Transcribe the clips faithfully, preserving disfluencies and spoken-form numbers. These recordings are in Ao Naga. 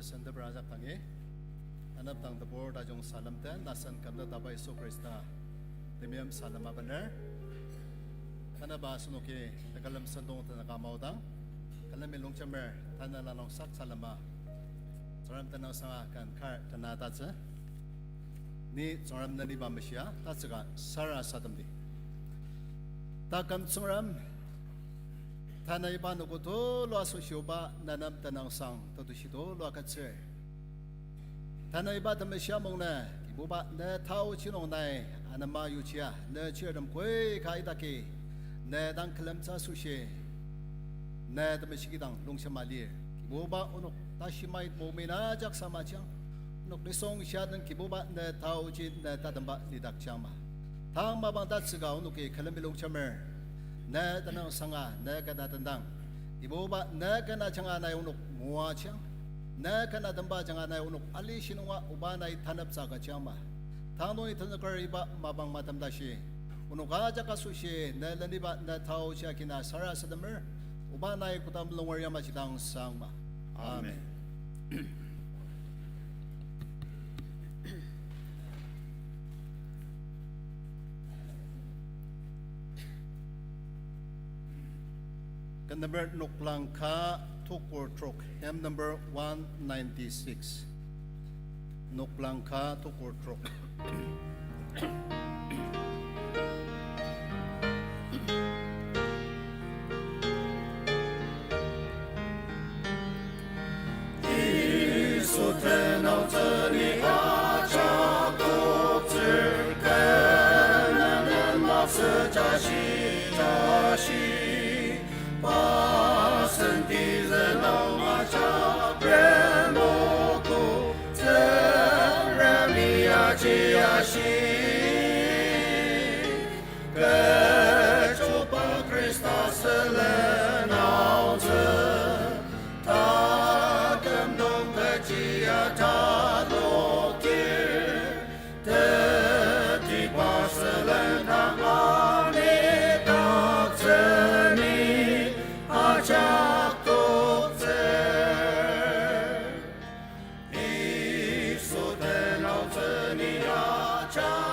Senteper ajak dangi, anepdang tebur tajung salem den, asen kümdaktsüba Yisu Khrista temeim salem abener. Tanaba asenoki tekülem sentong tenaka maodang, külemi longjemer tanela nung sak salema, Tsüngrem tenüngsanga ken kar tena tatsü. Ni Tsüngrem neniba meshia, tatsüka sarasademdi. Taküm Tsüngrem, tanü iba anogo tulu asoshi oba nenem tenüngsang tetushi tulu agütsür. Tanü iba temeshi amungnü, Kibuba ne taochi nung nai anema yuchia, ne chirtem koi ka idaki, ne dang külemtsü asoshi, ne temeshi kidang longjem alir. Kibuba onok tashi mait momi na ajak samajang. Onok nisung shia den Kibuba ne taochi ne tatemba lidakjangma. Tang mapang tatsüka onoki külemi longjemer. Ne tenüngsanga, ne kena tendang. Kibuba ne kena ajanga nai onok moajang. Ne kena temba ajanga nai onok ali shinunga oba nai taneptsü agüjangma. Tang nungi tenüker iba mapang matem tashi, onok ajak asoshi ne leniba ne taochi akina sarasademer, oba nai kodang lunger yamaji dang sangma. Amen. Ken number noklang ka tukur trok, hymn number one ninety-six. Noklang ka tukur trok. Yisu tenüngsang ni ajak toktsür, kena den masü jashi jashi. Pasenti zenang ajak remoku, Tsüngremi aji ashi. Kechoba Khrista sülen aotsü, taküm nung kechia tadoktir, tetiba sülen dang anidaktsü ni ajak toktsür. Yisu tenüngsang ni ajak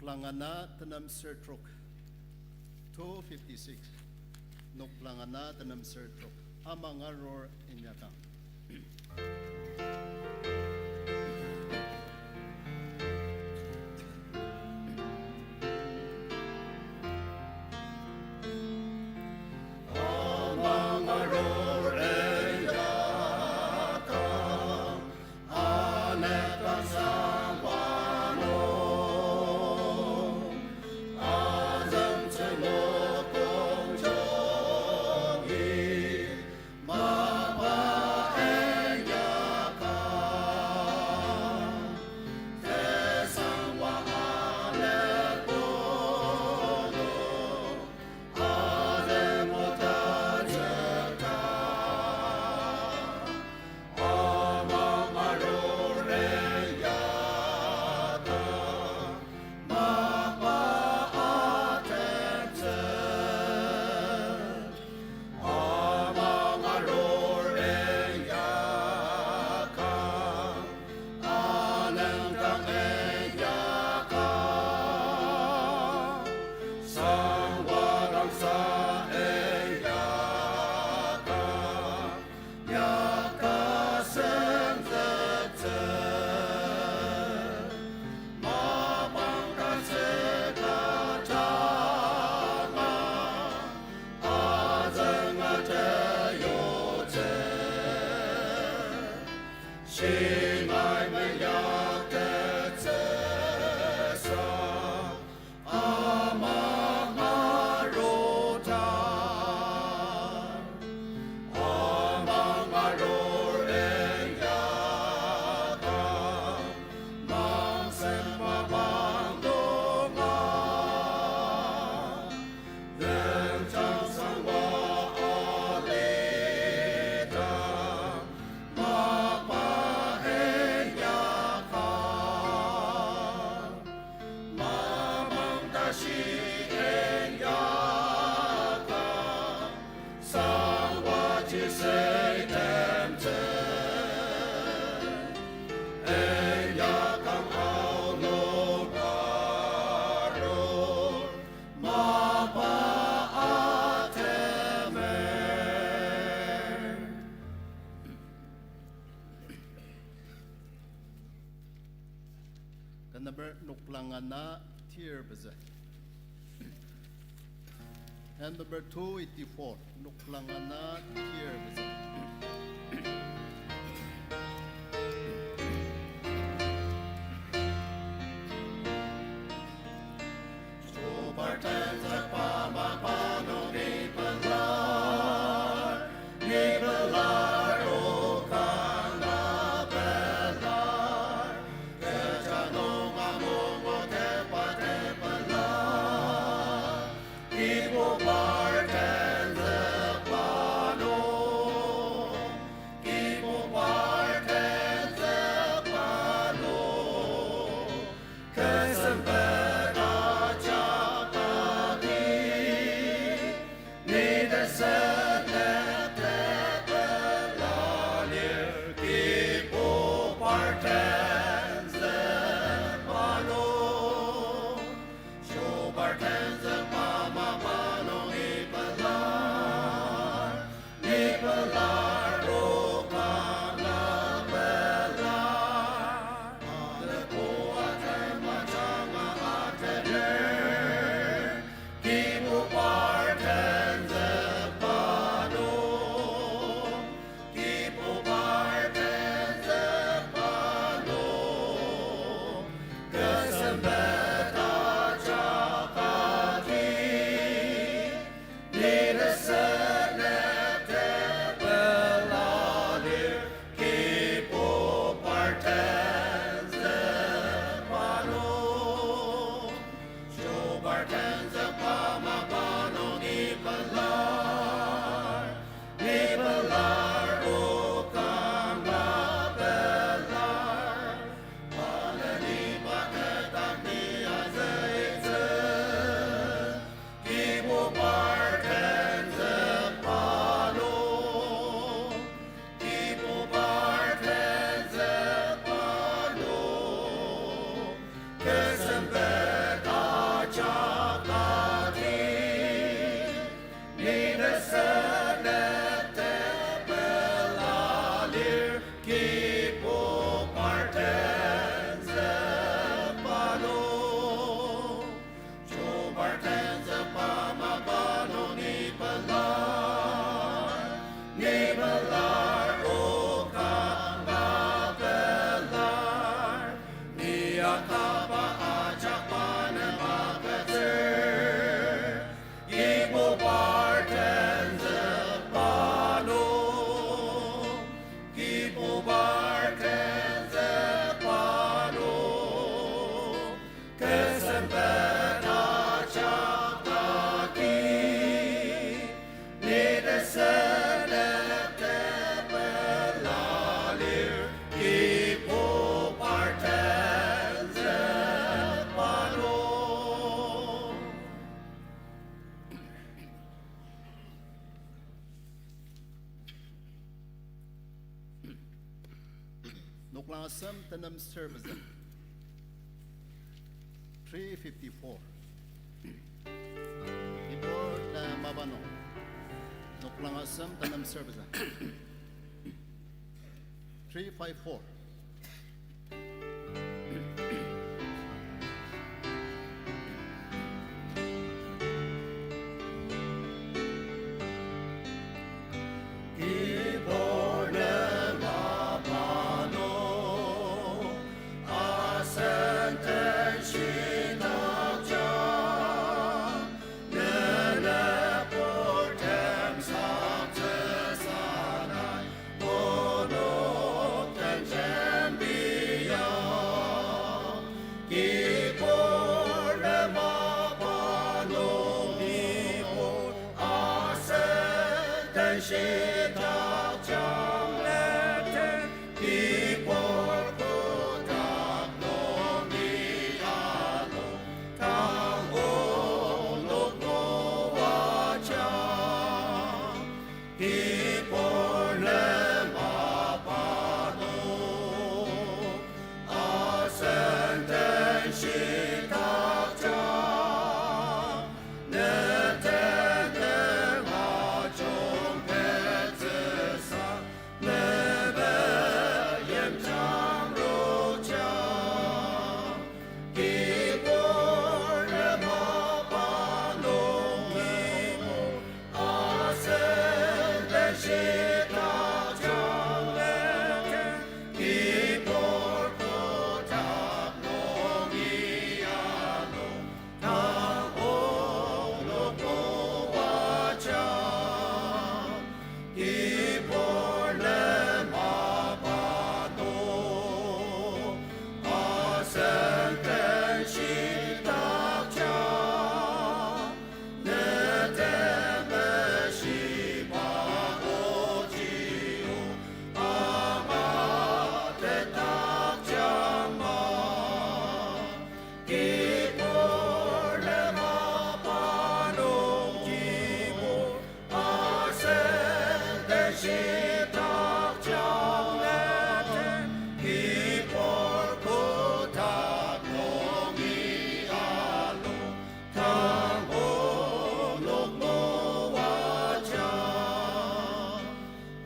Noklang ana tenem ser trok. Two fifty-six. Noklang ana tenem ser trok. Amang arur inyakang. Ken number noklang ana tir pezü. Hymn number two eighty-four, noklang ana tir pezü. Noklang asem tenem service. Three fifty-four. Keyboard na mapa nung. Noklang asem tenem service. Three five four. Kibur nem apanu, asen den shitakja, nene purtem saktsüsa nai, onok den jembia. Kibur nem apanu, Kibur asen den shitakja, Kibur kotak nungi alu, tang onok moaja. Kibur nem apanu, asen den shitakja, ne tenüng ajung petsüsa, ne peyim jangruja. Kibur nem apanu, Kibur asen den shitakja, Kibur kotak nungi alu, tang onok moaja. Kibur nem apanu, asen den shitakja, ne temeshiba oji o, ama tetakjang ma. Kibur nem apanu, Kibur asen den shitakja, Kibur kotak nungi alu, tang onok moaja.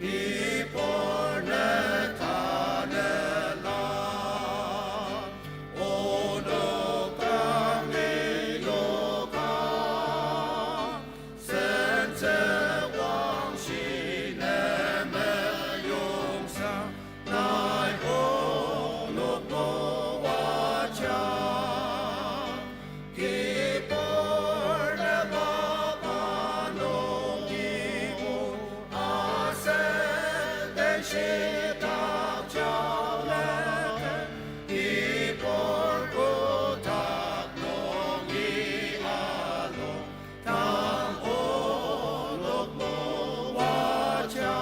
Kibur ne tanela, onok dangi yoka, sentsü wangshi ne meyongsa, nai onok moaja. Kibur nem apanu, Kibur asen den shitakja, Kibur kotak nungi alu, tang onok moaja.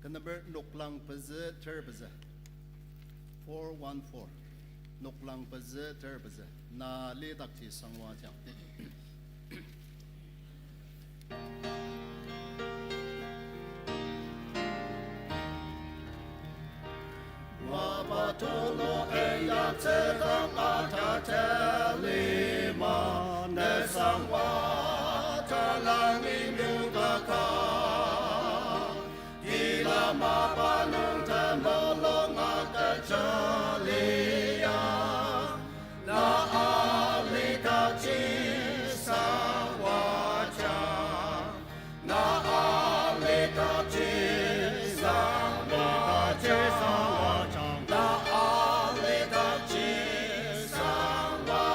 Ken number noklang pezü ter pezü. Four one four. Noklang pezü ter pezü. Na lidakji sangwa jang. Mapa tulu eya tsükang ata teli ma, ne sangwa talang inyuka ka. Ila mapa nung temulung agüja lia, na alidakji sangwa jang. Na alidakji sangwa jang, na alidakji sangwa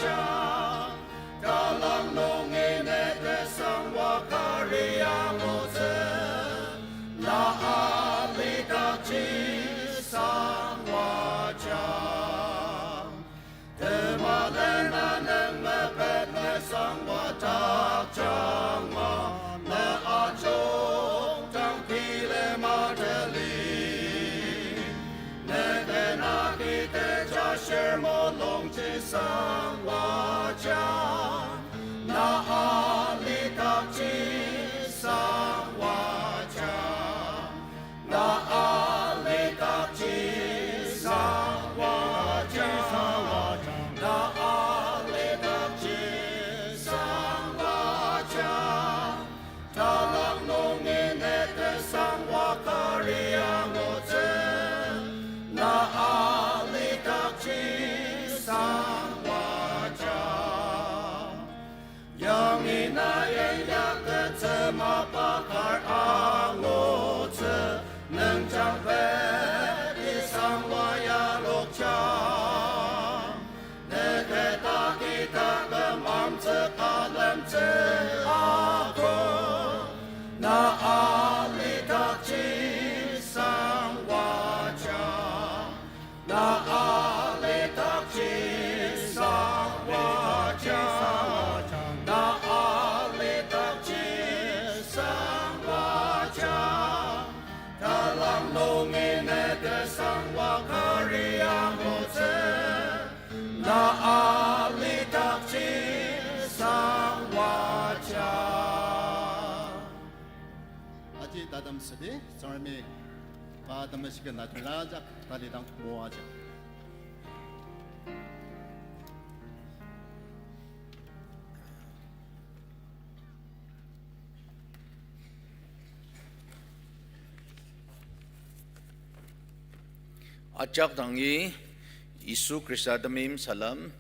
jang. Talang nungi ne tesang Adam südi, Tsüngremi pa temeshi ken atenajak talidang moajang. Ajak dangi Yisu Khrista temeim salem,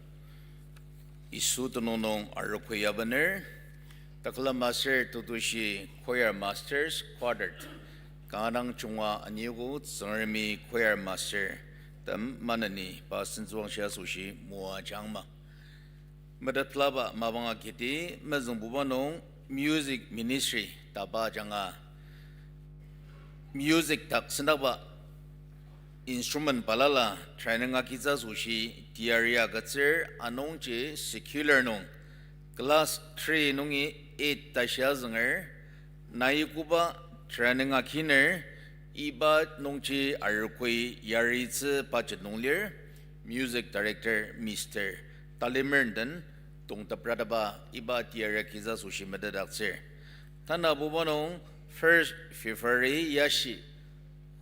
Yisu tenüng nung arogoi ya bener, taküla master tutushi choir masters quartet, kanga dang junga aniogo Tsüngremi choir master tem maneni pa sentsüwangshi asoshi moajangma. Metetplaba mapang agidi mezüngbuba nung music ministry taba ajanga music dak sendakba instrument balala training agitsü asoshi teyari agütsür anungji secular nung class three nungi eight tashi azünger, nai koba training akiner, iba nungji arogoi yaritsü budget nung lir, music director Mister Talimer den tongteprataba iba teyari agitsü asoshi metetdaktsür. Tanabuba nung first February yashi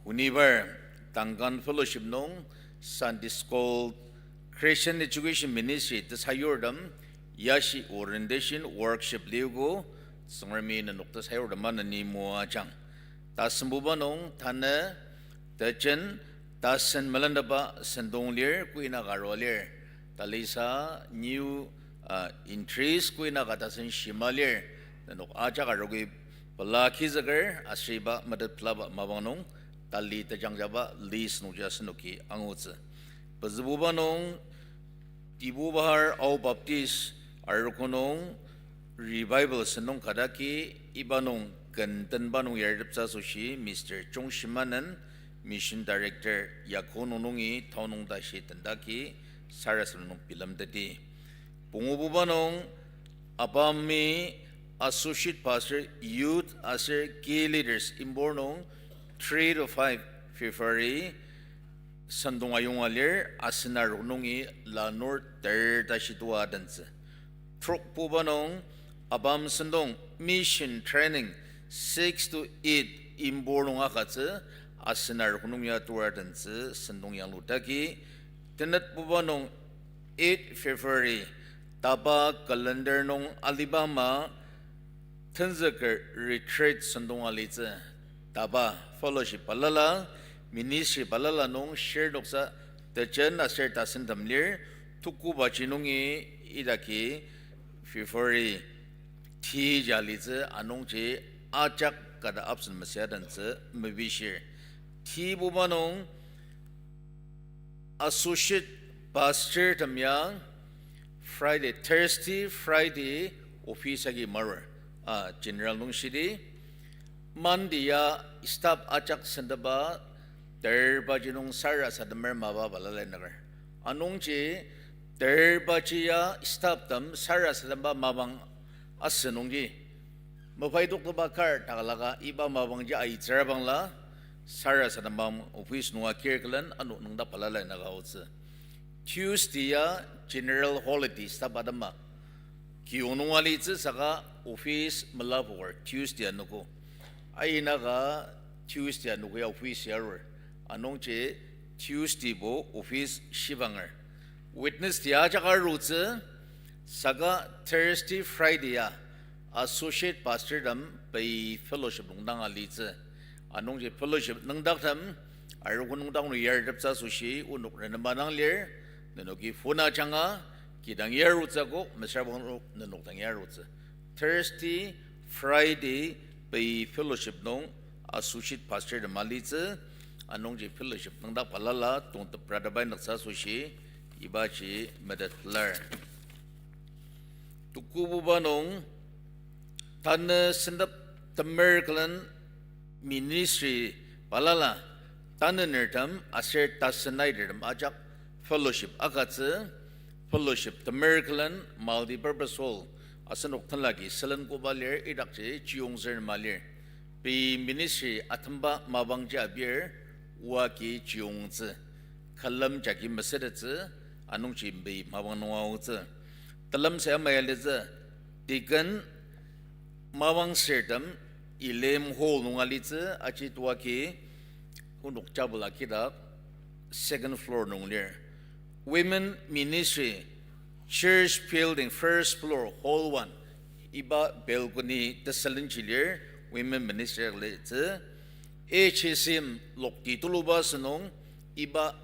Hunibar, Duncan Fellowship nung Sunday School, Christian Education Ministry tesayurtem yashi orientation workshop liogo, Tsüngremi nenok tesayurtem maneni moajang. Tasembuba nung tanü, tejen, tasen melendaba sentong lir, kuina ka arua lir. Talisa new, uh, entries kuina ka tasen shima lir. Nenok ajak arogoi pela kizüker aser iba metetplaba mapang nung tali tejangjaba list nungji asenoki angutsü. Pezübuba nung Tibubahar Ao Baptist arogo nung revival sentong kadaki iba nung kendenba nung yarteptsü asoshi Mister Chong Shimanen, Mission Director Yako nung nungi tao nung tashi tendaki sarasadem nung bilemteti. Pungububa nung ABAMI Associate Pastor Youth aser Key Leaders Impur nung three to five February sentong ayonga lir, asen arok nungi lanur ter tashi tua adentsü. Trokbuba nung ABAM sentong Mission Training six to eight Impur nung agütsü, asen arok nung ya tua adentsü sentong yanglutaki. Tenetbuba nung eight February, taba calendar nung aliba ama tenzüker retreat sentong alitsü. Taba fellowship balala, ministry balala nung shirnoksa tejen aser tasentem lir, tukubaji nungi idaki February tiji alitsü anungji ajak kata absent masüa dentsü mepishir. Tibuba nung associate pastor tem ya Friday, Thursday, Friday office agi marur, ah, general nung shidi. Monday ya staff ajak sendaba terbaji nung sarasademer mapa balala inaker. Anungji terbaji ya staff tem sarasademba mapang asü nungji mepaidokteba kar takalaka iba mapangji aitsürabangla sarasademba office nunga kir külen ano nüngdak balala inaka aotsü. Tuesday ya general holiday staff atema. Kiyong nung alitsü saka office melapoker Tuesday anogo. Ainaka Tuesday anogo ya office yarur. Anungji Tuesday bo office shibanger. Wednesday ajak arutsü, saka Thursday, Friday ya associate pastor tem pei fellowship nung dang alitsü. Anungji fellowship nüngdaktem, arogo nüngdak nung yarteptsü asoshi onok renema dang lir, nenoki phone ajanga, kidang yarutsü akok, mesüra bang onok nenok dang yarutsü. Thursday, Friday, pei fellowship nung associate pastor tem alitsü, anungji fellowship nüngdak balala tongteprataba inoktsü asoshi, ibaji metetlar. Tukububa nung, tanü sentep temer külen ministry balala, tanü nertem aser tasen naitertem ajak fellowship agütsü, fellowship temer külen multipurpose hall, asenok tenlaki sülen koba lir idakji chiyongzür nema lir. Pei ministry atemba mapangji abir oa ki chiyongtsü, külem jagi mesütettsü, anungji pei mapang nung aotsü. Telemsü ama ya litsü, deacon mapang sürtem Elim Hall nung alitsü, aji tuaki onok jabela kidak second floor nung lir. Women Ministry, Church Building, first floor, hall one. Iba balcony tesülenji lir, Women Ministry alitsü. H S M lokti tuluba sünung, iba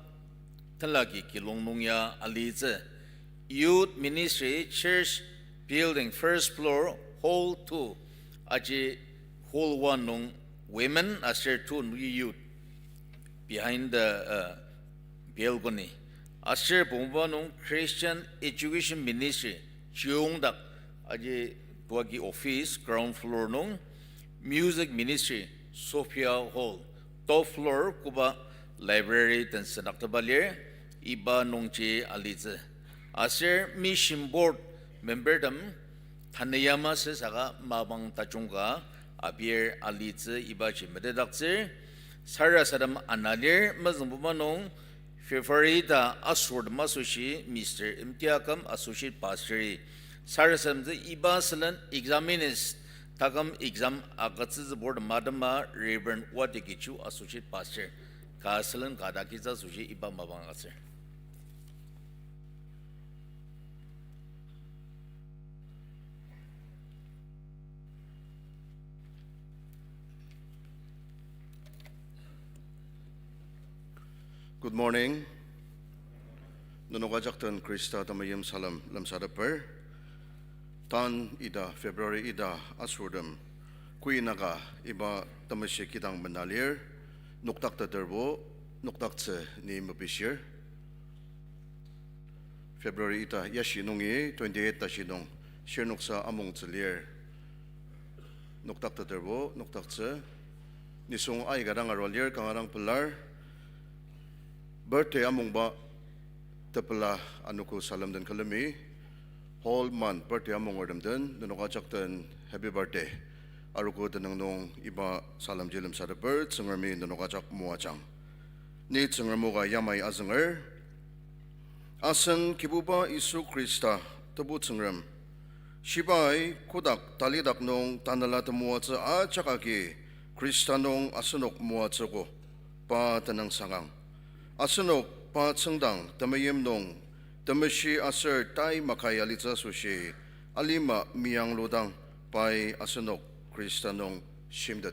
tenlaki kilong nung ya alitsü. Youth Ministry, Church Building, first floor, hall two. Aji hall one nung women, aser two nung youth. Behind the, uh, balcony. Aser pongba nung Christian Education Ministry, chiongdak, aji tuaki office, ground floor nung, Music Ministry, Sophia Hall, top floor, koba library den sendakteba lir, iba nungji alitsü. Aser Mission Board member tem, tanü yamai saka mapang tajung ka abir alitsü ibaji metetdaktsür. Sarasadem ana lir mezüngbuba nung February ta asürtem asoshi Mister Imtiakam Associate Pastor-i. Sarasademtsü iba sülen examiners taküm exam agütsütsüburtem atema Reverend Watekichu Associate Pastor. Ka sülen ka dakitsü asoshi iba mapang agütsür. Good morning. Nenok ajak den Khrista temeim salem lemsateper. Tan ita February ita asürtem Koinaka iba temeshi kidang mena lir, nokdakteterbo nokdaktsü ni mepishir. February ita yashi nungi twenty-eight tashi nung shirnoksa amongtsü lir. Nokdakteterbo nokdaktsü. Nisung aika dang arua lir, kanga dang pelar. Birthday amongba tepela anogo salem den külemi. Whole month birthday amongertem den nenok ajak den happy birthday. Arogo tenüng nung iba salemji lemsateper Tsüngremi nenok ajak moajang. Ni Tsüngrem o ka yamai azünger. Asen Kibuba Yisu Khrista, Tebu Tsüngrem, shibai kotak talidak nung tanela temoatsü ajak agi Khrista nung asenok moatsüogo, pa tenüng sangang. Asenok pa tsüngdang temeim nung temeshi aser tai makai alitsü asoshi alima meyangludang pai asenok Khrista nung shimtet.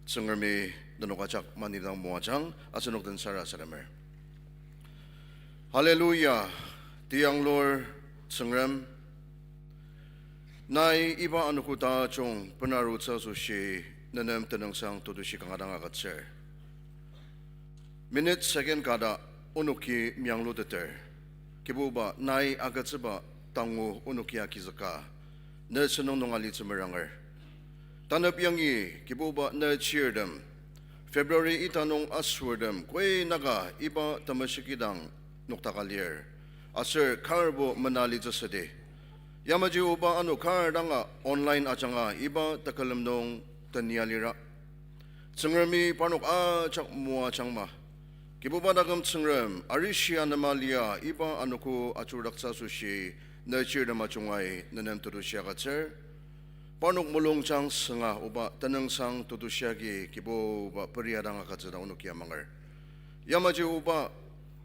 Tsüngremi nenok ajak manidang moajang, asenok den sarasademer. Hallelujah, tiyanglur Tsüngrem, nai iba anogo tajung benarutsü asoshi nenem tenüngsang tetushi kanga dang agütsür. Minute second kata onoki meyangliteter. Kibuba nai agütsüba tangu onoki agizüka, ne sentong nung alitsü meranger. Tanep yangi Kibuba ne chirtem, February ita nung asürtem Koinaka iba temeshikidang noktaka lir. Aser karbo mena litsü südi. Yamaji oba ano kar danga online ajanga iba tekülem nung tenia lira. Tsüngremi parnok ajak moajangma. Kibuba taküm Tsüngrem, arishi anema lia iba anogo ajurudaktsü asoshi ne chirtem ajungai nenem tetushi agütsür. Parnok mulungjang sünga oba tenüngsang tetushi agi Kibuba peria dang agütsü ta onoki amanger. Yamaji oba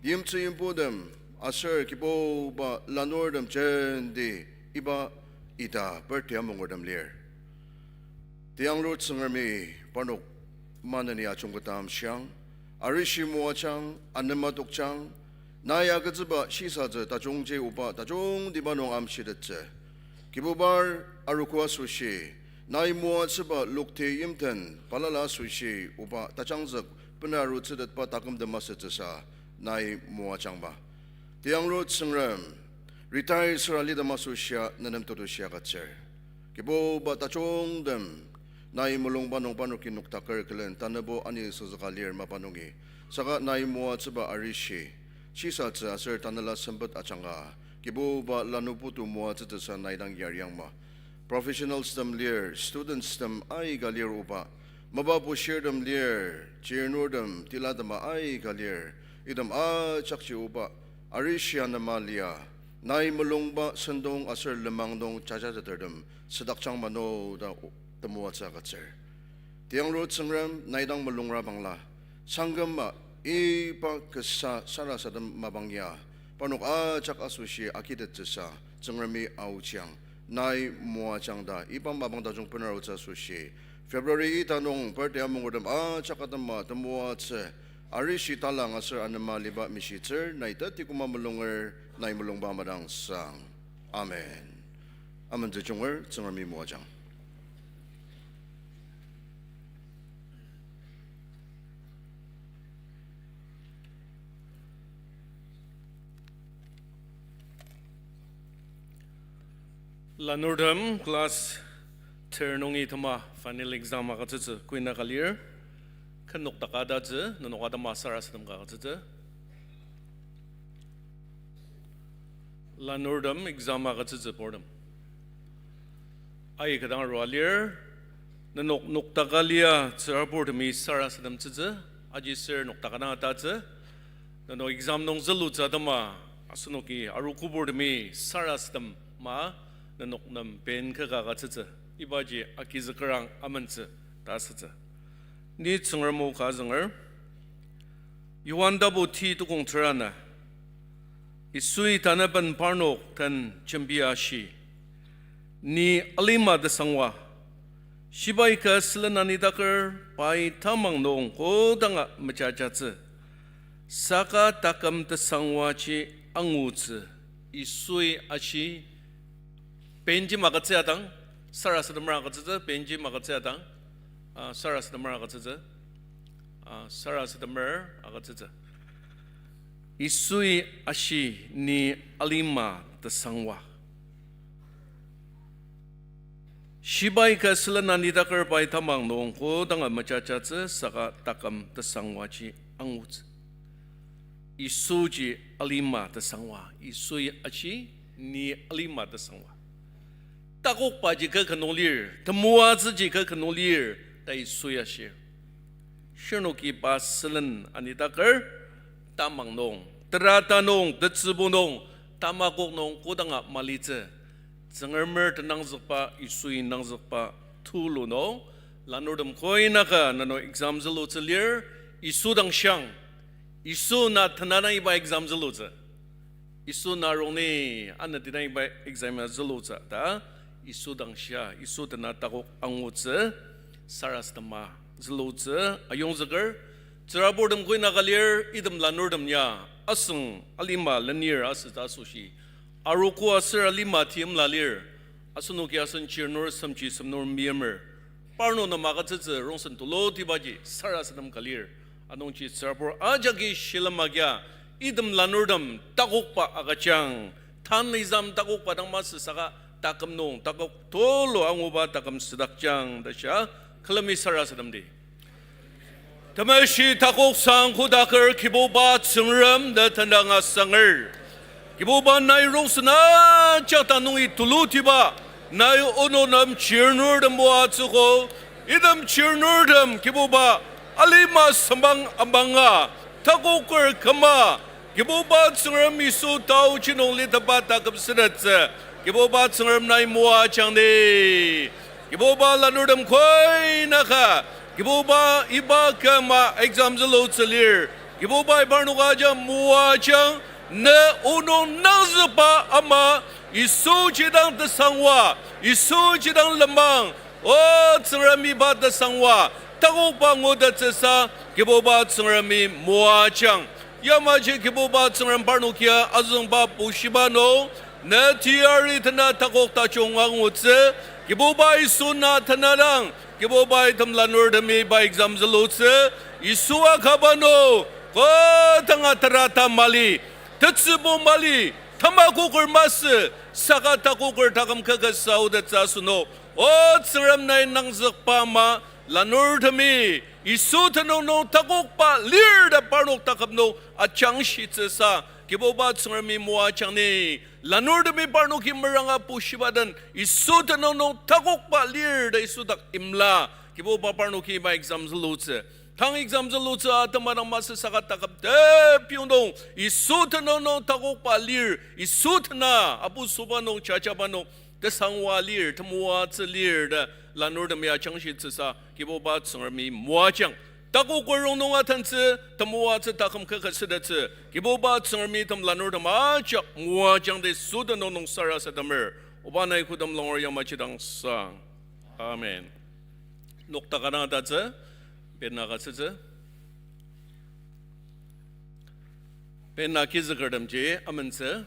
yimtsü yimputem aser Kibuba lanurtem jenti iba ita birthday amongertem lir. Tiyanglur Tsüngremi parnok maneni ajungketa amshiang, arishi moajang, anema tokjang, nai agütsüba shisatsü tajungji oba tajungtiba nung amshitettsü. Kibubar arogo asoshi, nai moatsüba lokti yimten balala asoshi oba tajangzük benarutsütetba takümtem asütsüsa nai moajangma. Tiyanglur Tsüngrem, retire süra litem asoshia nenem tetushi agütsür. Kibuba tajungtem, nai mulungba nung parnoki noktaker külen tanübo ani süzüka lir mapa nungi. Saka nai moatsüba arishi, shisatsü aser tanela sempet ajanga, Kibuba lanu putu moatsütsüsa nai dang yariangma. Professionals tem lir, students tem aika lir oba, mapa bushirtem lir, chirnurtem, tilatema aika lir, item ajakji oba, arishi anema lia, nai mulungba sentong aser lenmang nung jajatetertem südakjang mano ta o-, temoatsü agütsür. Tianglur Tsüngrem nai dang mulungra bangla, sangküma iba kasa sarasadem mapang ya, parnok ajak asoshi agitettsüsa Tsüngremi aochiang, nai moajang ta iba mapang tajung bener aotsü asoshi, February ita nung birthday amungertem ajak atema temoatsü arishi talang aser anema liba mishitsür nai teti koma mulunger, nai mulungba madangsang. Amen. Amentsü junger, Tsüngremi moajang. Lanurtem class ter nungi tema final exam agütsütsü koina ka lir. Ken noktaka tatsü, nenok atema sarasadem ka agütsütsü. Lanurtem exam agütsütsü purtem. Ai kü dang arua lir, nenok noktaka lia tsüraburtemi sarasademtsütsü, aji sür noktaka dang atatsü, nenok exam nung zülutsü atema, asenoki arogopurtemi sarasadema, nenok nem pen kaka agütsütsü, ibaji agizükerang amentsü ta asütsü. Ni Tsüngrem o ka azünger. Johan tapu ti tukong tera ana. Yisui tanaben parnok den jembi ashi, ni alima tesangwa. Shibai ka sülen anitaker pai tamang nung kodanga mejajatsü. Saka taküm tesangwaji angutsü. Yisui ashi, benji magütsü adang, sarasademer agütsütsü, benji magütsü adang, ah, sarasademer agütsütsü, ah, sarasademer agütsütsü. Yisui ashi, ni alima tesangwa. Shibai ka sülen anitaker pai tamang nung kodanga mejajatsü saka taküm tesangwaji angutsü. Yisuji alima tesangwa, Yisui ashi, ni alima tesangwa. Takokbaji kü kü nung lir, temoatsüji kü kü nung lir, ta Yisui ashir. Shirnoki pa sülen anitaker, tamang nung, terata nung, tetsübu nung, tamakok nung kodanga malitsü. Tsüngremer tenangzükba, Yisui nangzükba tulu nung, lanurtem koinaka nenok exam zülutsü lir, Yisu dang shiang, Yisu na tenadang iba exam zülutsü. Yisu na rongni anatidang iba exam ya zülutsü ta, Yisu dang shia, Yisu tena takok angutsü, sarasadema zülutsü, ayongzüker, tsüraburtem koinaka lir, item lanurtem ya, asüng alima lenir asütsü asoshi, arogo aser alima timla lir, asenoki asen chirnur semchi semnur meimer, parnok nem agütsütsü rongsen tulutibaji sarasadem ka lir. Anungji tsürabur ajaki shilem agia, item lanurtem takokba agüjang. Tan exam takokba dang masü saka taküm nung takok tulu anguba taküm südakjang ta shia, külemi sarasademdi. Temeshi takok sang kodaker Kibuba Tsüngrem, ne tenüng asanger. Kibuba, nai rongsen ajak ta nungi tulutiba, nai onok nem chirnurtem moatsüogo, item chirnurtem Kibuba, alima sembang amanga, takoker küma, Kibuba Tsüngrem Yisu taochi nung litepa taküm südaktsü, Kibuba Tsüngrem, nai moajangdi. Kibuba, lanurtem koinaka, Kibuba, iba küma exam zülutsü lir, Kibuba, iba parnok ajak moajang, ne onok nangzükba ama, Yisuji dang tesangwa, Yisuji dang lenmang, o Tsüngrem, iba tesangwa, takokba ngutettsüsa, Kibuba Tsüngremi moajang. Yamaji Kibuba Tsüngrem, parnokia azüngba pushiba nung, ne teyari tena takok tajung angutsü, Kibuba, Yisu na tenadang, Kibuba, item lanurtemi iba exam zülutsü, Yisu akaba nung, kodanga terata mali, tetsübu mali, tamakoker masü, saka takoker taküm kü kasa aotettsü asünung, o Tsüngrem, nai nangzükba ama, lanurtemi Yisu tenüng nung takokba lir ta parnok taküm nung ajangshitsüsa, Kibuba Tsüngremi moajangni, lanurtemi parnoki meranga pushiba den Yisu tenüng nung takokba lir ta Yisu dak imla, Kibuba, parnoki iba exam zülutsü, tang exam zülutsü atema dang masü saka taküm tepiong nung Yisu tenüng nung takokba lir, Yisu tena apusoba nung, jajaba nung, tesangwa lir, temoatsü lir ta lanurtem ya jangshitsüsa, Kibuba Tsüngremi moajang. Takoker rongnung atentsü, temoatsü taküm kaka sütettsü, Kibuba Tsüngremi tem lanurtem ajak moajang ta Yisu tenüng nung sarasademer. Oba nai kodem langur yamaji dang sang. Amen. Noktakadang atatsü, bena agütsütsü. Bena kizükertemji amentsü.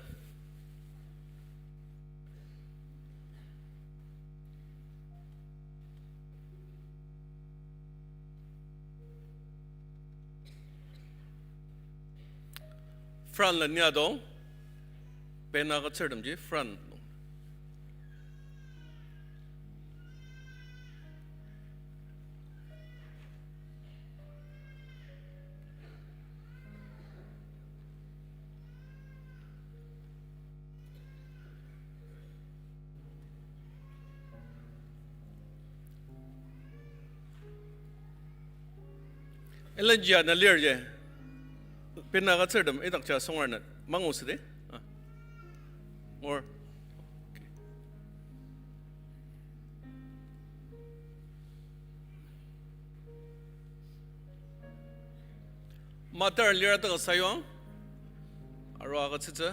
Front line ya dong. Bena agütsürtemji front. Elenjia na lir ji. Bena agütsürtem idakja songar na mangu südi. Ah. Or. Matar lira ta sayuang. Arua agütsütsü.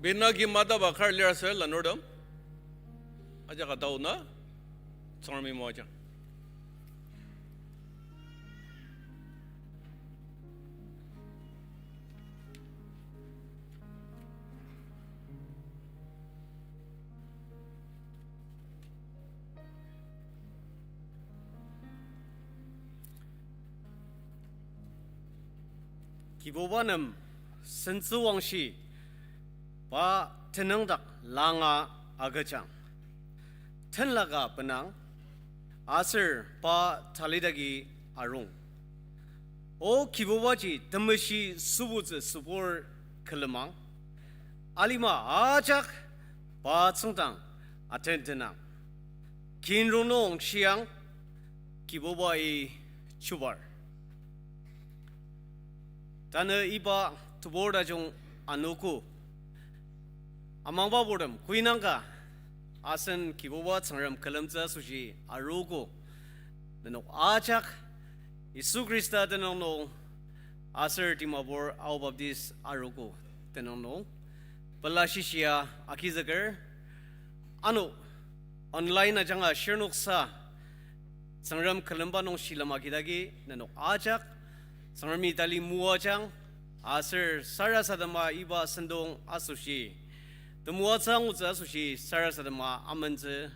Bena agi mataba kar lira sü lanurtem. Ajak atao na. Tsüngremi moajang. Kibuba nem sentsüwangshi pa tenüngdak langa agüjang. Tenlaka benang, aser pa talidagi arung. O Kibubaji temeshi sübutsü sübur külemang. Alima ajak pa tsüngdang atentenang. Kin rongnung shiang Kibubai chubar. Tanü iba tebur tajung anogo. Amangba purtem kuinangka asen Kibuba Tsüngrem külemtsü asoshi arogo. Nenok ajak Yisu Khrista tenüng nung aser Dimapur Ao Baptist arogo tenüng nung pela shishia agizüker. Ano online ajanga shirnoksa Tsüngrem külemba nung shilem agidagi nenok ajak Tsüngremi tali moajang, aser sarasadema iba sentong asoshi temoatsü angutsü asoshi sarasadema amentsü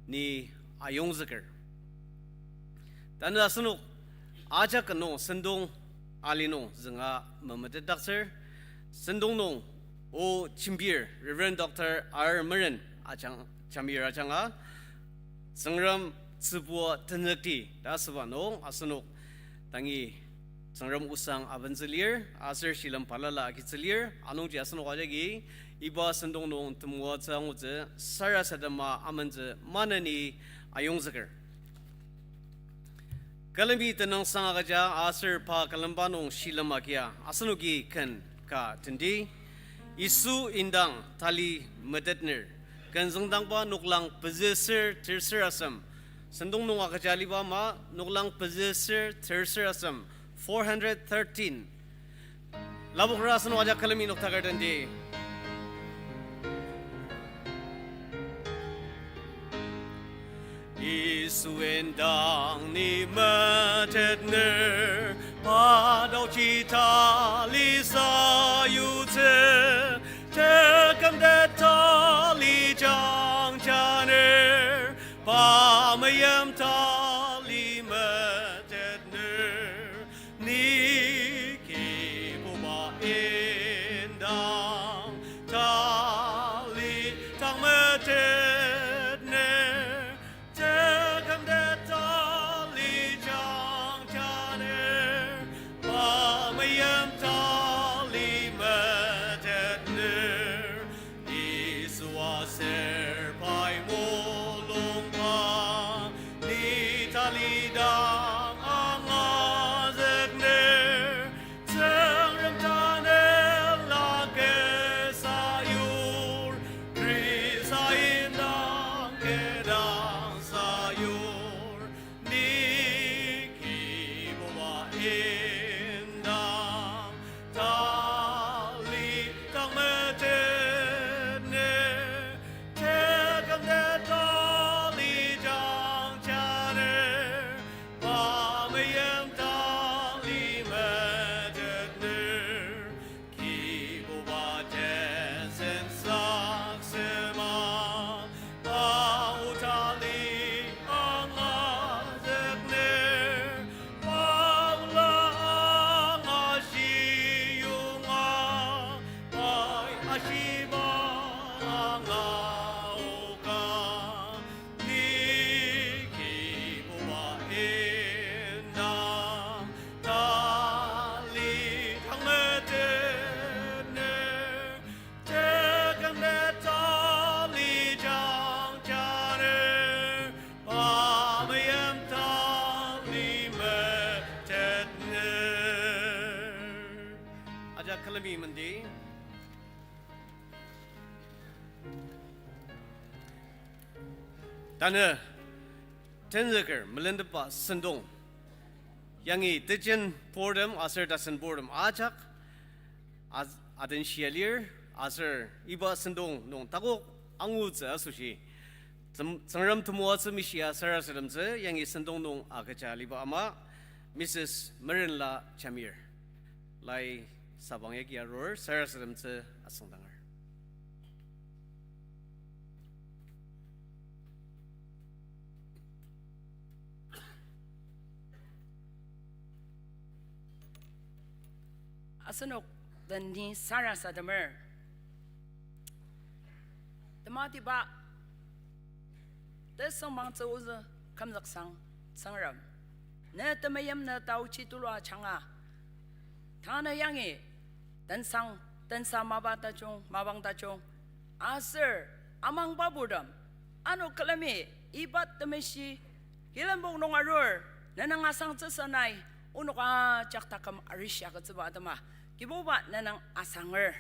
ni ayongzüker. Tanü asenok ajak nung sentong ali nung zünga memetetdaktsür. Sentong nung o jembir Reverend Doctor R Meren ajang, jembir ajanga Tsüngrem tsübua tenzükti ta asüba nung asenok dangi Tsüngrem osang abentsü lir, aser shilem balala agitsü lir, anungji asenok ajaki iba sentong nung temoatsü angutsü sarasadema amentsü maneni ayongzüker. Külemi tenüngsang agüja aser pa külemba nung shilem agia asenoki ken ka tendi. Yisu indang tali metetner. Ken züngdangba noklang pezü ser terser asem. Sentong nung agüja aliba ama noklang pezü ser terser asem. Four hundred thirteen. Lapokra asenok ajak külemi noktaker tendi. Yisu indang ni metetner, pa taoji tali sayutsü, tekümtet tali jangjaner, pa meim tali metetner, ni Kibuba indang tali tang metetner, tekümtet tali jangjaner, pa meim tali metetner, Yisu aser pai mulungba, ni Temi mendi. Tanü tenzüker melentepba sentong yangi tejen purtem aser tasen purtem ajak a-, adenshia lir, aser iba sentong nung takok angutsü asoshi Tsüng-, Tsüngrem temoatsü mishia sarasademtsü yangi sentong nung agüja aliba ama, Mrs. Merenla Jamir. Lai sabang yagi arur sarasademtsü asüngdanger. Asenok den ni sarasademer. Tematiba, tesüngmangtsü ozü kümzüksang Tsüngrem. Ne temeim ne taochi tulu ajanga. Tanü yangi tensang, tensa mapa tajung, mapang tajung. Aser amangba purtem, ano külemi iba temeshi kilenpok nung arur, nenüng asangtsüsa nai, onok ajak taküm arishi agütsüba atema, Kibuba nenüng asanger.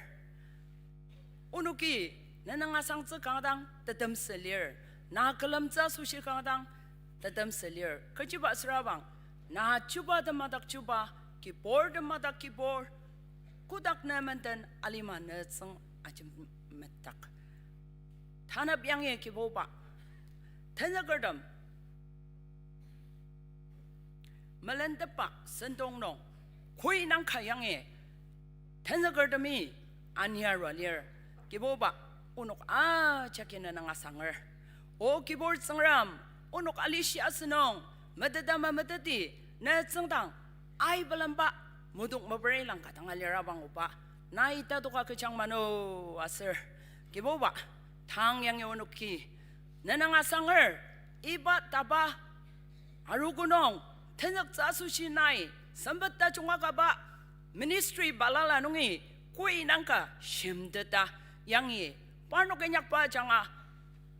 Onoki nenüng asangtsü kanga dang tetemsü lir, na külemtsü asoshi kanga dang tetemsü lir. Kechiba sürabang, na chuba temadak chuba, kibur temadak kibur, kotak ne menden alima ne tsüng ajemmetak. Tanep yangi Kibuba, tenzükertem melentepba sentong nung, koi nangka yangi tenzükertemi aniarua lir. Kibuba, onok ajaki nenüng asanger. O kibur Tsüngrem, onok alishi asünung, metetama meteti, ne tsüngdang aibelemba, mudok meperi langka dang alirabang oba, nai tadoka kechang mano aser. Kibuba, tang yangi onoki nenüng asanger, iba taba arogo nung tenzüktsü asoshi nai sempet tajung akaba ministry balala nungi koi nangka shimteta yangi parnok inyakba ajanga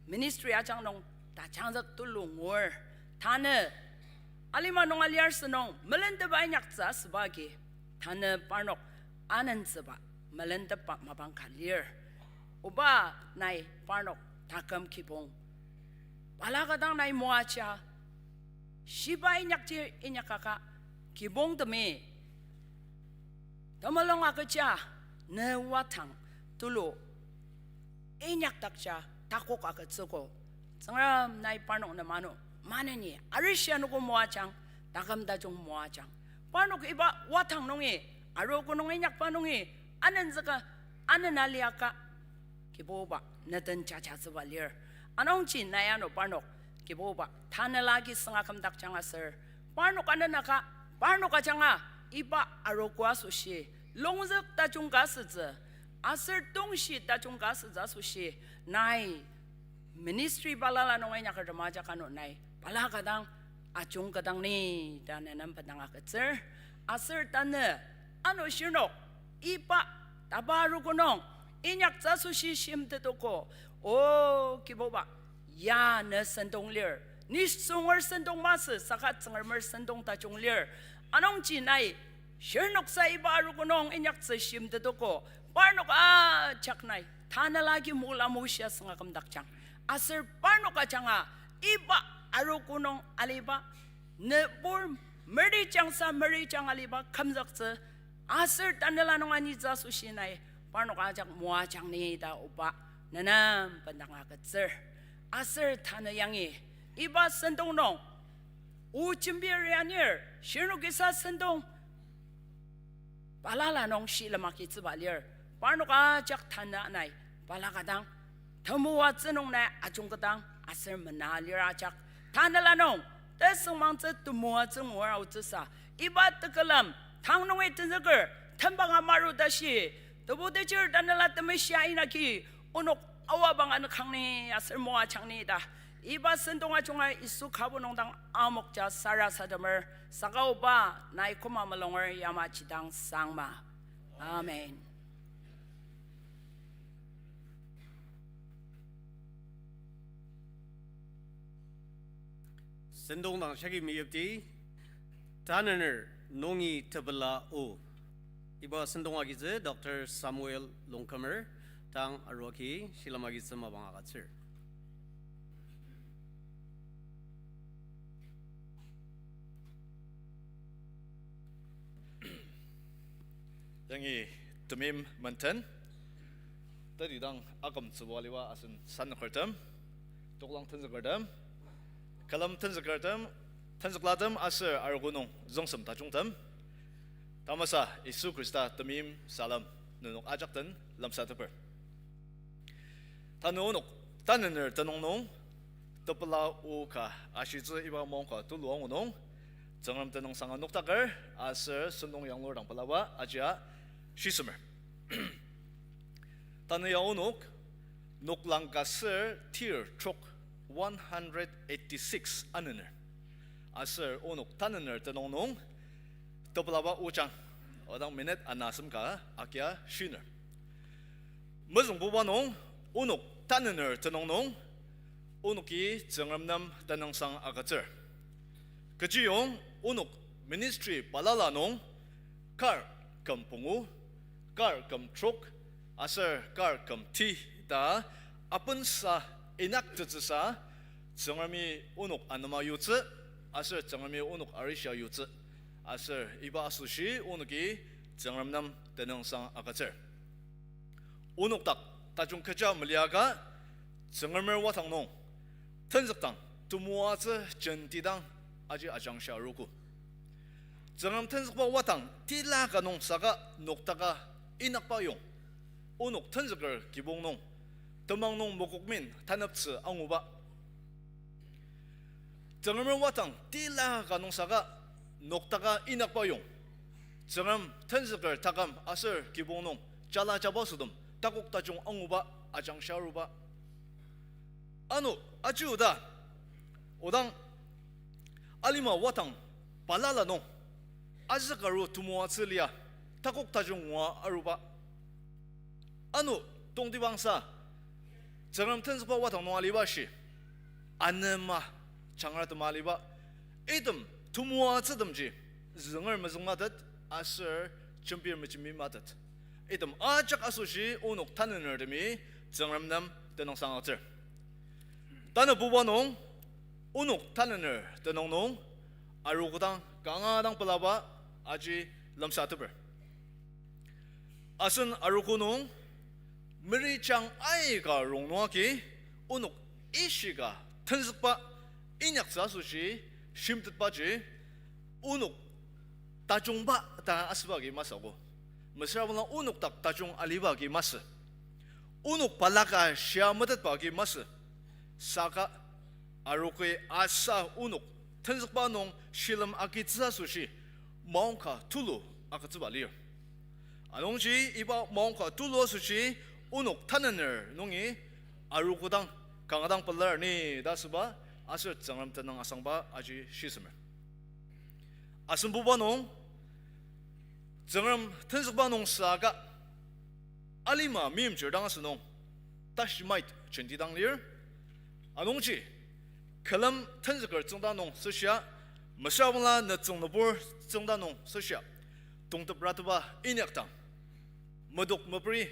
ministry ajak nung tajangzük tulu ngur. Tanü alima nung aliar sünung melenteba inyaktsü asüba agi, tanü parnok anentsüba melentepba mapang ka lir. Oba, nai parnok taküm kibong balaka dang nai moaja, shiba inyakji inyakaka kibongtemi temulung agüja, ne watang tulu inyakdakja takok agütsüogo. Tsüngrem, nai parnok nem ano maneni arishi anogo moajang, taküm tajung moajang. Parnok iba watang nungi, arogo nung inyakba nungi, anenzüka, anena liaka, Kibuba, ne den jajatsüba lir. Anungji nai ano parnok, Kibuba, tanela agi sünga kümdakjang aser, parnok anenaka, parnok ajanga, iba arogo asoshi, longzük tajung ka asütsü, aser tongshi tajung ka asütsü asoshi, nai ministry balala nung inyakertem ajak ano nai balaka dang ajungketang ni ta ne nem bendang agütsür. Aser tanü ano shirnok iba taba arogo nung inyaktsü asoshi shimtetogo. O Kibuba, ya ne sentong lir. Nisunger sentong masü, saka Tsüngremer sentong tajung lir. Anungji nai shirnoksa iba arogo nung inyaktsü shimtetogo. Parnok ajak nai tanela agi mula mushia sünga kümdakjang. Aser parnok ajanga iba arogo nung aliba, nübur merijangsa merijang aliba kümzüktsü, aser tanela nung anitsü asoshi nai parnok ajak moajang ni ta oba, ne nem bendang agütsür. Aser tanü yangi iba sentong nung o jembir anir, shirnokisa sentong balala nung shilem agitsüba lir. Parnok ajak tanü nai balaka dang temoatsü nung nai ajungketang aser mena lir ajak. Tanela nung tesüngmangtsü temoatsü ngua aotsüsa, iba tekülem tang nungi tenzüker tembanga maru tashi, Tebu techir Tanela Temeshi inaki onok aoa bang anükang ni aser moajang ni ta iba sentong ajunga Yisu kübok nung dang amokja sarasademer, saka oba, nai koma mulunger yamaji dang sangma. Amen. Sentong dang shaki meyipdi, Tanüner nungi tepela o. Iba sentong agitsü Doctor Samuel Longkumer, tang aruaki shilem agitsü mapang agütsür. Yangi temeim menden, tatidang akümtsüba aliba asen sanükertem, toklang tenzükertem, külem tenzükertem, tenzüklatem aser arogo nung züngsem tajungtem, tamasa Yisu Khrista temeim salem nenok ajak den lemsateper. Tanü onok tanener tenüng nung tepela o ka ashitsü iba maongka tulu angu nung, Tsüngrem tenüngsanga noktaker aser sentong yanglur dang pelaba ajia shisemer. Tanü ya onok noklang ka ser tir trok one hundred eighty-six anener. Aser onok tanener tenüng nung tepelaba ojang, odang minute ana asem ka agia shiner. Mezüngbuba nung, onok tanener tenüng nung, onoki Tsüngrem nem tenüngsang agütsür. Kechiyong onok ministry balala nung, kar küm pungu, kar küm trok, aser kar küm ti ta apensa inyaktettsüsa, Tsüngremi onok anema yutsü, aser Tsüngremi onok arishia yutsü, aser iba asoshi onoki Tsüngrem nem tenüngsang agütsür. Onok dak tajung kecha meliaka, Tsüngremer wadang nung, tenzükdang temoatsü jentidang aji ajangshia arogo. Tsüngrem tenzükba wadang tila ka nung saka noktaka inyakba yong, onok tenzüker kibong nung, temang nung mokokmin taneptsü anguba. Tsüngremer wadang tila ka nung saka noktaka inyakba yong, Tsüngrem tenzüker taküm aser kibong nung jala jaba sütem takok tajung anguba ajangshia aruba. Ano aji oda, odang alima wadang balala nung, azükaru temoatsü lia takok tajung ngua aruba. Ano tongtibangsa, Tsüngrem tenzükba wadang nung aliba shi, anema jangra tema aliba, item temoatsütemji zünger mezüngmatet aser jembir mejembimatet. Item ajak asoshi onok tanenertemi Tsüngrem nem tenüngsang agütsür. Tanü buba nung, onok tanener tenüng nung, arogo dang kanga dang pelaba aji lemsateper. Asen arogo nung, meri jang aika rongnung agi, onok ishika tenzükba inyaktsü asoshi shimtetbaji, onok tajungba ta asüba agi masügo. Mesüra bangla onok dak tajung aliba agi masü. Onok balaka shia metetba agi masü. Saka arogo asa onok tenzükba nung shilem agitsü asoshi maongka tulu agütsüba lir. Anungji iba maongka tulu asoshi onok tanener nungi arogo dang kanga dang pelar ni ta asüba aser Tsüngrem tenüng asangba aji shisemer. Asen buba nung, Tsüngrem tenzükba nung saka, alima meimchir dang asünung, tashimait jenti dang lir. Anungji, külem tenzüker tsüngda nung süshia, mesüra bangla nütsüng nübur tsüngda nung süshia, tongtep rateba inyakdang, medok meperi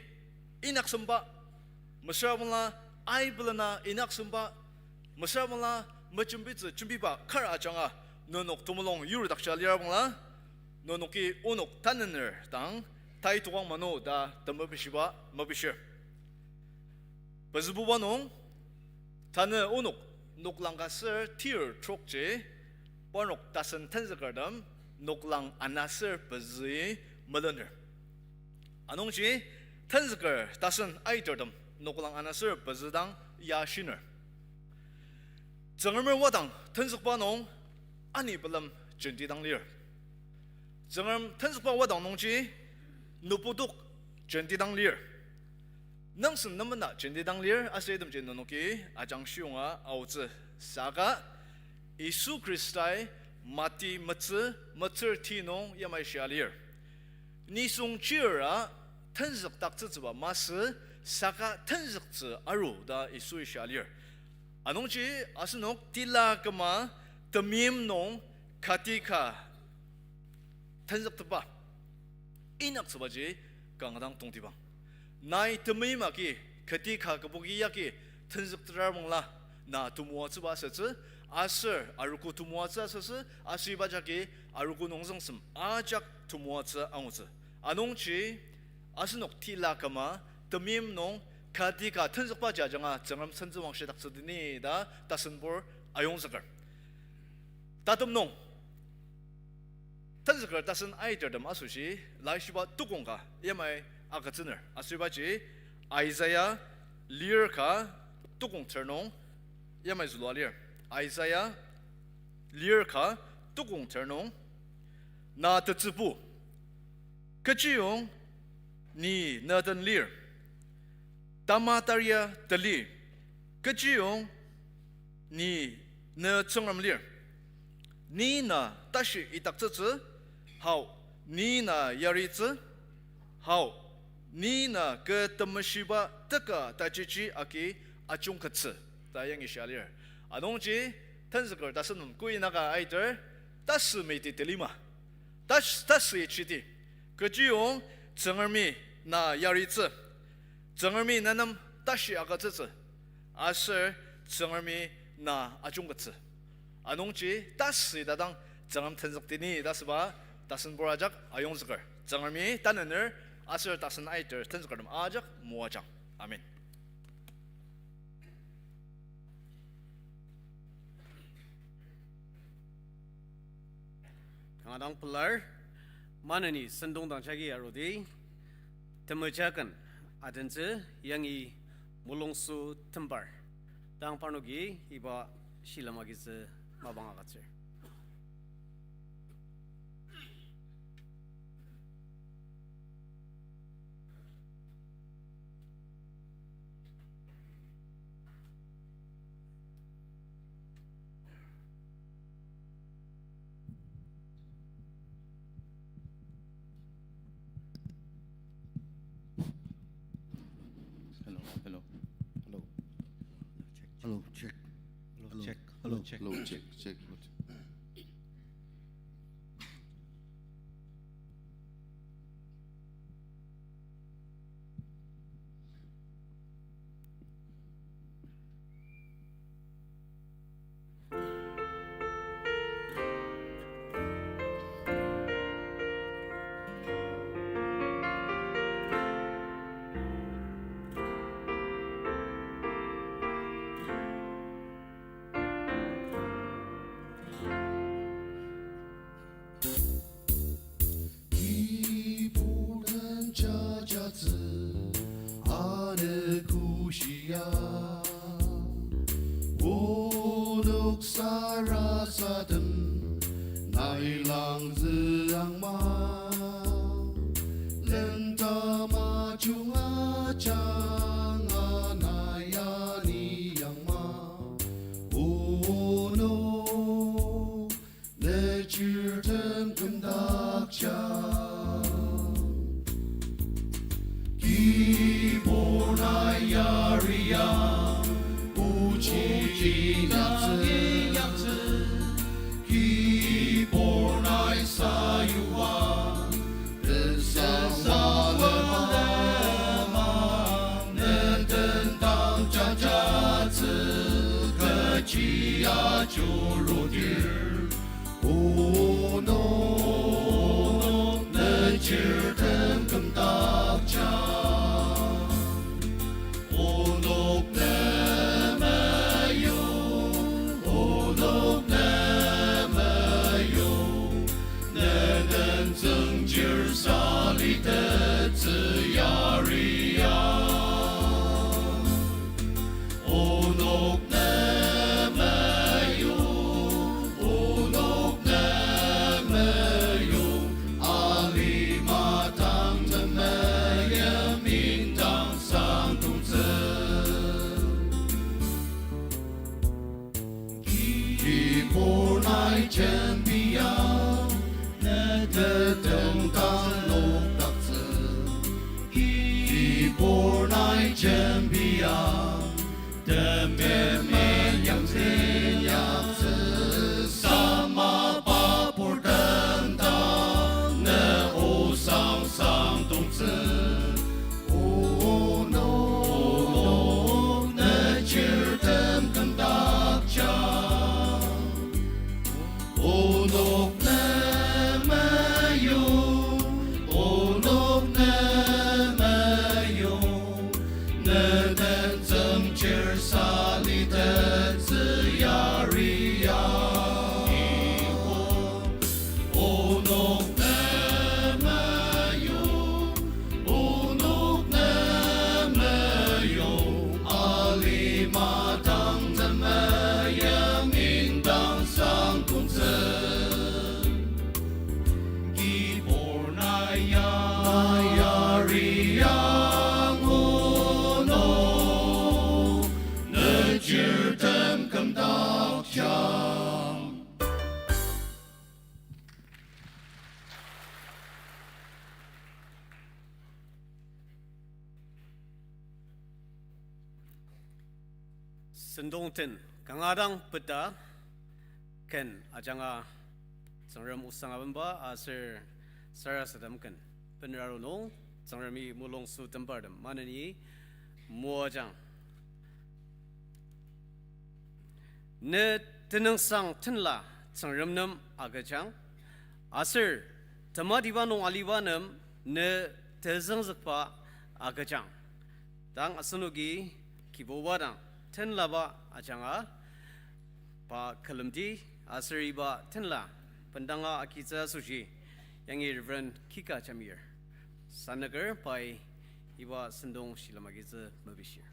inyaksemba, mesüra bangla aibelena inyaksemba, mesüra bangla mejembitsü jembiba kar ajanga nenok temulung yurudakja lira bangla, nenoki onok tanener dang tai tokang mano ta temepishiba mepishir. Pezübuba nung, tanü onok noklang ka ser tir trokji, parnok tasen tenzükertem noklang ana ser pezü melener. Anungji tenzüker tasen aitertem noklang ana ser pezü dang ya shiner. Tsüngremer wadang tenzükba nung ani pelem jenti dang lir. Tsüngrem tenzükba wadang nungji nübudok jenti dang lir. Nangsen nemena jenti dang lir aser itemji nenoki ajangshiyonga aotsü saka Yisu Khristai Mati metsü, metsür ti nung yamai shia lir. Nisung chira tenzükdaktsütsüba masü saka tenzüktsü aru ta Yisui shia lir. Anungji asenok tila küma temeim nung kati ka tenzüktepba inyaktsübaji kanga dang tongtibang. Nai temeim agi, kati ka kübok agi tenzükterar bangla, na temoatsüba asütsü, aser arogo temoatsü asütsü, aser iba jagi arogo nung züngsem ajak temoatsü angutsü. Anungji, asenok tila küma, temeim nung kati ka tenzükba ajanga Tsüngrem sentsüwangshidaktsüdi ni ta tasenbur ayongzüker. Tatem nung tenzüker tasen aitertem asoshi, laishiba tukong ka yamai agütsüner. Aser ibaji Isaiah lir ka tukong ter nung yamai zülua lir. Isaiah lir ka tukong ter nung, na tetsübu, kechiyong ni ne den lir, tama taria tali, kechiyong ni ne Tsüngrem lir. Ni na tashi idaktsütsü, hao, ni na yaritsü, hao, ni na kü temeshiba teka tajichi agi ajungkettsü, ta yangi shia lir. Anungji, tenzüker tasen nung kü inaka aiter, tasü meti telima, tas-, tasü ichiti, kechiyong Tsüngremi na yaritsü, Tsüngremi ne nem tashi agütsütsü, aser Tsüngremi na ajungkettsü. Anungji tasü ita dang Tsüngrem tenzükdi ni ta asüba tasenbur ajak ayongzüker. Tsüngremi tanener aser tasen aiter tenzükertem ajak moajang. Amen. Kanga dang pelar, maneni sentong dang jagi arudi, temejaken adentsü yangi Mulongso Tembar. Tang parnoki iba shilem agitsü mapang agütsür. Hello, hello. Hello. Hello, check. Hello, check. Hello, check. Hello, check, check. Kibur den jajatsü anü kushia, onok sarasadem nai langzü angma, lendama junga janga nai ani angma, onok ne chirtem kümdakja. Kibur nai yaria, ochi inyaktsü, kibur nai sayua, tesang walema, ne den dang jajatsü, kechi ajurudir. Onok ne chirtem kümdakja. Onok ne meyu, onok ne meyu, ne den tsüngchir salitettsü yaria. Onok ne meyu, onok ne meyu, alima tang temeim indang sangdongtsü. Kibur nai jembia, ne tetong dang nokdaktsü. Kibur nai jembia, temeim yangtsü yaktsü, sama pa purtem dang ne osang sang Sentong den kanga dang peta ken ajanga Tsüngrem osang abenba aser sarasadem ken benra aru nung Tsüngremi mulung sütembartem maneni moajang. Ne tenüngsang tenla Tsüngrem nem agüjang, aser tematiba nung aliba nem ne tezüngzükba agüjang. Tang asenoki Kibuba dang tenlaba ajanga pa külemdi, aser iba tenla bendanga agitsü asoshi yangi Reverend Kika Jamir sanüker pai iba sentong shilem agitsü mepishir.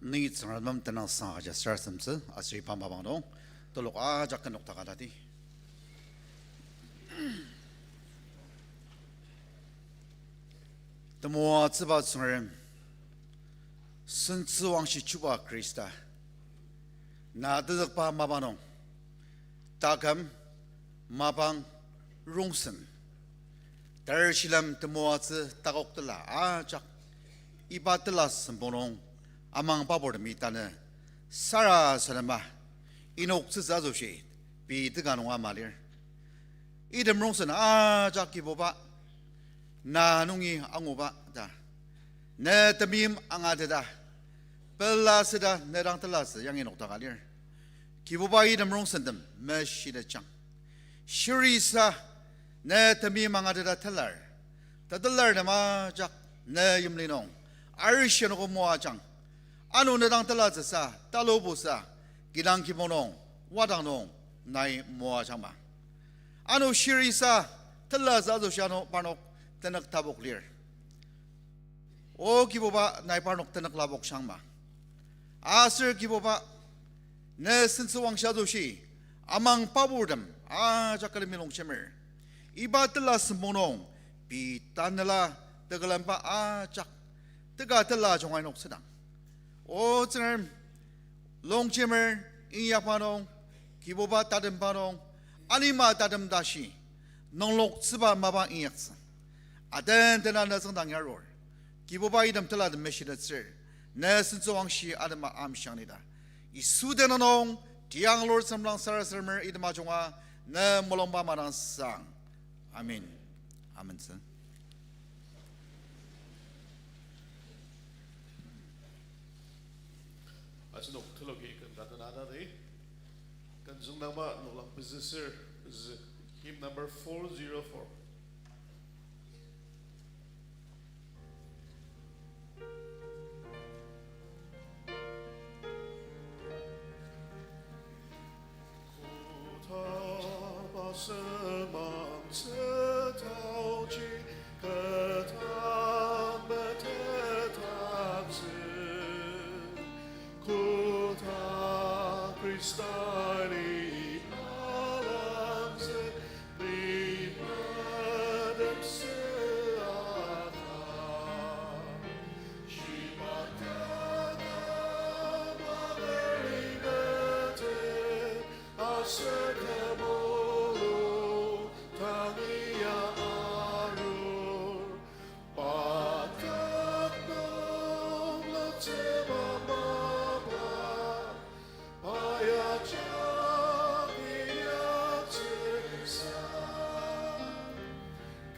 Ni Tsüngrem nem tenüngsang agüja sarasademtsü, aser iba mapang nung telok ajak ken nokdaka tati. Temoatsüba Tsüngrem, sentsüwangshi chuba Khrista, na tenzükba mapa nung taküm, mapang, rongsen, tarshilem temoatsü takoktela ajak iba tela sempong nung amangbaburtemi tanü sarasadema inoktsütsü asoshi pei teka nung ama lir. Item rongsen ajak Kibuba, na nungi anguba ta, ne temeim angateta, pela süda ne dang telatsü yangi nokdaka lir. Kibuba, item rongsentem meshitetjang. Shirisa ne temeim angateta telar, tetelar nem ajak ne yimli nung arishi anogo moajang. Ano ne dang telatsüsa, talubusa, kidang kibong nung, wadang nung, nai moajangma. Ano shirisa telatsü asoshi ano parnok tenük tapok lir. O Kibuba, nai parnok tenük lapokshangma. Aser Kibuba, ne sentsüwangshi asoshi amangbaburtem ajak külemi longjemer, iba tela sempong nung pei tanela tekülemba ajak teka tela junga inoktsüdang, O Tsüngrem, longjemer inyakba nung, Kibuba, tatemba nung, alima tatem tashi nungloktsüba mapa inyaktsü. Aten tena ne tsüngdang yarur, Kibuba, item telatem meshitettsür, ne sentsüwangshi atema amshiang nida. Yisu tenüng nung tiang lur semlang sarasademer item ajunga ne mulungba madangsang. Amen. Amentsü. Asenok teloki ken ka tena atadi. Ken züngdangba noklang pezü ser pezü. Hymn number four zero four. Kotaba semang tsütaoji ketang betetaktsü. Koda Khrista li alangzü, li madepsü aka. Shiba tata magari bete, aser kemulu tangi ya arur. Patak nung letsüba mapa, pa ya jak inyaktsüsa.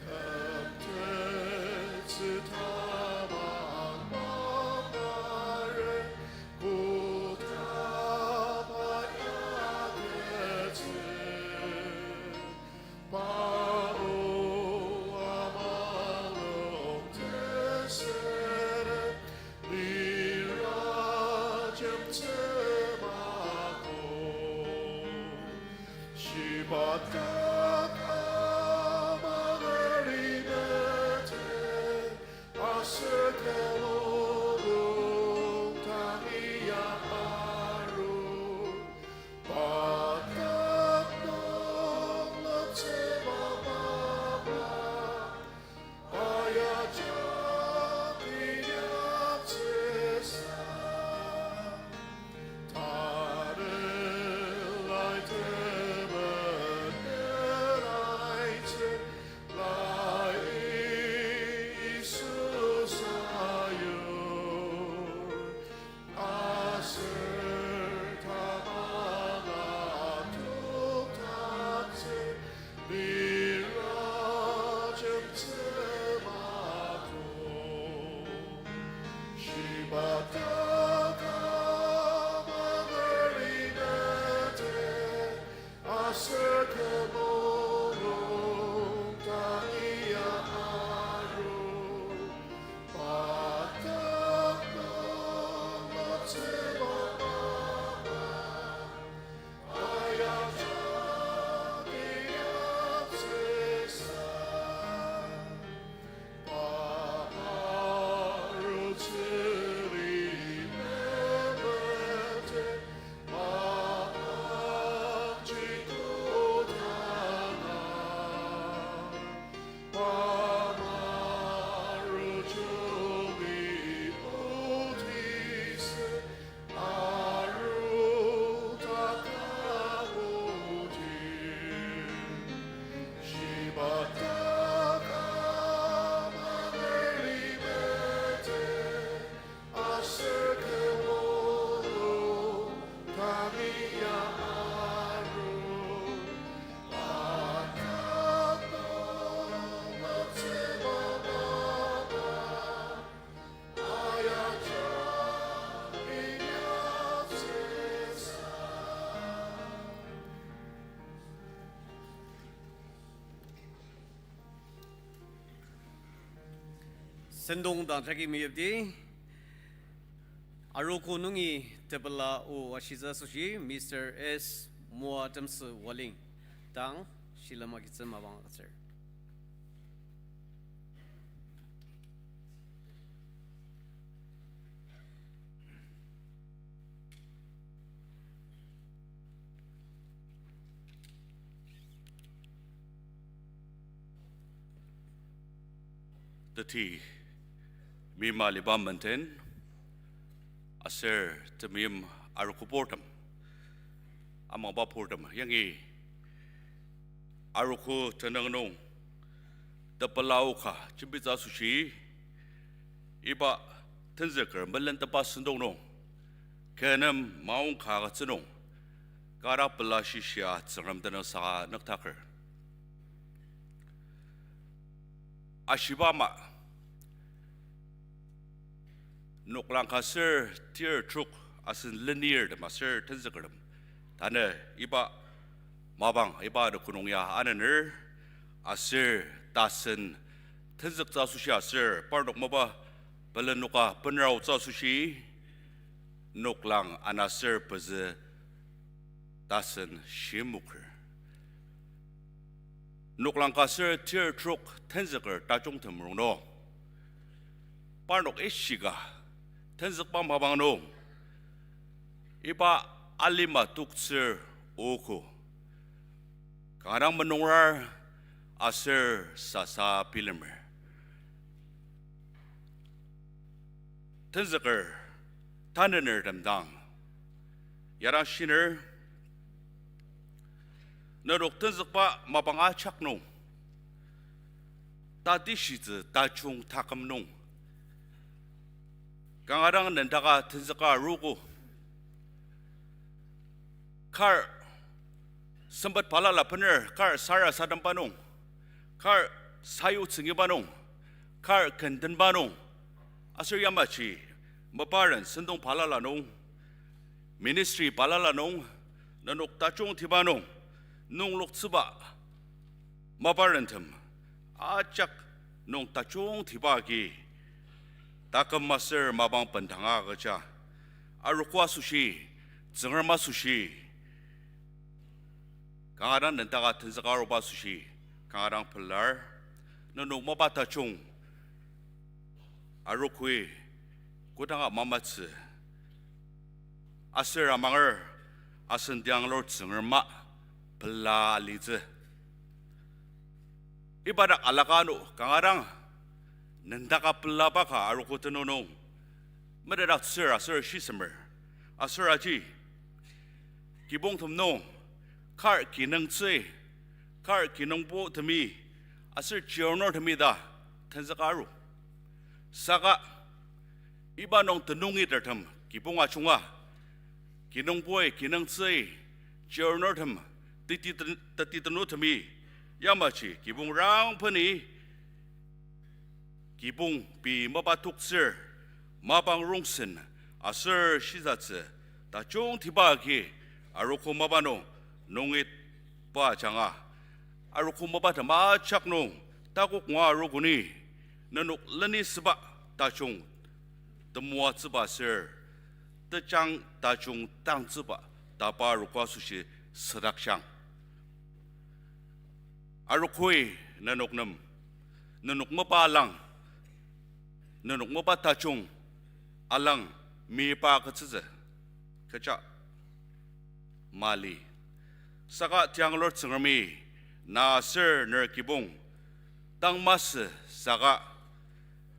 Küm tetsü tamang maparen, koda pa ya tetsü. Pa o amalung tesere, lira jemtsü mako. Shiba tata magari bete, aser kemulu tangi ya arur. Patak nung Sentong dang jagi meyipdi, arogo nungi tepela o ashitsü asoshi Mister S. Moatemsü Waling dang shilem agitsü mapang agütsür. Teti mima liba menden aser temeim arogo purtem, amangba purtem yangi arogo tenüng nung tepela o ka jembitsü asoshi, iba tenzüker melentepa sentong nung kü nem maongka agütsü nung, kara pela shishia Tsüngrem tenüng saka nüktaker. Ashiba ama, noklang ka ser tir trok asen lenirtem aser tenzükertem, tanü iba mapang iba anogo nung ya anener, aser tasen tenzüktsü asoshi aser parnok mapa pelenoka benraotsü asoshi noklang ana ser pezü tasen shimoker. Noklang ka ser tir trok tenzüker tajungtem rongnung, parnok ishika tenzükba mapang nung iba alima toktsür ogo kanga dang menungrar aser sasa bilemer. Tenzüker tanenertem dang ya dang shiner, nenok tenzükba mapang ajak nung, tatishitsü tajung taküm nung kanga dang nendaka tenzüka arogo. Kar sempet balala bener, kar sarasademba nung, kar sayutsüngiba nung, kar kendenba nung, aser yamaji maparen sentong balala nung, ministry balala nung, nenok tajungtiba nung, nungloktsüba maparentem ajak nung tajungtiba agi taküm aser mapang bendanga agüja, arogo asoshi, Tsüngrem asoshi, kanga dang nendaka tenzüka aruba asoshi kanga dang pelar. Nenok mapa tajung arogoi kodanga mamatsü aser amanger asen tianglur Tsüngrema pela alitsü. Iba dak alaka ano kanga dang nendaka pelaba ka arogo tenüng nung metetdaktsür aser shisemer. Aser aji kibongtem nung kar kinungtsü, kar kinungpotemi aser chirnurtemi ta tenzüka aru. Saka iba nung tenüngitertem kibong ajunga, kinungpoi, kinungtsü, chirnurtem, teti ten-, teti tenutemi, yamaji kibong rangpeni kibong pei mapa toktsür, mapang rongsen aser shisatsü tajungtiba agi arogo mapa nung nungitba ajanga, arogo mapa tema ajak nung takok ngua arogoni nenok lenisüba tajung temoatsüba aser tejang tajung tangtsüba tapa arogo asoshi südakjang. Arogoi nenok nem, nenok mapa alang, nenok mapa tajung alang meyipa agütsütsü kecha mali. Saka tianglur Tsüngremi na aser ner kibong tang masü saka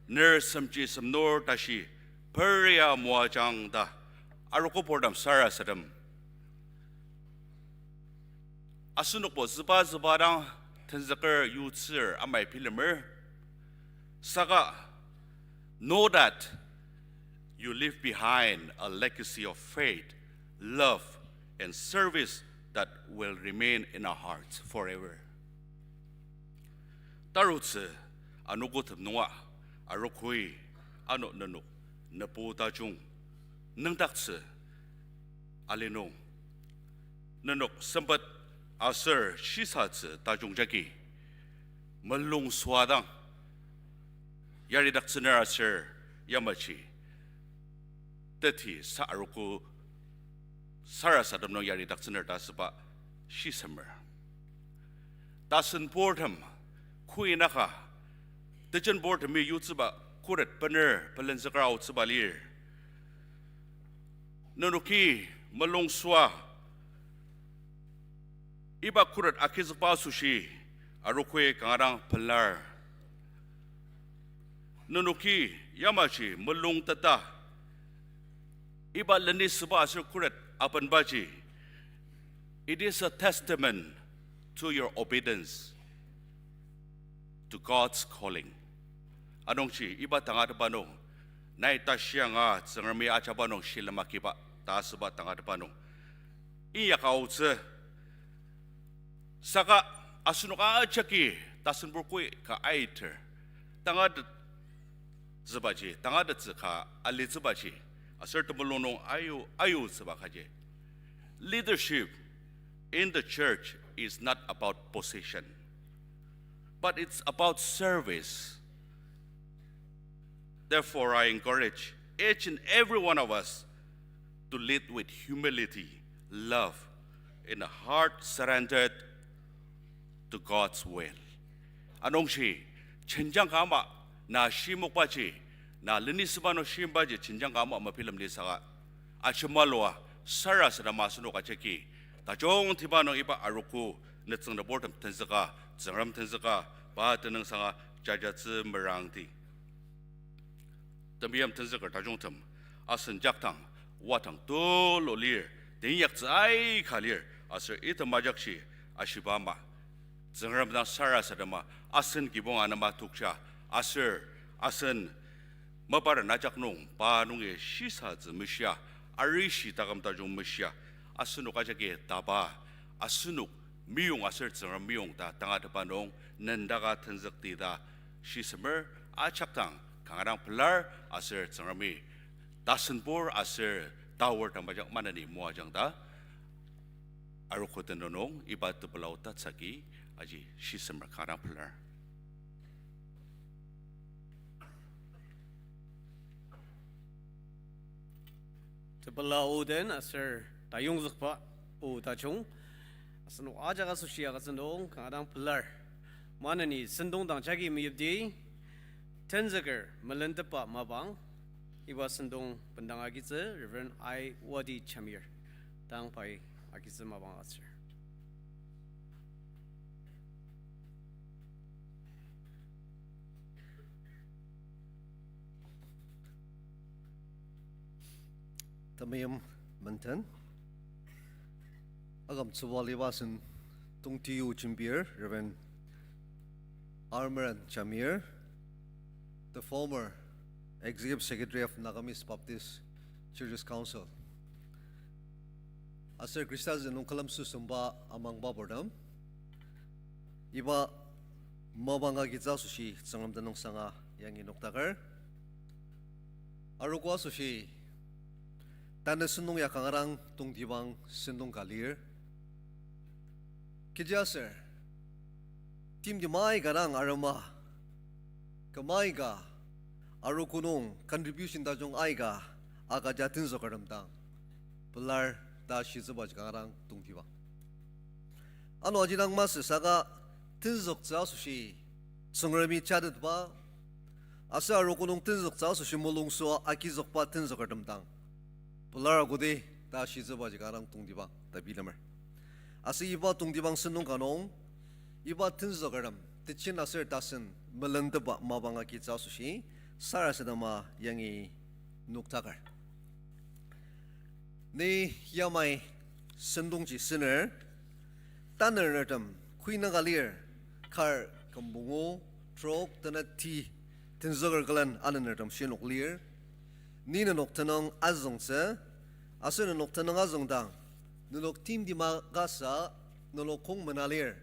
ner semji semnur tashi peria moajang ta arogo purtem sarasadem asenokbo züba züba dang tenzüker yutsür amai bilemer. Saka, know that you leave behind a legacy of faith, love, and service that will remain in our hearts forever. Tarutsü anogotem nunga, arogoi ano nenok nübu tajung nüngdaktsü ali nung, nenok sempet aser shisatsü tajung jagi mulung süadang yaridaktsüner aser yamaji teti sa arogo sarasadem nung yaridaktsüner ta asüba shisemer. Tasen purtem, kuinaka, tejen purtemi yutsüba khuret bener pelenzüker aotsüba lir. Nenoki mulung süa iba khuret agizükba asoshi arogoi kanga dang pelar. Nenoki yamaji mulung teta iba lenisüba aser khuret apenbaji, it is a testament to your obedience to God's calling. Anungji iba tangatetba nung, nai tashianga Tsüngremi ajaba nung shilem agiba ta asüba tangatetba nung, inyak aotsü, saka asenok ajaki tasen pur koi ka aiter, tangatettsübaji, tangatettsü ka alitsübaji, aser temulung nung ayu, ayutsüba kaji. Leadership in the church is not about position, but it's about service. Therefore, I encourage each and every one of us to lead with humility, love, in a heart surrendered to God's will. Anungji, jenjang ka ama, na shimokbaji, na lenisüba nung shimbaji, jenjang ka ama mabilemli saka, ajemalua sarasadema asenok ajaki tajungtiba nung iba arogo nütsüng nüburtem tenzüka, Tsüngrem tenzüka, pa tenüngsanga jajatsü merangdi. Temeim tenzüker tajungtem, asen jakdang, wadang tulu lir, teinyaktsü aika lir, aser item ajakji ashiba ama, Tsüngrem dang sarasadema, asen kibong anema tokja, aser, asen maparen ajak nung pa nungi shisatsü meshia, arishi taküm tajung meshia, asenok ajaki taba, asenok meyong aser Tsüngrem meyong ta tangatetba nung nendaka tenzükdi ta shisemer, ajak dang kanga dang pelar aser Tsüngremi tasen pur aser taor tambajak maneni moajang ta arogo tenüng nung iba tepela o tatsüka aji shisemer kanga dang pelar. Tepela o den aser tayongzükba o tajung, asenok ajak asoshi agütsü nung kanga dang pelar. Maneni sentong dang jagi meyipdi, tenzüker melentepba mapang, iba sentong bendang agitsü Reverend I. Wadi Jamir, tang pai agitsü mapang agütsür. Temeim menden, akümtsüba aliba asen tongti o jembir, Reverend Armeren Jamir, the former Executive Secretary of Nagamese Baptist Churches Council. Aser Khrista zü nung külemsü semba amangba purtem, iba mapang agitsü asoshi Tsüngrem tenüngsanga yangi noktaker. Arogo asoshi, tanü sentong ya kanga dang tongtibang sentong ka lir. Kechiaser timtem aika dang arema, küm aika arogo nung contribution tajung aika agüja tenzükertem dang pelar ta shitsübaji kanga dang tongtibang. Ano aji dang masü saka tenzüktsü asoshi Tsüngremi jatetba, aser arogo nung tenzüktsü asoshi mulungsüa agizükba tenzükertem dang pelar agüdi ta shitsübaji kanga dang tongtibang ta bilemer. Aser iba tongtibang sentong ka nung, iba tenzükertem, tejen aser tasen melentepba mapang agitsü asoshi, sarasadema yangi noktaker. Ni yamai sentongji sener, tanü nertem kuinaka lir, kar kümbongo, trok, teneti, tenzüker külen anenertem shinok lir. Ni nenok tenüng azüngtsü, aser nenok tenüng azüngdang, nenok timtima kasa, nenok kong mena lir,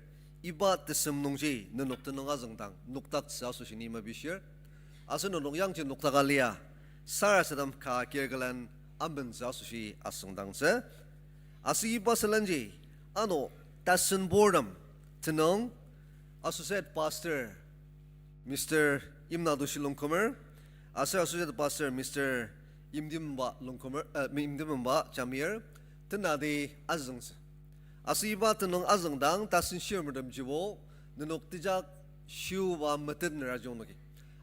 iba tesem nungji nenok tenüng azüngdang noktaktsü asoshi ni mepishir. Aser nenok yangji noktaka lia, sarasadem ka kir külen amentsü asoshi asüngdangtsü. Aser iba sülenji, ano tasen purtem tenüng Associate Pastor Mister Imna Doshi Longkumer, aser Associate Pastor Mister Imdimba Longkumer, eh, Imdimba Jamir, tenati azüngtsü. Aser iba tenüng azüngdang tasen shirmertemjibo, nenok tejak shiuba metet nera jungnoki.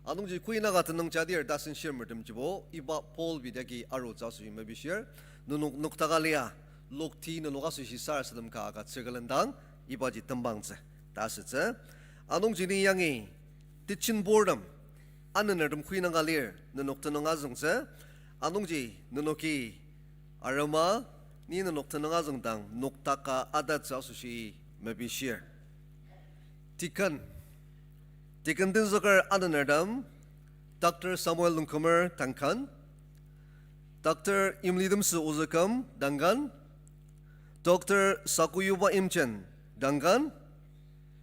Anungji kuinaka tenüng jadir tasen shirmertemjibo, iba Paul bidaki arutsü asoshi mepishir, nenok noktaka lia, lokti nenok asoshi sarasadem ka agütsür külen dang, ibaji tembangtsü, ta asütsü. Anungji ni yangi, techembordem, anenertem kuinaka lir, nenok tenüng azüngtsü, anungji nenoki arema, ni nenok tenüng azüngdang noktaka atatsü asoshi mepishir. Deacon, Deacon tenzüker anenertem, Doctor Samuel Longkumer Duncan, Doctor Imlitemsü Ozüküm Duncan, Doctor Sakuyuba Imchen Duncan,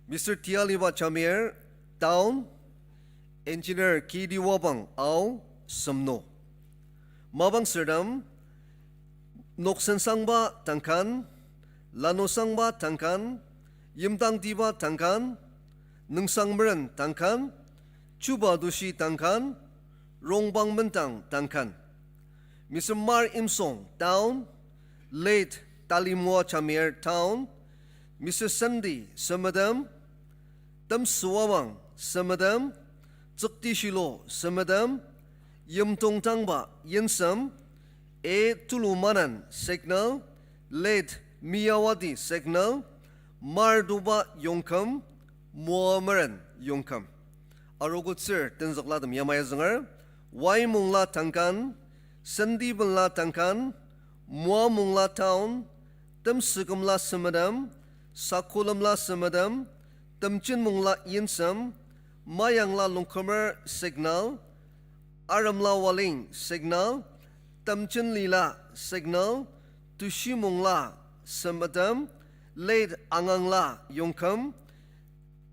Mister Tialiba Jamir, Town, Engineer K D Wabang, Ao, Semno. Mapang sürtem, Noksensangba Duncan, Lanusangba Duncan, Yimdangtiba Duncan, Nüngsangmeren Duncan, Chuba Doshi Duncan, Rongbang Mendang Duncan. Mister Mar Imsong, Town, Late Talimua Jamir, Town, Mister Sandy Semedem, Temsüwabang Semedem, Tsükti Shilo Semedem, Yimtongtangba Yinsem, A Tulumanan Signal, Late Miyawati Signal, Martuba Yongküm, Moameren Yongküm. Arogo tsür tenzüklatem yamai azünger, Waimungla Duncan, Sandy Benla Duncan, Moamungla Town, Temsükümla Semedem, Sakulemla Semedem, Temchinmungla Yinsem, Mayangla Longkumer Signal, Aremla Waling Signal, Temchinlila Signal, Tushimungla Semedem, Late Angangla Yongküm,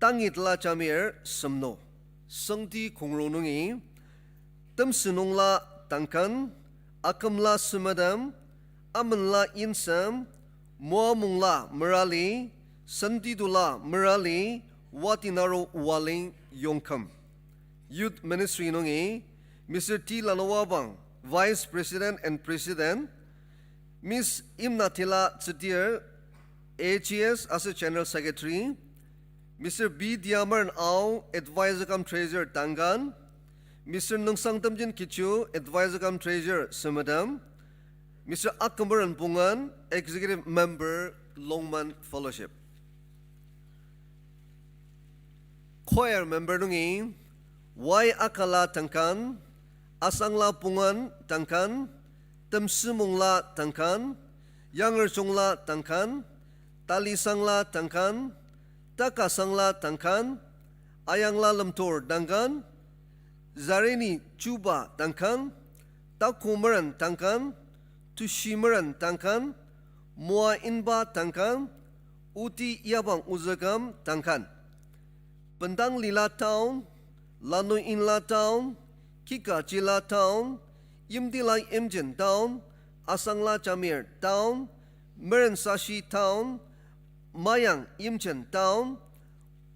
Tangitla Jamir Semno. Sangti Kongro nungi, Temsünungla Duncan, Akümla Semedem, Amenla Yinsem, Moamungla Merali, Santitula Merali, Watinaro Waling Yongküm. Youth Ministry nungi, Mister T Lanowabang, Vice President and President, Miss Imnatila Tsetir, A G S aser General Secretary, Mister B Diamern Ao, Advisor cum Treasurer Duncan, Mister Nungsang Temjin Kichu, Advisor cum Treasurer Semedem, Mister Akümeren Pungan, Executive Member, Longman Fellowship. Choir member nungi, Y Akala Duncan, Asangla Pungan Duncan, Temsümungla Duncan, Yangerjungla Duncan, Talisangla Duncan, Takasangla Duncan, Ayangla Lemtor Duncan, Zarini Chuba Duncan, Takumeren Duncan, Tushimeren Duncan, Moa Inba Duncan, Oti Yabang Ozüküm Duncan. Bendang Lila Town, Lanu Inla Town, Kikachila Town, Yimtila Imjen Town, Asangla Jamir Town, Merensashi Town, Mayang Imjen Town,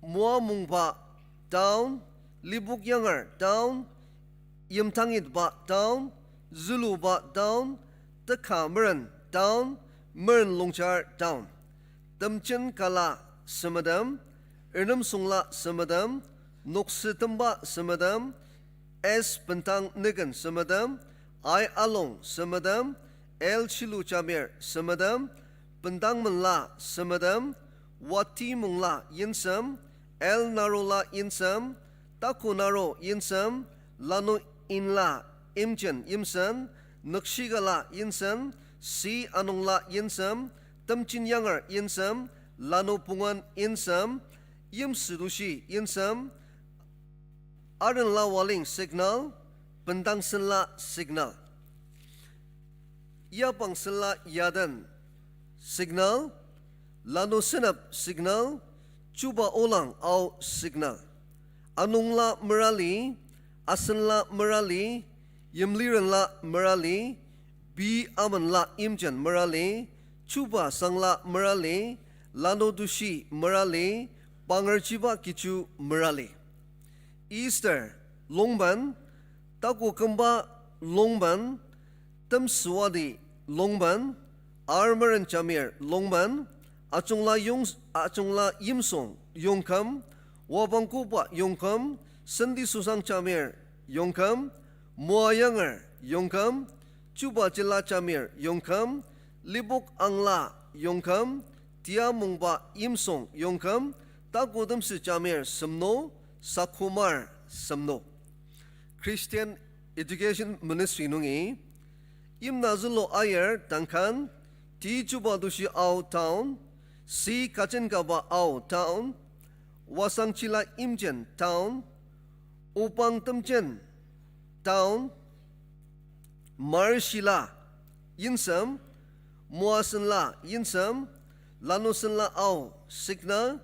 Moamungba Town, Libuk Yanger Town, Yimtangitba Town, Zuluba Town, Teka Meren Town, Meren Longchar Town. Temjen Kala Semedem, Ernemsungla Semedem, Noksü Temba Semedem, S Bendang Nüken Semedem, I Along Semedem, L Shilu Jamir Semedem, Bendang Menla Semedem, Wati Mungla Yinsem, L Narula Yinsem, Taku Naru Yinsem, Lanu Inla Imjen Yimsen, Nükshikala Yinsen, C Anungla Yinsem, Temjin Yanger Yinsem, Lanu Pungan Yinsem, Yimsüdushi Yinsem, Arenla Waling Signal, Bendang Senla Signal. Yabang Senla Yaden Signal, Lanu Senep Signal, Chuba Olang Ao Signal. Anungla Merali, Asenla Merali, Yimlirenla Merali, B Amenla Imjen Merali, Chuba Sangla Merali, Lanu Dushi Merali, Pangerchiba Kichu Merali. Easter, Longben, Taku Kümba Longben, Temsüwadi Longben, Armeren Jamir Longben, Achungla Yong-, Achungla Yimsong Yongküm, Wabangkoba Yongküm, Sendi Susang Jamir Yongküm, Moa Yanger Yongküm, Chuba Jila Jamir Yongküm, Libok Angla Yongküm, Tia Mungba Yimsong Yongküm, Taku Temsü Jamir Semno, Sakumar Semno. Christian Education Ministry nungi, Imna Zülu Aier Duncan, T Chuba Tushi Ao Town, C Kachenkaba Ao Town, Wasangchila Imjen Town, Opang Temjen Town, Marshila Yinsem, Moasenla Yinsem, Lanusenla Ao Signal,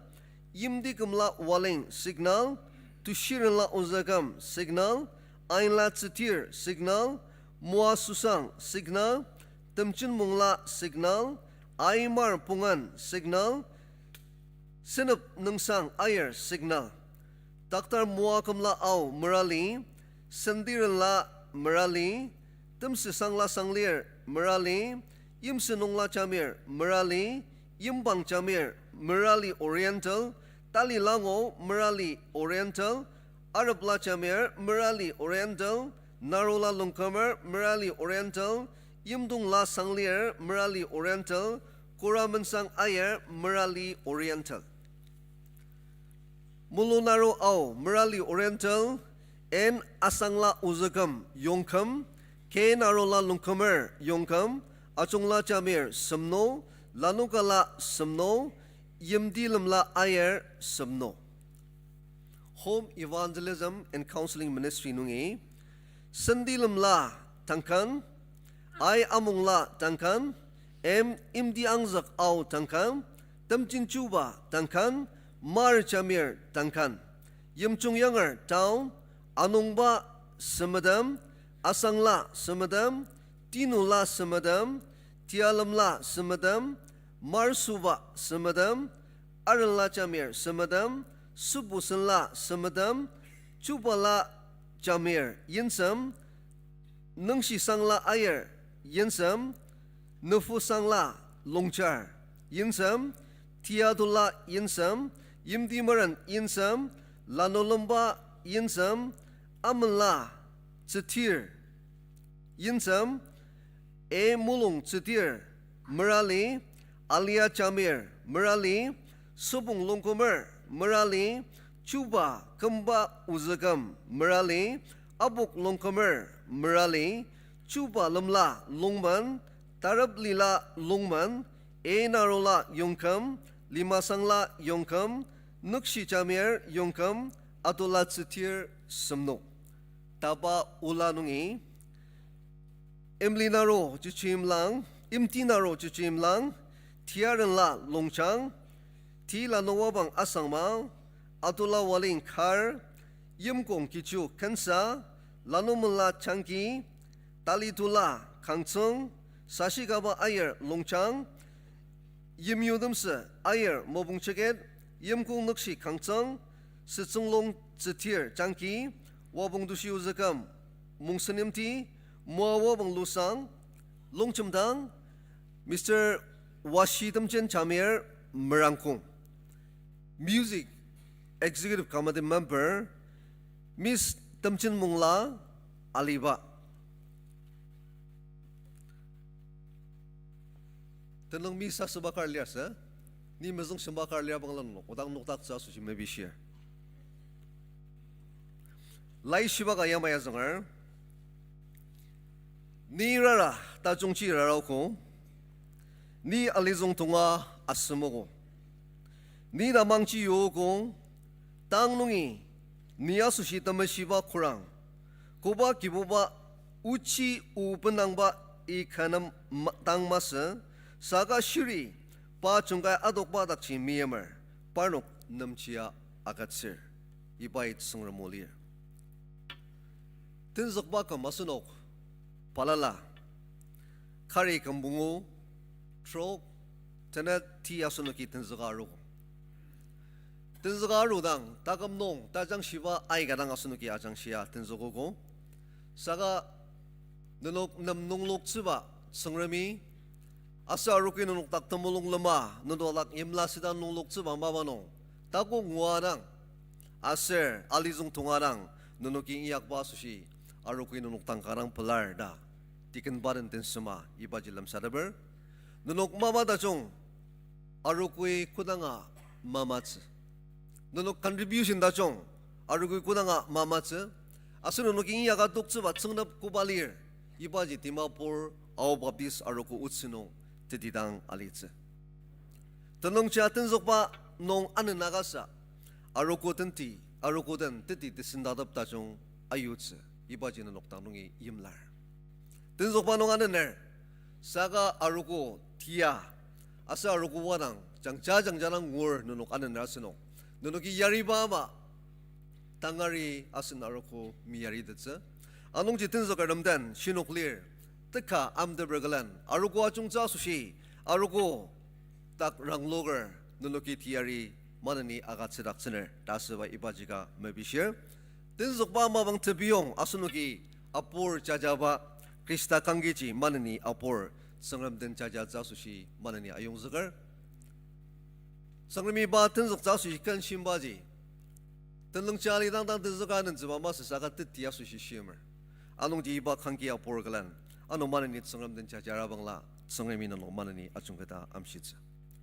Yimtikümla Waling Signal, Tushirenla Ozüküm Signal, Ainla Tsütir Signal, Moa Susang Signal, Temjinmungla Signal, Aimar Pungan Signal, Senep Nüngsang Aier Signal, Doctor Moa Kümla Ao Merali, Sendirenla Merali, Temsü Sangla Sanglir Merali, Yimsü Nungla Jamir Merali, Yimbang Jamir Merali Oriental, Tali Lango Merali Oriental, Arepla Jamir Merali Oriental, Narula Longkümer Merali Oriental, Yimdongla Sanglir Merali Oriental, Kura Mensang Aier Merali Oriental. Mulu Naro Ao Merali Oriental, N Asangla Ozüküm Yongküm, K Narola Longkümer Yongküm, Achungla Jamir Semno, Lanukala Semno, Yimti Lemla Aier Semno. Home Evangelism and Counseling Ministry nungi, Sendi Lemla Duncan, I Amungla Duncan, M Imti Angzük Ao Duncan, Temjin Chuba Duncan, Mar Jamir Duncan, Yimchung Yanger Town, Anungba Semedem, Asangla Semedem, Tinula Semedem, Tialemla Semedem, Marsuba Semedem, Arenla Jamir Semedem, Sübusenla Semedem, Chubala Jamir Yinsem, Nüngshisangla Aier Yinsem, Nüfusangla Longchar Yinsem, Tiatula Yinsem, Yimtimeren Yinsem, Lanulemba Yinsem, Amenla Tsütir Yinsem, E Mulung Tsütir Merali, Alia Jamir Merali, Sübong Longkümer Merali, Chuba Kümba Ozüküm Merali, Abok Longkümer Merali, Chuba Lemla Longmen, Tarep Lila Longmen, E Narola Yongküm, Limasangla Yongküm, Nükshi Jamir Yongküm, Atula Tsütir Semno. Taba ola nungi, Emli Naro Chichimlang, Imti Naro Chichimlang, Tiarenla Longchang, T Lanu Wabang Asangma, Atula Waling Kar, Yimkong Kichu Kensa, Lanumenla Changki, Talitula Kangtsüng, Sashikaba Aier Longchang, Yimyu Temsü Aier Mopung Cheket, Yimkong Nükshi Kangtsüng, Sütsünglong Tsütir Changki, Wabong Tushi Ozüküm Mongsenyimti, Moa Wabong Lusang, Longchimdang, Mister Washi Temjen Jamir Merangkong. Music Executive Committee Member, Miss Temjinmungla Aliba. Tenüng mi sasüba kar liasü, ni mezüngshimba kar lir bangla nung, odang nokdaktsü asoshi mepishir. Laishiba ka yamai azünger, ni rara tajungji raraogo, ni alizüng tonga asemogo, ni tamangji yogo, tang nungi ni asoshi temeshiba korang, koba Kibuba ochi o benangba i kü nem ma-, dang masü, saka shiri pa jungkai adokba dakji meimer, parnok nemjia agütsür. Ibai Tsüngrem o lir. Tenzükba küm asenok balala, kari küm pungu, trok, tenet ti asenoki tenzüka arogo. Tenzüka arudang, taküm nung tajangshiba aika dang asenoki ajangshia tenzükogo. Saka nenok nem nungloktsüba Tsüngremi, aser arogo nenok dak temulung lema, nenok dak yimla süda nungloktsüba mapa nung, takok ngua dang, aser alizüng tonga dang, nenoki inyakba asoshi, arogo nenok dang kanga pelar ta, tiken baden tensema ibaji lemsateper. Nenok mapa tajung, arogoi kodanga mamatsü. Nenok contribution tajung, arogoi kodanga mamatsü. Aser nenoki inyaka toktsüba tsüngnep koba lir, ibaji Dimapur Ao Baptist Arogo Otsü nung tetidang alitsü. Tenüngja tenzükba nung anena kasa, arogo tenti, arogo den teti tesendatep tajung ayutsü, ibaji nenok dang nungi yimlar. Tenzükba nung anener, saka arogo tia, aser arogo wadang, jangja jangja dang ngur nenok anener asenok. Nenoki yariba ama, tangari asen arogo meyaritettsü. Anungji tenzükertem den shinok lir, teka amteper külen, arogo ajungtsü asoshi, arogo dak rangloker, nenoki teyari maneni agütsüdaktsüner ta asüba ibaji ka mepishir. Tenzükba mapang tebiyong asenoki apur jajaba Khrista kangkiji maneni apur Tsüngrem den jajatsü asoshi maneni ayongzüker. Tsüngremi pa tenzüktsü asoshi ken shimbaji, tenüngja alidang dang tenzüka anentsüba masü saka teti asoshi shimer. Anungji iba kangki apur külen, ano maneni Tsüngrem den jajarabangla, Tsüngremi nenok maneni ajungketa amshitsü.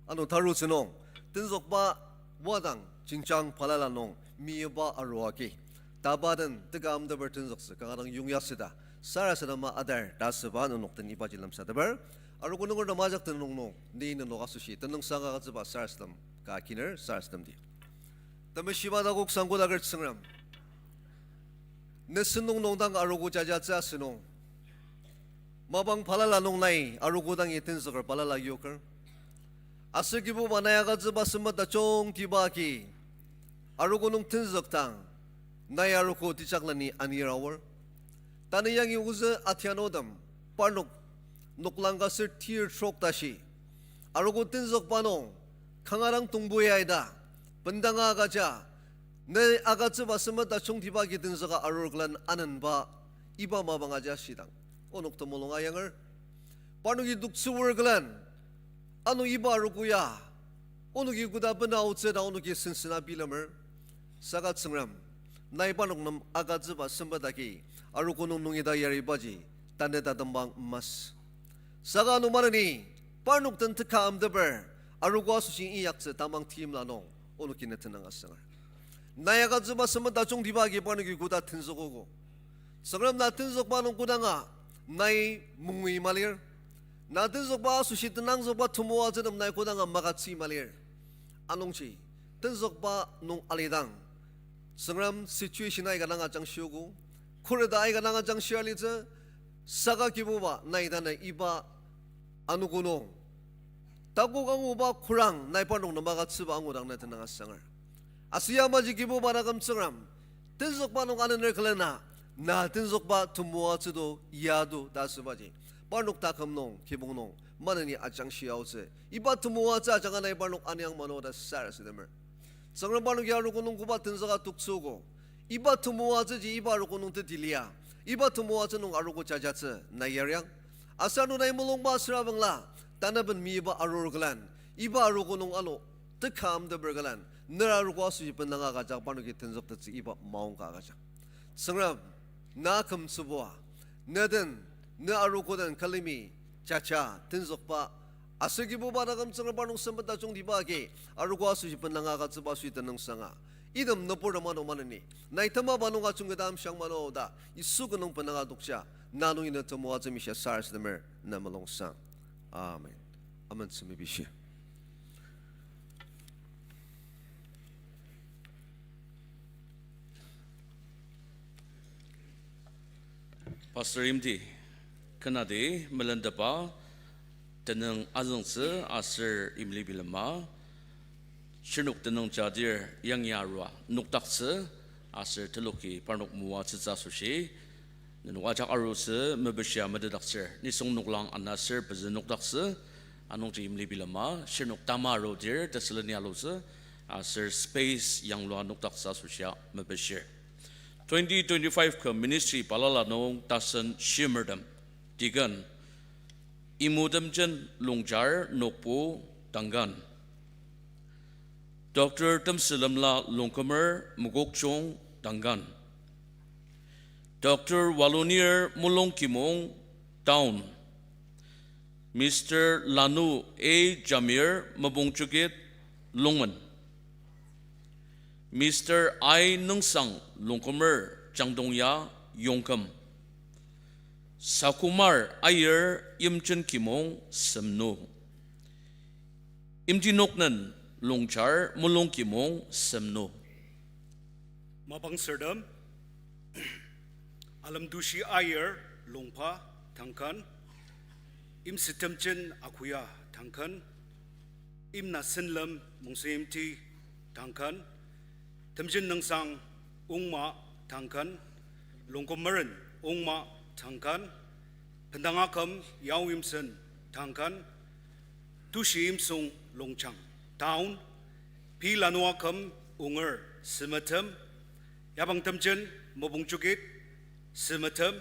Ano tarutsü nung, tenzükba wadang jenjang balala nung miba arua agi, taba den teka amteper tenzüktsü kanga dang yongya süda, sarasadema adar ta asüba nenok den ibaji lemsateper. Arogo nungertem ajak tenüng nung, ni nenok asoshi tenüngsang agütsüba sarasadem ka akiner, sarasademdi. Temeshiba takoksang kodaker Tsüngrem, ne sentong nung dang arogo jajatsü asünung, mapang balala nung nai arogo dangi tenzüker balala yoker. Aser Kibuba nai agütsüba sempet tajungtiba agi, arogo nung tenzükdang, nai arogo tejakleni anir aor. Tanü yangi ozü atianutem, parnok noklang ka ser tir trok tashi, arogo tenzükba nung, kanga dang tongbo ya ita, bendanga agüja, ne agütsüba sempet tajungtiba agi tenzüka arur külen anenba, iba mapang aja shidang, onok temulung ayanger. Parnoki toktsüoer külen, ano iba arogo ya, onoki koda bena aotsü ta onoki sensena bilemer. Saka Tsüngrem, nai parnok nem agütsüba sempet agi, arogo nung nungi ta yaribaji, tanü tatembang masü. Saka ano maneni, parnok den teka amteper, arogo asoshi inyaktsü tamang timla nung, onoki ne tenüng asanger. Nai agütsüba sempet tajungtiba agi parnoki koda tenzükogo. Tsüngrem, na tenzükba nung kodanga, nai mungui malir. Na tenzükba asoshi tenangzükba temoatsütem nai kodanga magütsü malir. Anungji, tenzükba nung alidang, Tsüngrem, situation aika dang ajangshiogo, khuret aika dang ajangshia litsü, saka Kibuba nai tanü iba anogo nung takok anguba khorang nai parnok nem agütsüba angudang na tenüng asanger. Aser yamaji Kibuba taküm Tsüngrem, tenzükba nung anener külena, na tenzükba temoatsü to, ya to ta asübaji, parnok taküm nung, kibong nung, maneni ajangshia aotsü, iba temoatsü ajanga nai parnok aniang mano ta sarasademer. Tsüngrem, parnoki arogo nung koba tenzüka toktsüogo, iba temoatsüji iba arogo nung teti lia, iba temoatsü nung arogo jajatsü nai yariang. Aser ano nai mulungba asürabangla, tanaben miba arur külen, iba arogo nung ano teka amteper külen, nera arogo asoshi bendanga agüjak, parnoki tenzüktettsü iba maongka agüjang. Tsüngrem, na kümtsübua, ne den, ne arogo den külemi jaja tenzükba, aser Kibuba taküm Tsüngrem, parnok sempet tajungtiba agi, arogo asoshi bendanga agütsüba asoshi tenüngsanga, item nüburtem ano maneni, nai temaba nung ajungketa amshiang mano ta, Yisu kü nung bendanga tokja, na nungi ne temoatsü mishia sarasademer, na mulungsang. Amen. Amen, semi bishi. Pastor Imti, kenadi melentepa tenüng azüngtsü aser imli bilema, shirnok tenüng jadir yangi arua nokdaktsü aser teloki parnok moatsütsü asoshi, nenok ajak arutsü mepishia metetdaktsür, nisung noklang ana ser pezü nokdaktsü, anungji imli bilema, shirnok tama arudir tesüleni alutsü, aser space yanglua nokdaktsü asoshia mepishir. Twenty twenty-five ka ministry balala nung tasen shimertem, deacon, Imutemjen Longchar, Nokpu, Tangkan. Doctor Temsülemla Longkumer, Mokokchung, Tangkan. Doctor Walunir Mulongkimong, Town. Mister Lanu A. Jamir, Mopungchukit, Longmen. Mister I. Nungsang Longkumer, Changtongya, Yongküm. Sakumar Aier, Yimchen Kimong, Semnu. Imtinoknen Longchar Mulongkimong, Semnu. Mapang sürtem, Alemtushi Aier, Longpa, Tangkan. Imsütemjen Akuya, Tangkan. Imnasenlem Mongsenyimti, Tangkan. Temjen Nüngsang Ongma, Tangkan. Longkumeren Ongma, Tangkan. Bendangaküm Yaoyimsen, Tangkan. Tushi Imsung Longchang, Town. Pei Lanuaküm Onger, Semetem. Yabang Temjen Mopungchukit, Semetem.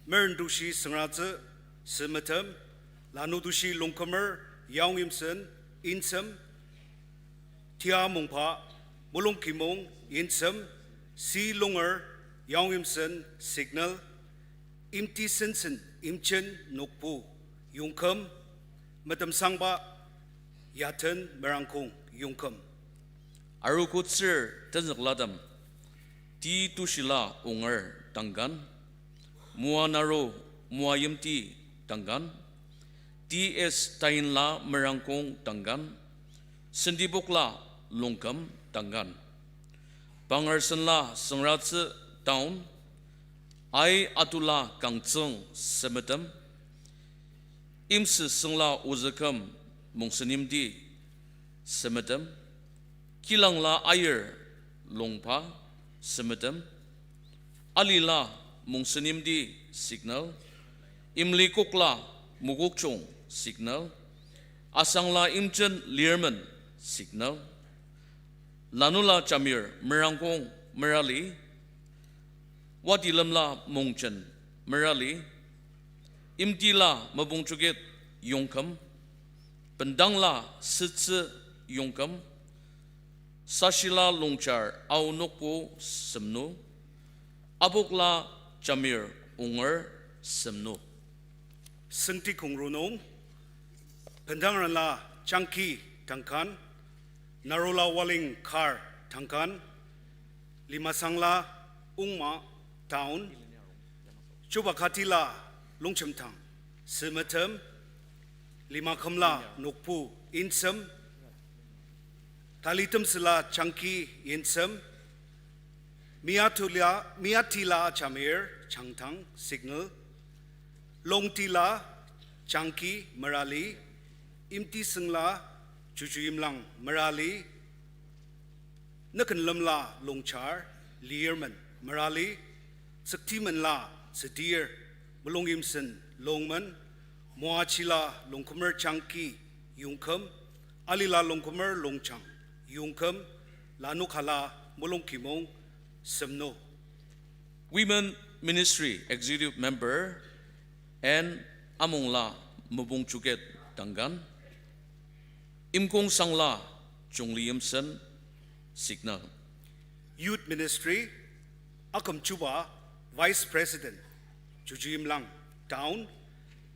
Meren Tushi Süngratsü, Semetem. Lanu Tushi Longkumer, Yaoyimsen, Insem. Tia Mongpa Mulongkimong, Insem. Si Longer Yaoyimsen, Signal. Imti Sensen Imchen, Nokpu, Yongküm. Metemsangba Yaten Merangkong, Yongküm. Arogo tsür tenzüklatem, T. Tushila Onger, Tangkan. Moa Naro, Moa Yimti, Tangkan. T. S. Tainla Merangkong, Tangkan. Sentibokla Longküm, Tangkan. Pangersenla Süngratsü, Town. Ai Atula Kangtsüng, Semetem. Imsüsüngla Ozüküm Mongsenyimti, Semetem. Kilangla Aier Longpa, Semetem. Alila Mongsenyimti, Signal. Imlikokla Mokokchung, Signal. Asangla Imchen Lirmen, Signal. Lanula Jamir Merangkong, Merali. Watilemla Mongchen, Merali. Imtila Mopungchukit, Yongküm. Bendangla Sütsü, Yongküm. Sashila Longchar Aonokpu, Semnu. Abokla Jamir Onger, Semnu. Sengti kongru nung, Bendangrenla Changki, Tangkan. Narula Waling Kar, Tangkan. Limasangla Ongma, Town. Chubakatila Longchemtang, Semetem. Limakümla Nokpu, Insem. Talitemsüla Changki, Insem. Miatula, Miatila Jamir, Changtang, Signal. Longtila Changki, Merali. Imtisüngla Chuchuyimlang, Merali. Nükenlemla Longchar Lirmen, Merali. Tsüktimenla Tsütir Mulongyimsen, Longmen. Moachila Longkumer Changki, Yongküm. Alila Longkumer Longchang, Yongküm. Lanukala Mulongkimong, Semnu. Women Ministry Executive Member N. Amongla Mopungchukit, Tangkan. Imkongsangla Chungli Yimsen, Signal. Youth Ministry, Akümchuba Vice President, Chuchuyimlang, Town.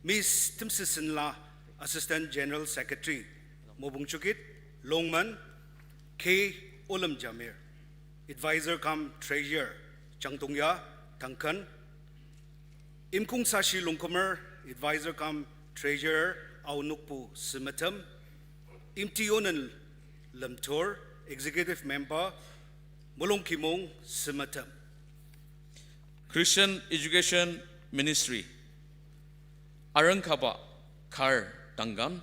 Miss Temsüsünla Assistant General Secretary, Mopungchukit, Longmen. K. Olem Jamir, Advisor cum Treasurer, Changtongya, Tangkan. Imkongsashi Longkumer, Advisor cum Treasurer, Aonokpu, Semetem. Imtionen Lemtur, Executive Member, Mulongkimong, Semetem. Christian Education Ministry, Arengkaba Kar, Tangkan.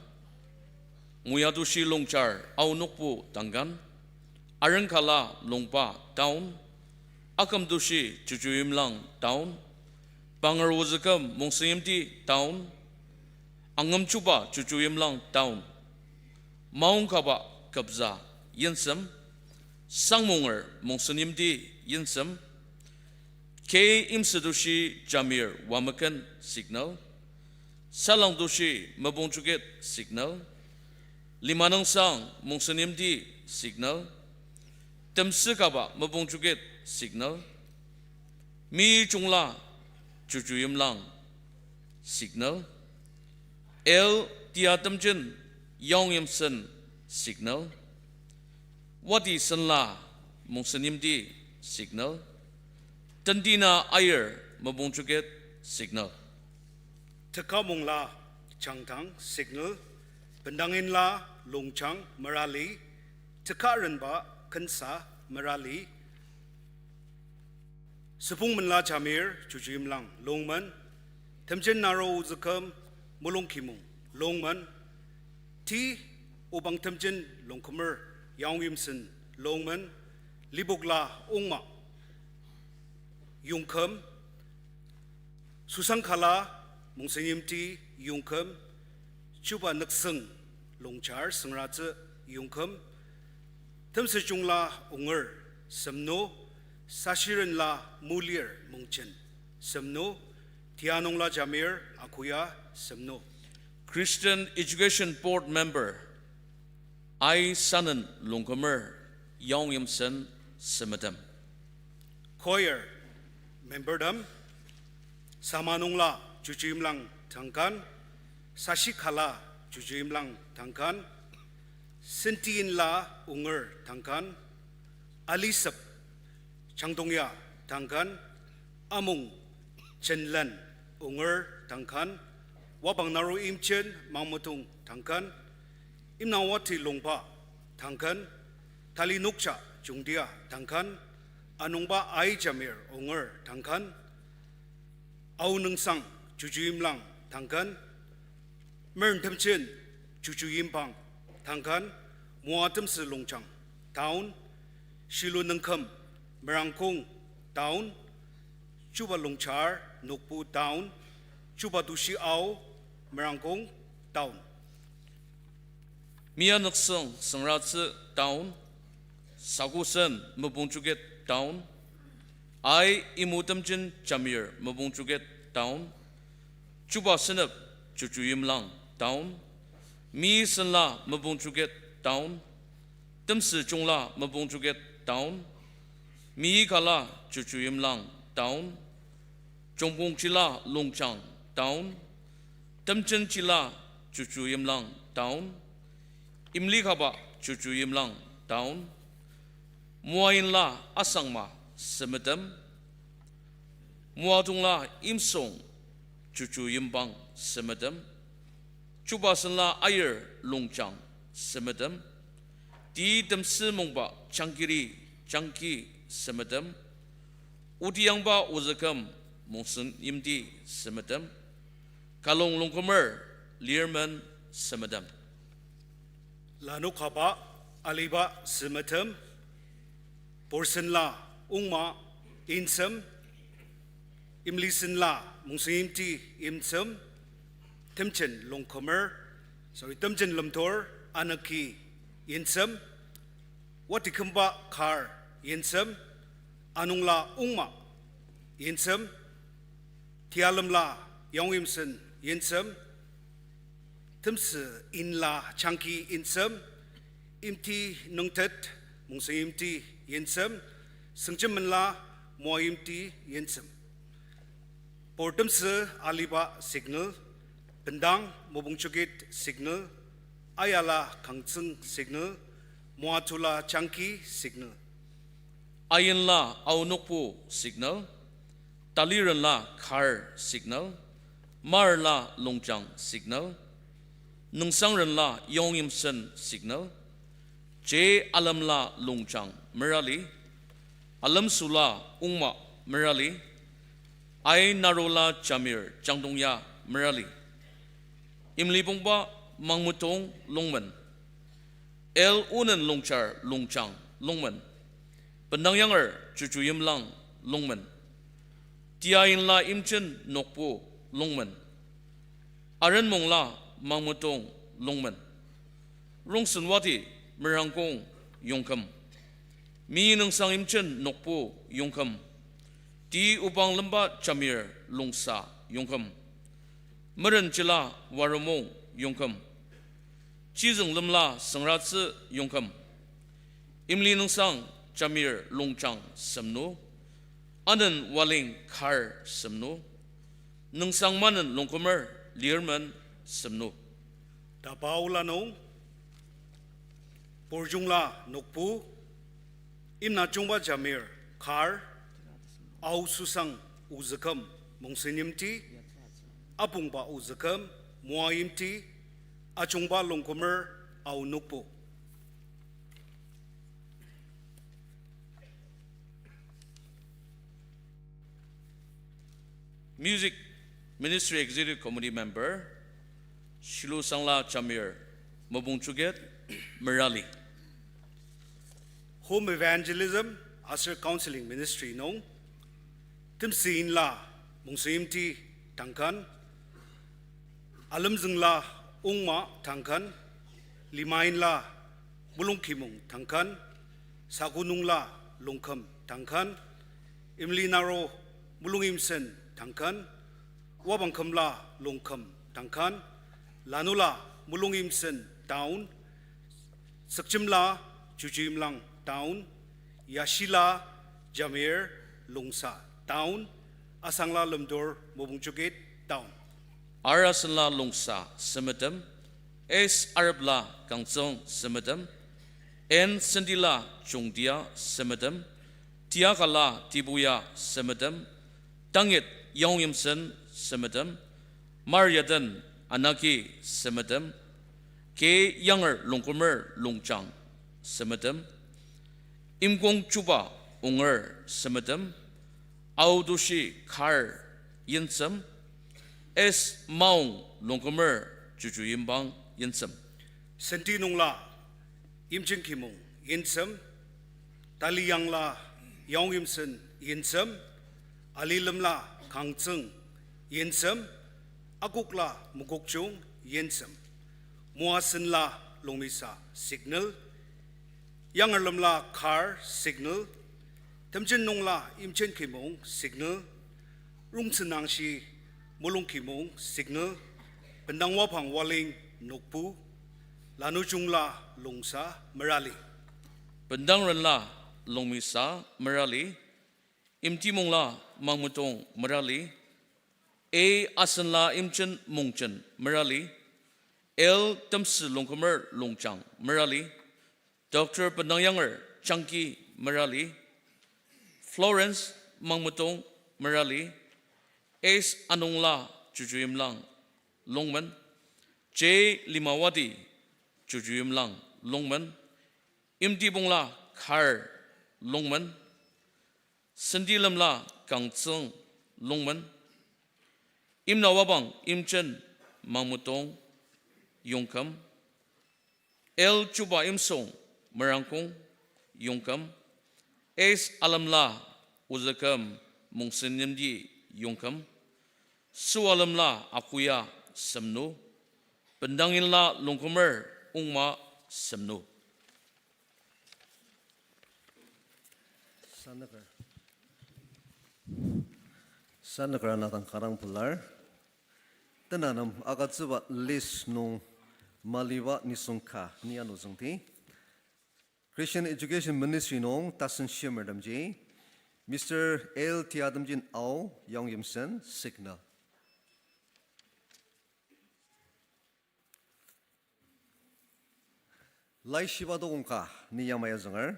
Moyatushi Longchar Aonokpu, Tangkan. Arengkala Longpa, Town. Akümtushi Chuchuyimlang, Town. Pangerozüküm Mongsenyimti, Town. Angemchuba Chuchuyimlang, Town. Maongkaba Kübza Yimsem, Sangmonger Mongsenyimti Yimsem, K. Imsütoshi Jamir Wameken Signal, Salangtoshi Mopungjuket Signal, Limanungsang Mongsenyimti Signal, Temsükaba Mopungjuket Signal, Mijungla Chuchu Yimlang Signal, L. Tia Temjen Yaong Yimsen Signal, Wati Senla Mongsenyimti Signal, Tentina Aier Mopungjuket Signal, Teka Mongla Changtang Signal, Bendang Inla Longjang Merali, Teka Renba Kensa Merali, Süpong Menla Jamir Chuchu Yimlang Longmen, Temjen Naro Ozüküm Mulongkimong Longmen, T. Obang Temjen Longkümer Yaong Yimsen Longmen, Lipokla Ongma Yongküm, Susangkala Mongsenyimti Yongküm, Chuba Nüksüng Longchar Süngratsü Yongküm, Temsüjungla Onger Semno, Sashirenla Mulir Mongchen Semno, Tianungla Jamir Akuya Semno. Christian Education Board Member I. Sanen Longkümer Yaong Yimsen Semetem. Choir membertem, Samanungla Chuchu Yimlang Tangkan, Sashikala Chuchu Yimlang Tangkan, Sentiinla Unger Tangkan, Alisep Changdongya Tangkan, Among Chenlen Unger Tangkan, Wabang Naro Imchen Mangmetong Tangkan, Imnangwati Longba Tangkan, Tali Nokja Jungtia Tangkan, Anungba Ai Jamir Unger Tangkan, Aonungsang Chuchu Yimlang Tangkan, Meren Temjen Chuchu Yimpang Tangkan, Moa Temsü Longjang Town, Shilu Nüngküm Merangkong Town, Chuba Longchar Nokpu Town, Chuba Tushi Ao Merangkong Town. Mia Nüksüng Süngratsü Town, Sakusen Mopungjuket Town, Ai Imu Temjen Jamir Mopungjuket Town, Chuba Senep Chuchu Yimlang Town, Mi Senla Mopungjuket Town, Temsüjungla Mopungjuket Town, Mi Kala Chuchu Yimlang Town, Jungpongchila Longjang Town, Temjenchila Chuchu Yimlang Town, Imlikaba Chuchu Yimlang Town, Moainla Asangma Semetem, Moatongla Imsong Chuchu Yimpang Semetem, Chuba Senla Aier Longjang Semetem, T. Temsü Mongba Changkiri Changki Semetem, Otiyangba Ozüküm Mongsenyimti Semetem, Kalong Longkümer Lirmen Semetem. Lanokaba Aliba Semetem, Porsenla Ongma Insem, Imlisenla Mongsenyimti Insem, Temjen Longkümer, sorry, Temjen Lemtor Anaki Insem, Watikümba Kar Insem, Anungla Ongma Insem, Tialemla Yaong Imsen Insem, Temsü Inla Changki Insem, Imti Nungtet Mongsenyimti Insem, Süngjemenla Moayimti Insem. Por Temsü Aliba Signal, Bendang Mopungchukit Signal, Ayala Kangtsüng Signal, Moatula Changki Signal. Ainla Aonokpu Signal, Talirenla Khar Signal, Marla Longjang Signal, Nüngsangrenla Yongyimsen Signal, J. Alemla Longjang Merali, Alemsula Ongma Merali, I. Narola Jamir Jangdongya Merali, Imlibongba Mangmetong Longmen, L. Unen Longchar Longjang Longmen, Bendangyanger Chuchu Yimlang Longmen, Tiainla Imchen Nokpu Longmen, Arenmongla Mangmetong Longmen, Rongsenwati Merangkong Yongküm. Mi Nüngsang Imchen Nokpu, Yongküm. Ti Ubang Lemba Jamir Longsa, Yongküm. Merenjila Waromung, Yongküm. Chizüng Lemla Süngratsü, Yongküm. Imli Nüngsang Jamir Longjang, Semnu. Anen Waling Kar, Semnu. Nüngsang Manen Longkümer Lirmen, Semnu. Tapa ola nung, Purjungla Nokpu, Imnajungba Jamir Kar, Ao Susang Ozüküm Mongsenyimti, Apongba Ozüküm Moayimti, Ajungba Longkümer Ao Nokpu. Music Ministry Executive Committee Member, Shilusangla Jamir, Mopungchuket, Merali. Home Evangelism aser Counseling Ministry nung, Temsüinla Mongsenyimti Tangkan, Alemzüngla Ongma Tangkan, Limainla Mulungkimong Tangkan, Sakunungla Longküm Tangkan, Imlinaro Mulungimsen Tangkan, Wabangkümla Longküm Tangkan, Lanula Mulungimsen Town, Sükjemla Chuchuimlang Town, Yashila Jamir Longsa Town, Asangla Lemdur Mopungchuket Town. Arasenla Longsa Semetem, S Arepla Kangtsüng Semetem, N Sendila Chungtia Semetem, Tiakala Tibuya Semetem, Tangit Yaongyimsen Semetem, Maryaden Anaki Semetem, K Yanger Longkümer Longjang Semetem, Imkong Chuba Onger Semetem, Aotushi Kar Yinsem, S Maong Longkümer Chuchuyimbang Yinsem. Senti nungla Imchenkimong Yinsem, Taliyangla Yaongyimsen Yinsem, Alilemla Kangtsüng Yinsem, Akokla Mokokchung Yinsem, Moasenla Longmisa Signal, Yangerlemla Kar Signal, Temjen nungla Imchenkimong Signal, Rongtsünangshi Mulungkimong Signal, Bendang Wapang Waling Nokpu, Lanujungla Longsa Merali. Bendangrenla Longmisa Merali, Imtimongla Mangmetong Merali, A Asenla Imchen Mongchen Merali, L Temsü Longkümer Longjang Merali, Doctor Bendangyanger Changki Merali, Florence Mangmetong Merali, S Anungla Chuchuimlang Longmen, J Limawati Chuchuimlang Longmen, Imtibongla Kar Longmen, Sendilemla Kangtsüng Longmen, Imnawabang Imchen Mangmetong Yongküm, L Chuba Imsong Merangkong Yongküm, S Alemla Ozüküm Mongsenyimti Yongküm, Süalemla Akuya Semnu, Bendangla Longkümer Ongma Semnu. Sanüker. Sanüker ana dang kanga pelar. Tenanem agütsüba list nung maliba nisung ka ni ano züngdi. Christian Education Ministry nung tasen shimertemji, Mister L T Adamjin Ao, Yong Yimsen, Signal. Laishiba tokong ka ni yamai azünger.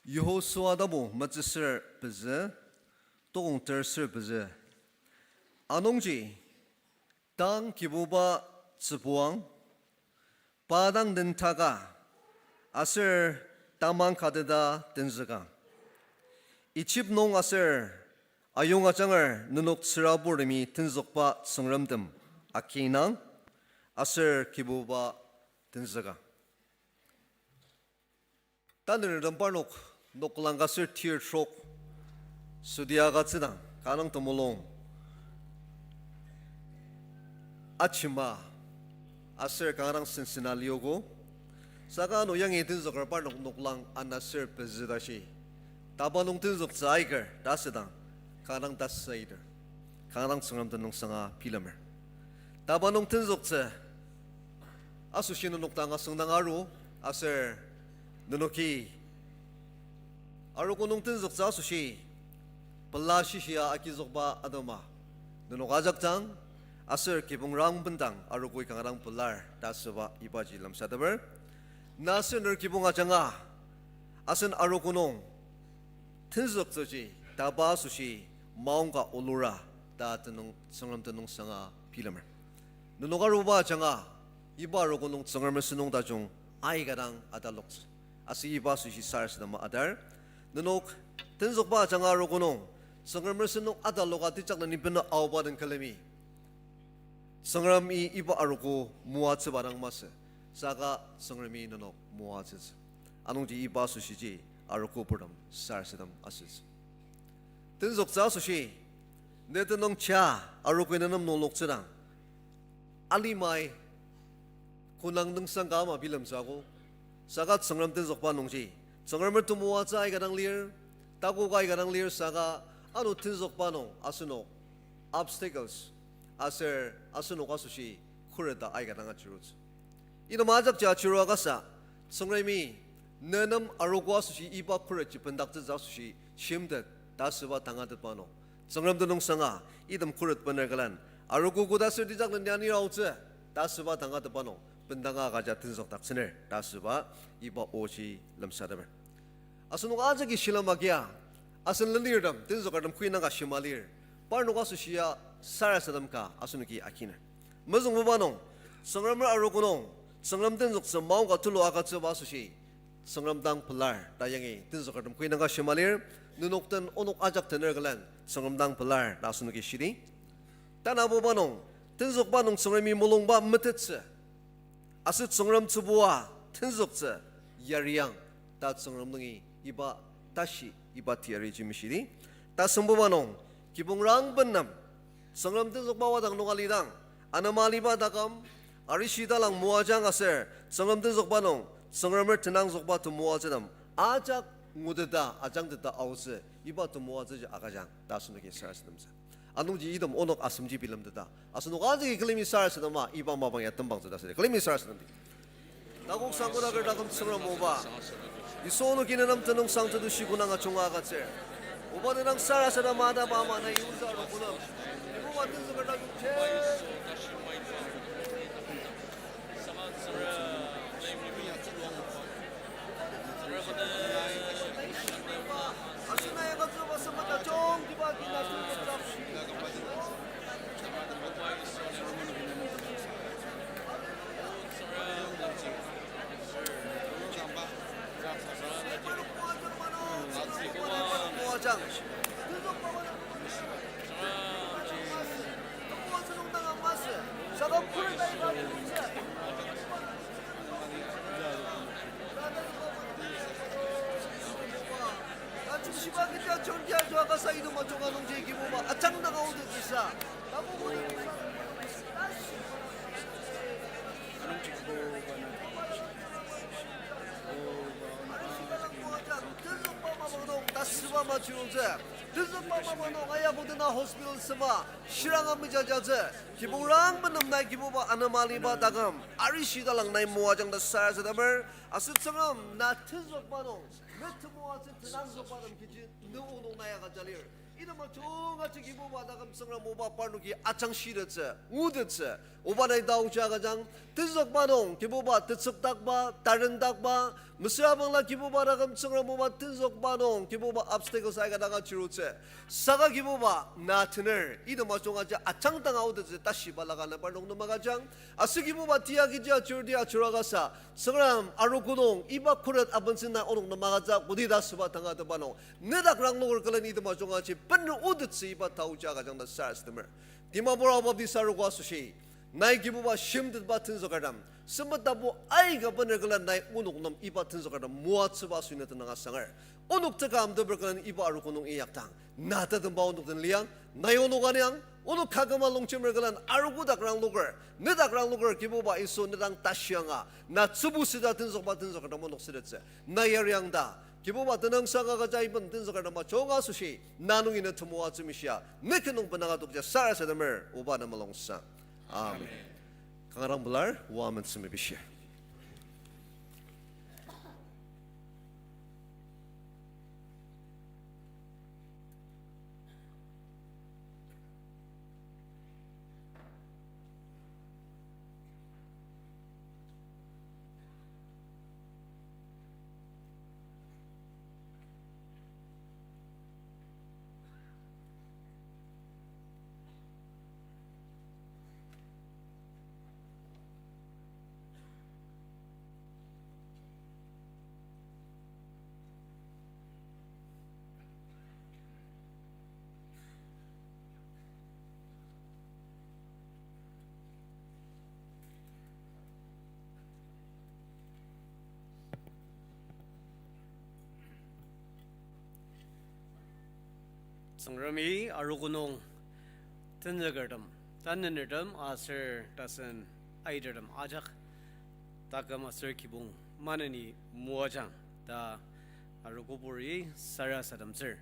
Yihosua tapu metsüsür pezü, tokong tersür pezü. Anungji, tang Kibuba tsübuang, pa dang den taka, aser tamang kateta tenzüka. Ijip nung aser ayong ajanger nenok tsüraburtemi tenzükba tsüngremtem akinang, aser Kibuba tenzüka. Tanurtem parnok noklang ka aser tir trok südi agütsüdang, kanga temulung ajema aser kanga sensena liogo. Saka ano yangi tenzüker parnok noklang ana ser pezü tashi, taba nung tenzüktsü aiker ta asüdang, kanga dang tasü aiter, kanga dang Tsüngrem tenüngsanga bilemer. Taba nung tenzüktsü asoshi nenok dang asüngdang aru, aser nenoki arogo nung tenzüktsü asoshi pela shishia agizükba atema nenok ajak dang aser kibong rang bendang arogoi kanga dang pelar ta asüba ibaji lemsateper. Na aser ner kibong ajanga asen arogo nung tenzüktsüji taba asoshi maongka olura ta tenüng, Tsüngrem tenüngsanga bilemer. Nenok aruba ajanga iba arogo nung Tsüngrem sentong tajung aika dang ataloktsü. Aser iba asoshi sarasadema adar, nenok tenzükba ajanga arogo nung Tsüngrem sentong ataloka tejaklen ibenü aoba den külemi Tsüngremi iba arogo moatsüba dang masü, saka Tsüngremi nenok moatsütsü. Anungji iba asoshiji arogo purtem sarasadem asütsü. Tenzüktsü asoshi, ne tenüng cha arogoi ne nem nungloktsüdang, alimai konang nüngsang ka ama bilemtsü akok. Saka Tsüngrem tenzükba nungji, Tsüngremer temoatsü aika dang lir, takoka aika dang lir saka, ano tenzükba nung asenok obstacles aser asenok asoshi khuret ta aika dang achirutsü. Item ajakji achirua kasa, Tsüngremi ne nem arogo asoshi iba khuretji bendaktsütsü asoshi shimtet ta asüba tangatetba nung, Tsüngrem tenüngsanga item khuret bener külen, arogo koda aser tejaklen ya ni aotsü ta asüba tangatetba nung bendanga agüja tenzükdaktsüner ta asüba iba oji lemsateper. Asenok ajaki shilem agia, asen lenirtem, tenzükertem koinaka shima lir, parnok asoshia sarasadem ka asenoki akiner. Mezüngbuba nung, Tsüngremer arogo nung, Tsüngrem tenzüktsü maongka tulu agütsüba asoshi Tsüngrem dang pelar ta yangi tenzükertem koinaka shima lir, nenok den onok ajak tener külen Tsüngrem dang pelar ta asenoki shidi. Tanabuba nung, tenzükba nung Tsüngremi mulungba metettsü aser Tsüngrem tsübua tenzüktsü yariang ta Tsüngrem nungi iba tashi iba teyariji meshidi. Tasüngbuba nung, kibong rang benem, Tsüngrem tenzükba wadang nung alidang, anema aliba taküm, arishi talang moajang aser Tsüngrem tenzükba nung Tsüngremer tenangzükba temoatsütem ajak nguteta ajangteta aotsü, iba temoatsüji agüjang ta asenoki sarasademtsü. Anungji item onok asemji bilemteta, asenok ajaki külemi sarasadema iba mapang ya tembangtsü ta asüdi külemi sarasademdi. Takok sangkodaker taküm Tsüngrem oba, Yisu onoki ne nem tenüngsang tetushi konanga chunga agütsür. Oba ne dang sarasadema ataba ama nai yuza aru kunem, Kibuba tenzüker taküm che Achutsüba kecha chonti ajua kasa item ajunga nungji Kibuba ajangdang aotettsüsa. Tenzükba mapang nung tasüba machirutsü. Tenzükba mapang nung ayakudena hospital sema shiranga mejajatsü. Kibong rang benem nai Kibuba anema aliba taküm arishi talang nai moajang ta sarasademer. Aser Tsüngrem na tenzükba nung ne temoatsü tenangzükba tem kechi ne onok nai agüja lir. Item ajunga ji Kibuba taküm Tsüngrem oba parnoki ajangshidettsü, ngutettsü, oba nai taoji agüjang, tenzükba nung Kibuba tetsükdakba, tarendakba, mesüra bangla Kibuba taküm Tsüngrem oba tenzükba nung Kibuba obstacles aika dang achirutsü. Saka Kibuba na tener, item ajunga ji ajangdang aotettsü tashi balaka na parnok nem agüjang. Aser Kibuba tia kechi achirti achirua kasa, Tsüngrem arogo nung iba khuret abentsü nai onok nem agütsü kodi ta asüba tangatetba nung, nedak rangloker külen item ajunga ji bener otettsü iba taoji agüjang ta sarasademer. Dimapur Ao Baptist arogo asoshi, nai Kibuba shimtetba tenzükertem, sempet tapu aika bener külen nai onok nem iba tenzükertem moatsüba asoshi ne tenüng asanger. Onok teka amteper külen iba arogo nung inyakdang, na tatemba onok den liang, nai onok aniang, Onok kaküma longjemer külen arogo dak rangloker, ne dak rangloker Kibuba Yisu ne dang tashi anga, na tsübu süda tenzükba tenzüker dang onok sütettsü. Na yariang ta, Kibuba tenüngsang agüja iben tenzüker dang majung asoshi, na nungi ne temoatsü mishia, ne ken nung benanga tokja sarasademer, oba na mulungsang. Amen. Kanga dang pelar, oa amentsü mepishir. Tsüngremi arogo nung tenzükertem, tanenertem aser tasen aitertem ajak taküm aser kibong maneni moajang ta arogoburi sarasademtsür.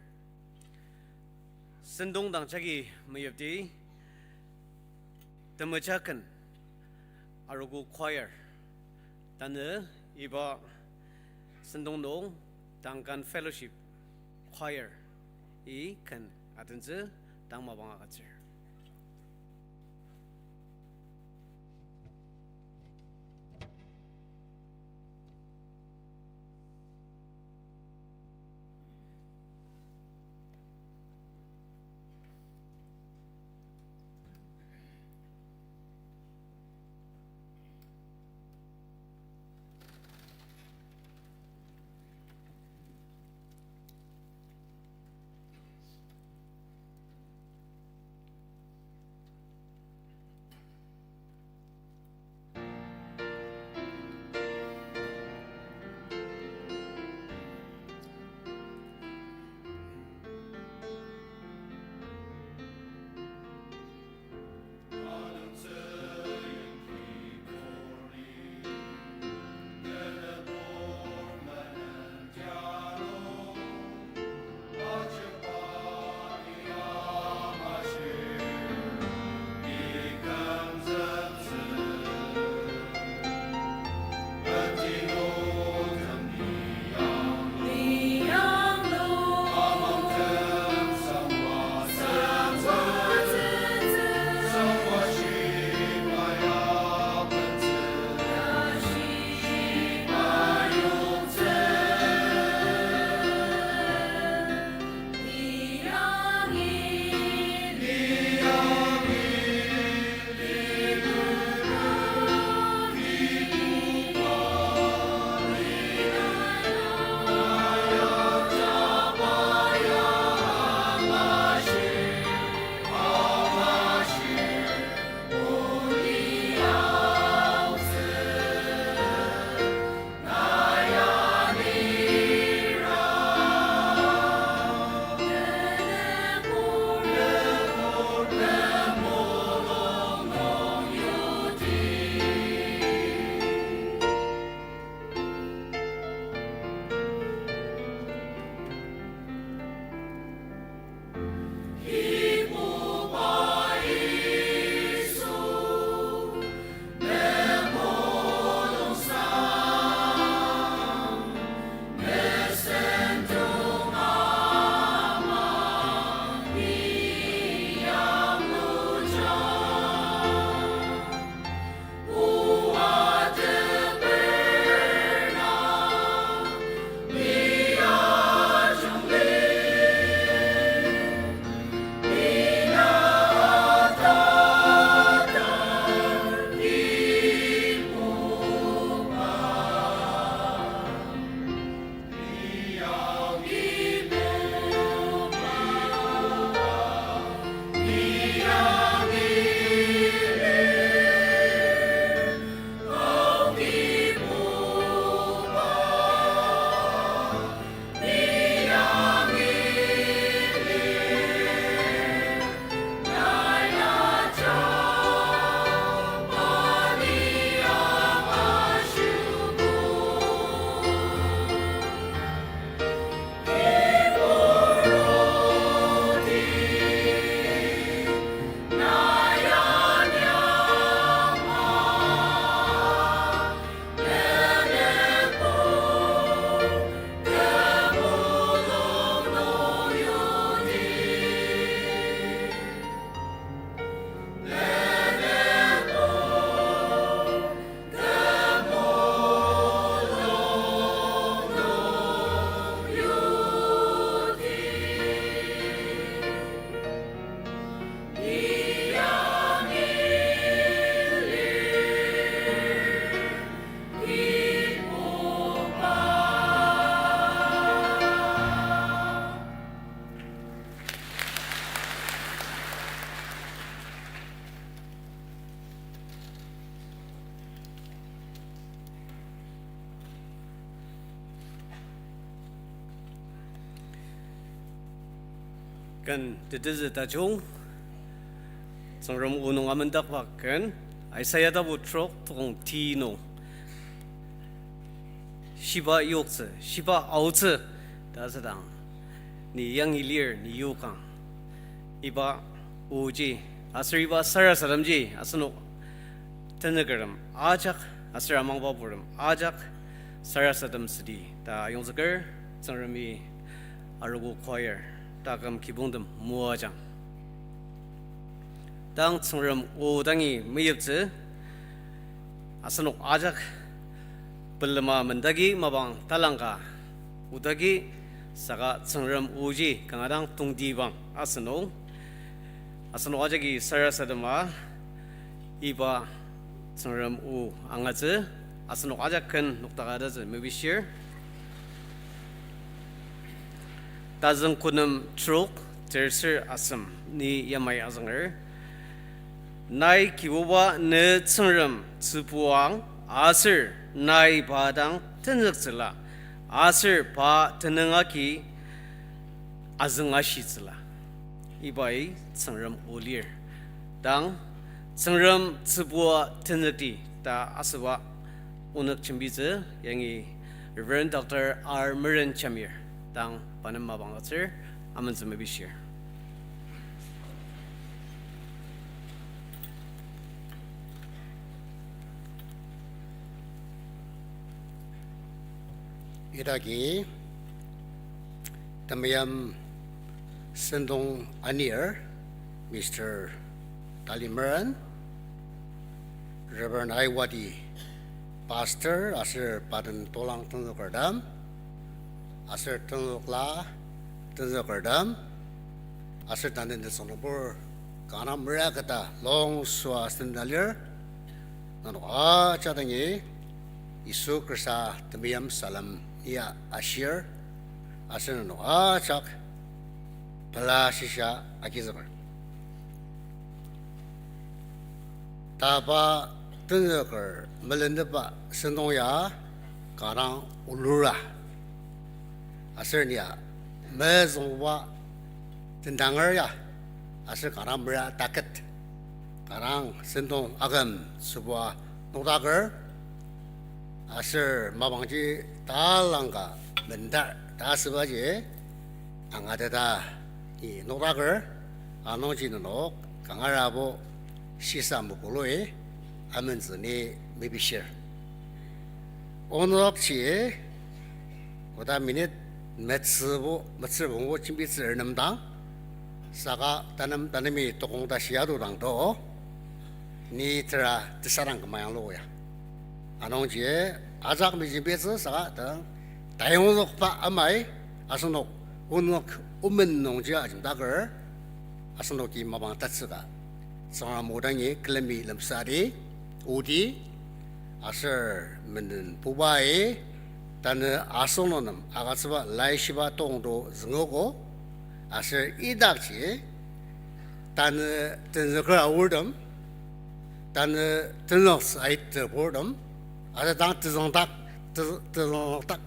Sentong dang jagi meyipdi, temeja ken arogo choir tanü iba sentong nung Duncan Fellowship Choir-i ken atentsü tang mapang agütsür. Ken tetezü tajung, Tsüngrem o nung amendakba ken, Isaiah tapu trok tokong ti nung. Shiba yoktsü, shiba aotsü, ta asüdang, ni yangi lir, ni yokang. Iba oji, aser iba sarasademji, asenok tenükertem ajak, aser amangba purtem ajak, sarasadem südi ta ayongzüker, Tsüngremi arogo choir, taküm kibongtem moajang. Tang Tsüngrem o dangi meyiptsü, asenok ajak pelema mendagi mapang talangka, odagi saka Tsüngrem oji kanga dang tongtibang asünung. Asenok ajaki sarasadema iba Tsüngrem o angatsü, asenok ajak ken noktaka tatsü mepishir. Tazüng konem trok terser asem ni yamai azünger. Nai Kibuba ne Tsüngrem tsübuang aser nai pa dang tenzüktsüla, aser pa tenüng agi azüng ashitsüla. Ibai Tsüngrem o lir. Dang Tsüngrem tsübua tenzükti ta asüba onük jembitsü yangi Reverend Doctor R Meren Jamir dang pa nem mapang agütsür, amentsü mepishir. Idaki temeim sentong anir, Mister Tali Meren, Reverend Aiwati, Pastor, aser pa den tolang tenzükertem, aser tenzükla tenzükertem, aser tanü nisung nübur kanga mera keta longsua asen alir, nenok ajak dangi Yisu Khrista temeim salem ya ashir, aser nenok ajak pela shisa agizüker. Taba tenzüker melentepa sentong ya kanga dang olura. Aser nia mezüngba tendanger ya, aser kanga dang mera taket, kanga dang sentong aküm sübua nokdaker, aser mapangji talangka mendar ta asübaji angateta ni nokdaker, anungji nenok kangarabo shisa mepuloi amentsü ni mepishir. Onokji oda minute metsübo, metsür bangbo jembitsü ernemdang, saka tanem, tanemi tokong tashi adodang do, ni tera tesarang küma yanglu ya. Anungji ajak mejembitsü saka dang tayongzükba amai asenok onok omen nungji ajemdaker, asenoki mapang tatsüka Tsüngrem o dangi külemi lemsati, odi, aser menden pubai, tanü asenok nem agütsüba laishiba tongdo züngogo, aser idakji, tanü tenzüker aortem, tanü tenzüktsü aitepurtem, aser dang tezüngdak, te-, tezüngdak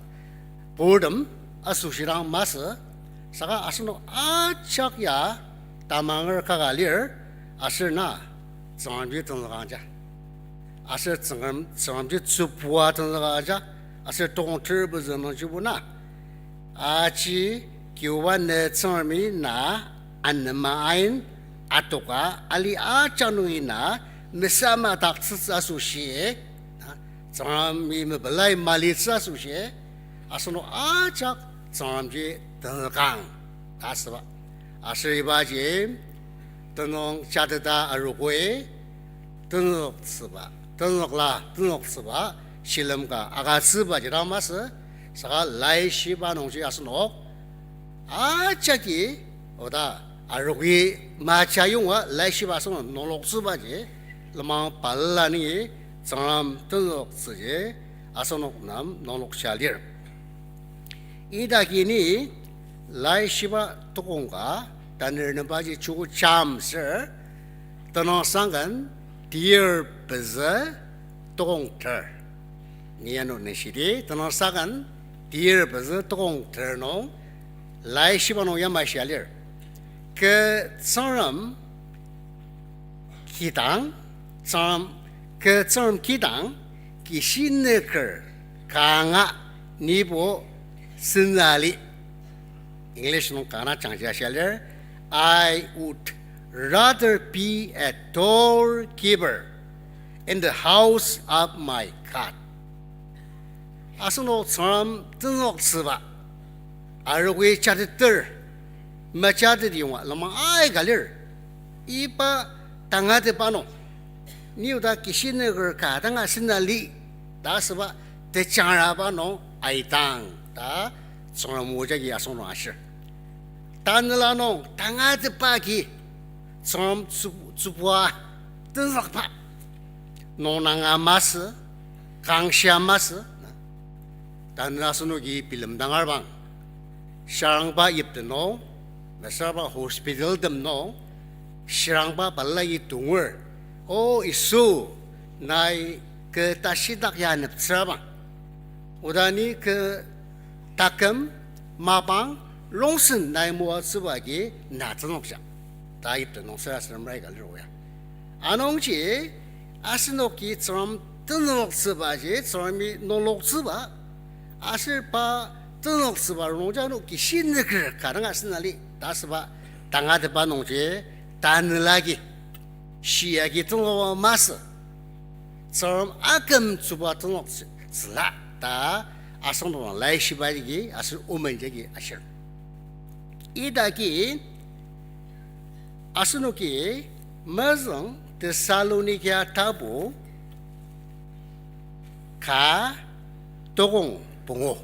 purtem asoshi dang masü, saka asenok ajak ya tamanger kaka lir, aser na Tsüngremji tenzükangja. Aser Tsüngrem, Tsüngremji tsübua tenzükangja, aser tokong ter pezü nungjibo na aji Kibuba ne Tsüngremi na anema ain atoka ali ajak nungi na mesama daktsütsü asoshi, na Tsüngremi mepelai malitsü asoshi, asenok ajak Tsüngremji tenzükang ta asüba. Aser ibaji tenüng jateta arogoi, tenzüktsüba, tenzükla tenzüktsüba, shilem ka agütsübaji dang masü, saka laishiba nungji asenok ajaki oda arogoi majayonga laishiba asenok nungloktsübaji lenmang balala nungi Tsüngrem tenzüktsüji asenok nem nunglokja lir. Idaki ni laishiba tokong ka tanü nembaji chuku jamser, tenüngsangken tir pezü tokong ter. Ni ano neshidi, tenüngsangken tir pezü tokong ter nung laishiba nung yamai shia lir. Kü Tsüngrem kidang, Tsüngrem, kü Tsüngrem kidang, kishinüker kanga nibo senzüli. English nung kanga jangja shia lir, I would rather be a doorkeeper in the house of my God. Asenok Tsüngrem tenzüktsüba, arogo jateter, mejatet yonga lenmang aika lir. Iba tangatetba nung, ni oda kishinüker ka danga senzüli, ta asüba tejangraba nung aidang ta Tsüngrem o jagi asenok nung ashir. Tanela nung tangatetba agi Tsüngrem tsü-, tsübua tenzükba. Nunanga masü, kangshia masü. Tanü asenoki bilemdang arbang, shirangba yipten nung, mesüra hospital tem nung, shirangba balala tonger, O Yisu, nai kü tashidak ya aneptsürabang, oda ni kü taküm, mapang, rongsen nai moatsüba agi na tenzükja, ta yipten nung sarasadem rai ka lir o ya. Anungji, asenoki Tsüngrem tenzüktsübaji, Tsüngremi nungloktsüba, aser pa tenzüktsüba nungji ano kishinüker ka danga senzüli ta asüba tangatetba nungji, tanela agi, shia agi tenzükba masü, Tsüngrem aküm tsübua tenzüktsü-, tsüla ta asenok dang laishiba jagi aser omen jagi ashir. Idaki asenoki mezüng Thessalonika tapu ka tokong pungu,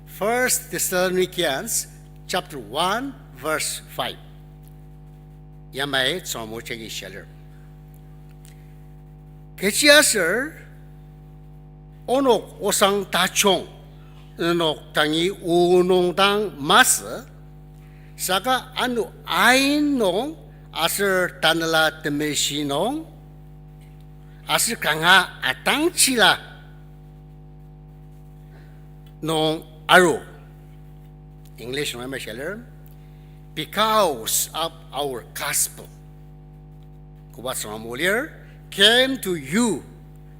First Thessalonians chapter one verse five. Yamai Tsüngrem o jagi shia lir. Kechiaser onok osang tajung, nenok dangi o nung dang masü, saka ano ain nung aser Tanela Temeshi nung aser kanga atangchila nung aru. English nung ama shia lir, because of our gospel, koba Tsüngrem o lir, came to you,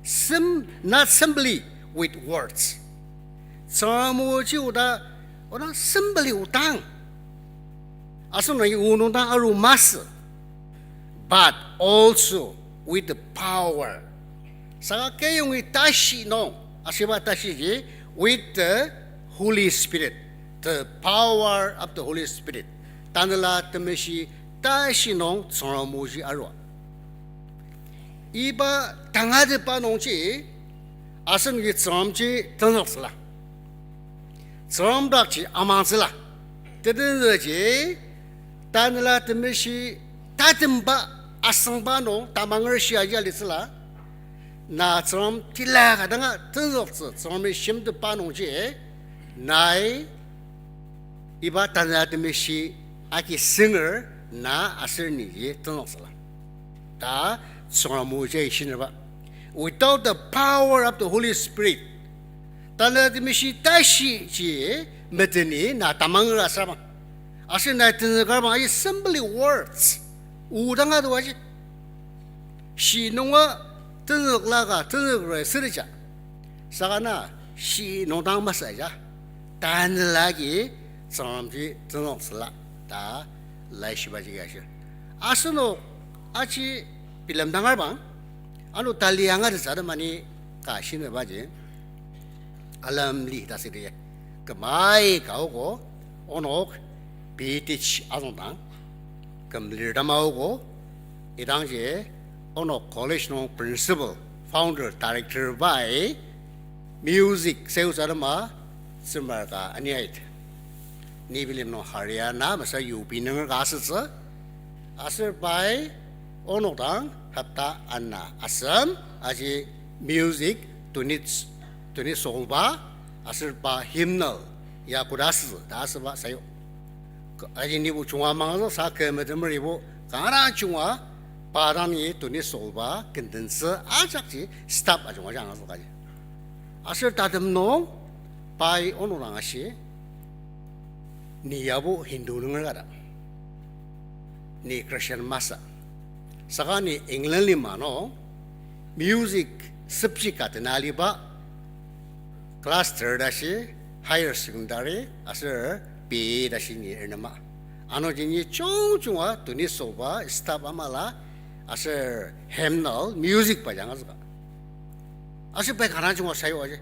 sim-, not simply with words. Tsüngrem oji oda, oda simply odang, asenok dangi o nung dang aru masü, but also with the power. Saka kü yongi tashi nung, ashiba tashiji, with the Holy Spirit, the power of the Holy Spirit. Tanela Temeshi tashi nung Tsüngrem oji arua. Iba tangatetba nungji, asenoki Tsüngremji tenzüktsüla. Tsüngrem dakji amangtsüla. Tetenzüji, Tanela Temeshi tatemba asüngba nung tamanger shia ya litsüla. Na Tsüngrem tila ka danga tenzüktsü Tsüngremi shimtetba nungji, nai iba Tanela Temeshi agi sünger na aser niji tenzüktsüla ta Tsüngrem oji shinerba. Without the power of the Holy Spirit, Tanela Temeshi tashiji meteni na tamanger asüba, aser na tenzüker bang aji simply words, o dang atoaji. Shi nunga tenzükla ka tenzüker südija, saka na shi nung dang masü ja, tanela agi Tsüngremji tenzüktsüla ta laishibaji ka shir. Asenok aji bilemdang arbang, ano tali angatettsü temani ka shinibaji, alem li ta südi, kümai ka ogo, onok B.Th azüngdang küm lir tamaogo, idangji onok college nung principal, founder, director pai music sales atema semer ka aniait. Ni bilim nung Haryana masa U P nunger ka asütsü. Aser pai onok dang hopta ana asem aji music tuni, tuni solba, aser pa hymnal ya koda asütsü ta asüba sayu. Aji nibo junga mangzü sa kü metemeribo kanga junga pa dang ni tuni solba kendentsü ajakji staff ajunga jang asü kaji. Aser tatem nung pai onok dang ashi, ni yabo Hindu nunger ka ta. ni Christian masü. Saka ni England lima nung music subject ka tena aliba class third ashi, higher secondary, aser B A tashi ni ernema. Anungji ni jungjunga tuni soba staff amala aser hymnal music ba yangazüka. Aser pai kanga junga sayu aji.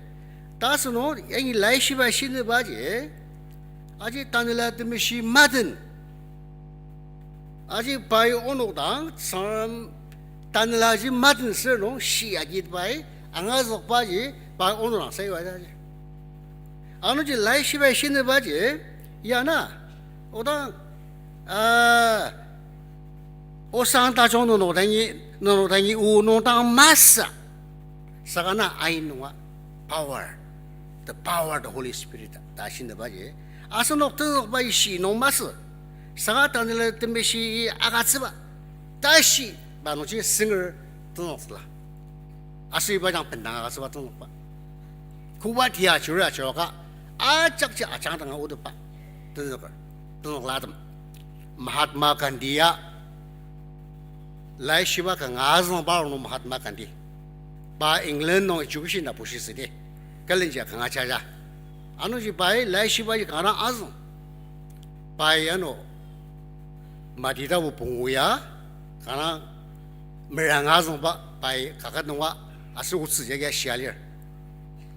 Ta asünung, yangi laishiba shinibaji, aji Tanela Temeshi maten. Aji pai onok dang, Tsüngrem Tanelaji maten sür nung shi agi pai angazükbaji pai onok dang sayuaja aji. Anungji laishiba shinibaji, yana, odang, ah, osang tajung nenok dangi, nenok dangi o nung dang masü. Saka na ain nunga power, the power of the Holy Spirit ta shinibaji. Asenok tenzükbaji shi nung masü. Saka Tanela Temeshi agütsüba. Tashi ba nungji singer tenzüktsüla. Aser iba dang bendang agütsüba tenzükba. Koba tia churi achiroka, ajakji ajang danga otetba tenzüker, tenzüklatem. Mahatma Gandhi ya, laishiba kanga azüngba nung Mahatma Gandhi. Pa England nung education na bushitsü di. Külenji kanga jaja. Anungji pai laishibaji kanga azüng. Pai ano Mati tapu pungu ya, kanga meranga azüngba pai kaket nunga aser otsü jagi shia lir.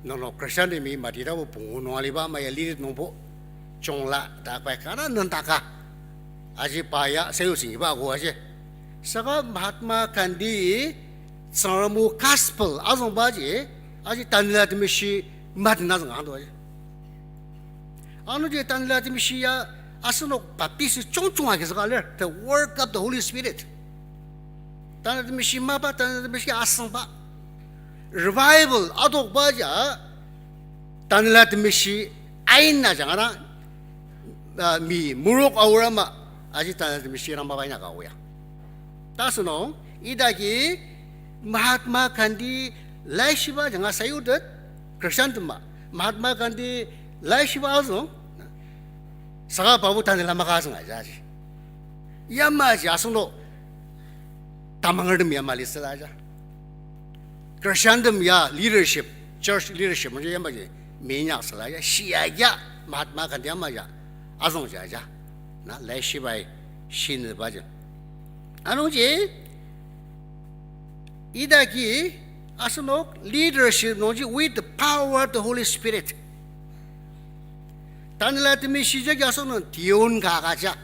Nenok Christian temi Mati tapu pungu nung aliba ama ya lir nungbo jungla ta pai kanga nendaka. Aji pa ya sayu singiba ako aji. Saka Mahatma Gandhi Tsüngrem o gospel azüngbaji, aji Tanela Temeshi maten azüng angdo aji. Anungji Tanela Temeshi ya asenok Baptist jungjung agizüka lir, the work of the Holy Spirit. Tanela Temeshi mapa, Tanela Temeshi asüngba. Revival adokba ja, Tanela Temeshi aina jangara, ah, mi murok aorama, aji Tanela Temeshi rangba bai na ka oya. Ta asünung, idaki Mahatma Gandhi laishiba janga sayutet, Christian tema, Mahatma Gandhi laishiba azüng, saka pabu Tanela maka azüng aja aji. Yamaji asenok tamangertem yama lisüla aja. Christiantem ya leadership, church leadership nungji yamaji minyak süla ya, shia ya, Mahatma Gandhi ama ya, azüngji aja. Na laishibai shinibaji. Anungji, idaki asenok leadership nungji with the power of the Holy Spirit. Tanela Temeshi jagi asenok tiun ka agüja.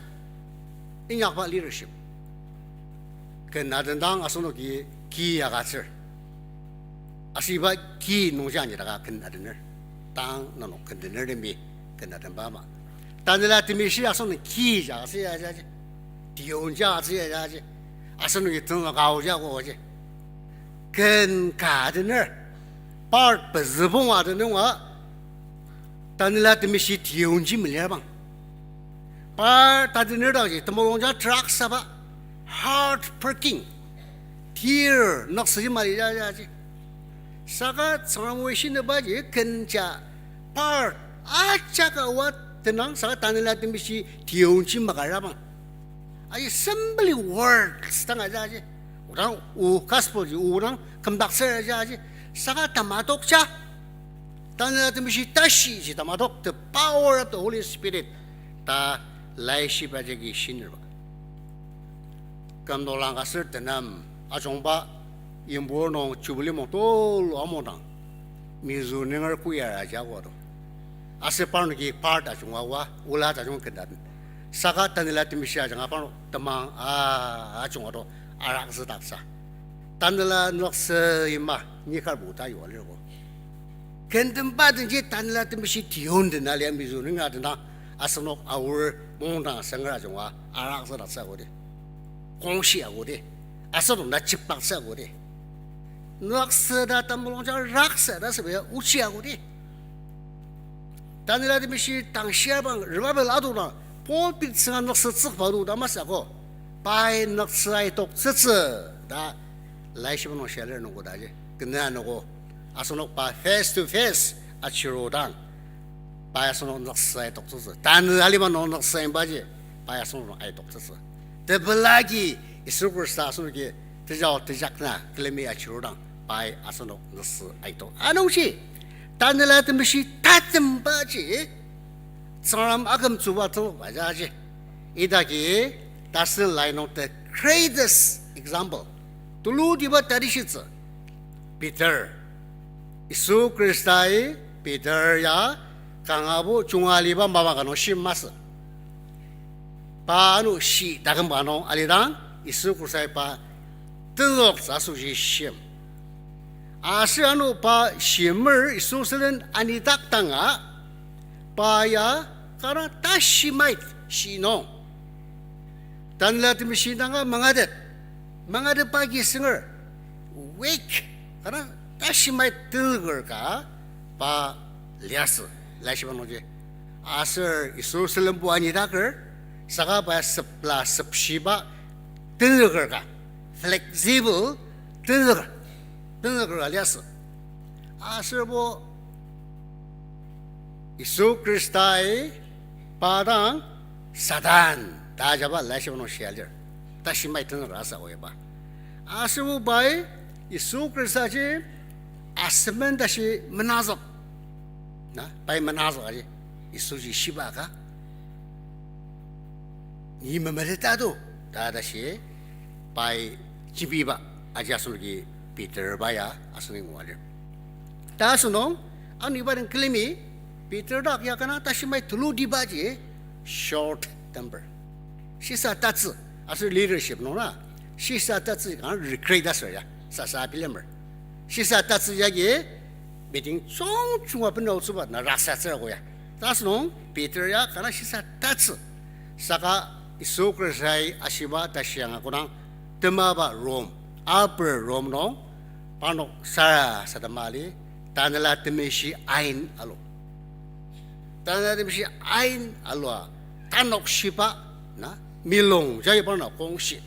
Inyakba leadership. Ken adendang asenoki ki agütsür. Asüba ki nungji anidaka ken adener. Tang nenok ken adenerdemi ken adenba ama. Tanela Temeshi asenok ki ja asü ya ja ji. Tiun ja asü ya ja ji. Asenoki tenzüka o ja ko ji. Ken ka adener. Par pezübong adenunga Tanela Temeshi tiunji melirbang. Par tatener dakji temulungjang traksaba, heartbreaking, tear, nüksüji mali ja ja ji. Saka Tsüngrem o shinibaji kenja par ajaka oa tenang saka Tanela Temeshi tiunji makarabang. Aji simply words dang aja ji. Odang o gospel ji odang kümdaktsür aja ji. Saka tamadokja. Tanela Temeshi tashi ji tamadok, the power of the Holy Spirit ta laishiba jagi shinirba. Kümdaktsülang aser tenem ajungba yimbo nung Jubilee mung tulu amungdang Mizo nunger choir aji akoto. Aser parnoki part ajunga oa, ola tajung kenda. Saka Tanela Temeshi ajanga parnok temang a, ajunga to arakzüdaktsü. Tanela nükse ima ni karbo ta yua lirko. Kentemba denji Tanela Temeshi tiun den alia Mizo nunger adena asenok aor mungdang senger ajunga arakzüdaktsü akodi. Kongshi akodi. Asenok na chipaktsü akodi. Nükse ta temulungjang rakse ta sebaya ochi akodi. Tanela Temeshi tang shiabang revival adokdang pulpit sünga nükse tsükba adu ta masü ako. Pai nükse aitoktsütsü ta laishiba nung shia lir nungko ta ji. Kena noko. Asenok pa face to face achirudang. Pai asenok nükse aitoktsütsü. Tanü aliba nung nükse imbaji. Pai asenok nung aitoktsütsü. Tepela agi Yisu Khrista asenoki tejao tejakna külemi achirudang pai asenok nüsü aito. Anungji, Tanela Temeshi tatembaji, Tsüngrem akümtsüba tenzükba jaji. Idagi tasen lai nung the greatest example. Tulutiba tadishitsü. Peter. Yisu Khristai Peter ya kangabo junga aliba mapa ka nung shim masü. Pa ano shi takümba nung alidang, Yisu Khristai pa tenzüktsü asoshi shim. Aser ano pa shimer Yisu sülen anidak danga, pa ya kara tashi mait shi nung. Tanela Temeshi danga mangatet, mangatetba agi sünger, weak, kara tashi mait tenzüker ka pa liasü, laishiba nungji. Aser Yisu sülenbo anidaker, saka pa sepla sepshiba tenzüker ka, flexible tenzüker, tenzüker ka liasü. Aserbo Yisu Khristai pa dang Satan ta ajaba laishiba nung shia lir. Tashi mait tenzüker asa oiba. Aserbo pai Yisu Khristaji asemen tashi menazük. Na, pai menazük aji. Yisuji shiba ka, ni memeteta do, ta tashi pai jembiba aji asenoki Peter pa ya asenoki ngua lir. Ta asünung, ano iba den külemi, Peter dak ya kanga tashi mait tulutibaji, short temper. Shisa tatsü, aser leadership nung na, shisa tatsü kanga regret aser ya, sasa bilemer. Shisa tatsü yagi, meeting chungjunga bena otsüba na raksatsür ako ya. Ta asünung, Peter ya kanga shisa tatsü. Saka Yisu Khristai ashiba tashi anga kodang temaba room, upper room nung, parnok sarasadema ali, Tanela Temeshi ain alu. Tanela Temeshi ain alua, tanok shiba, na, milong jagi parnok kongshi.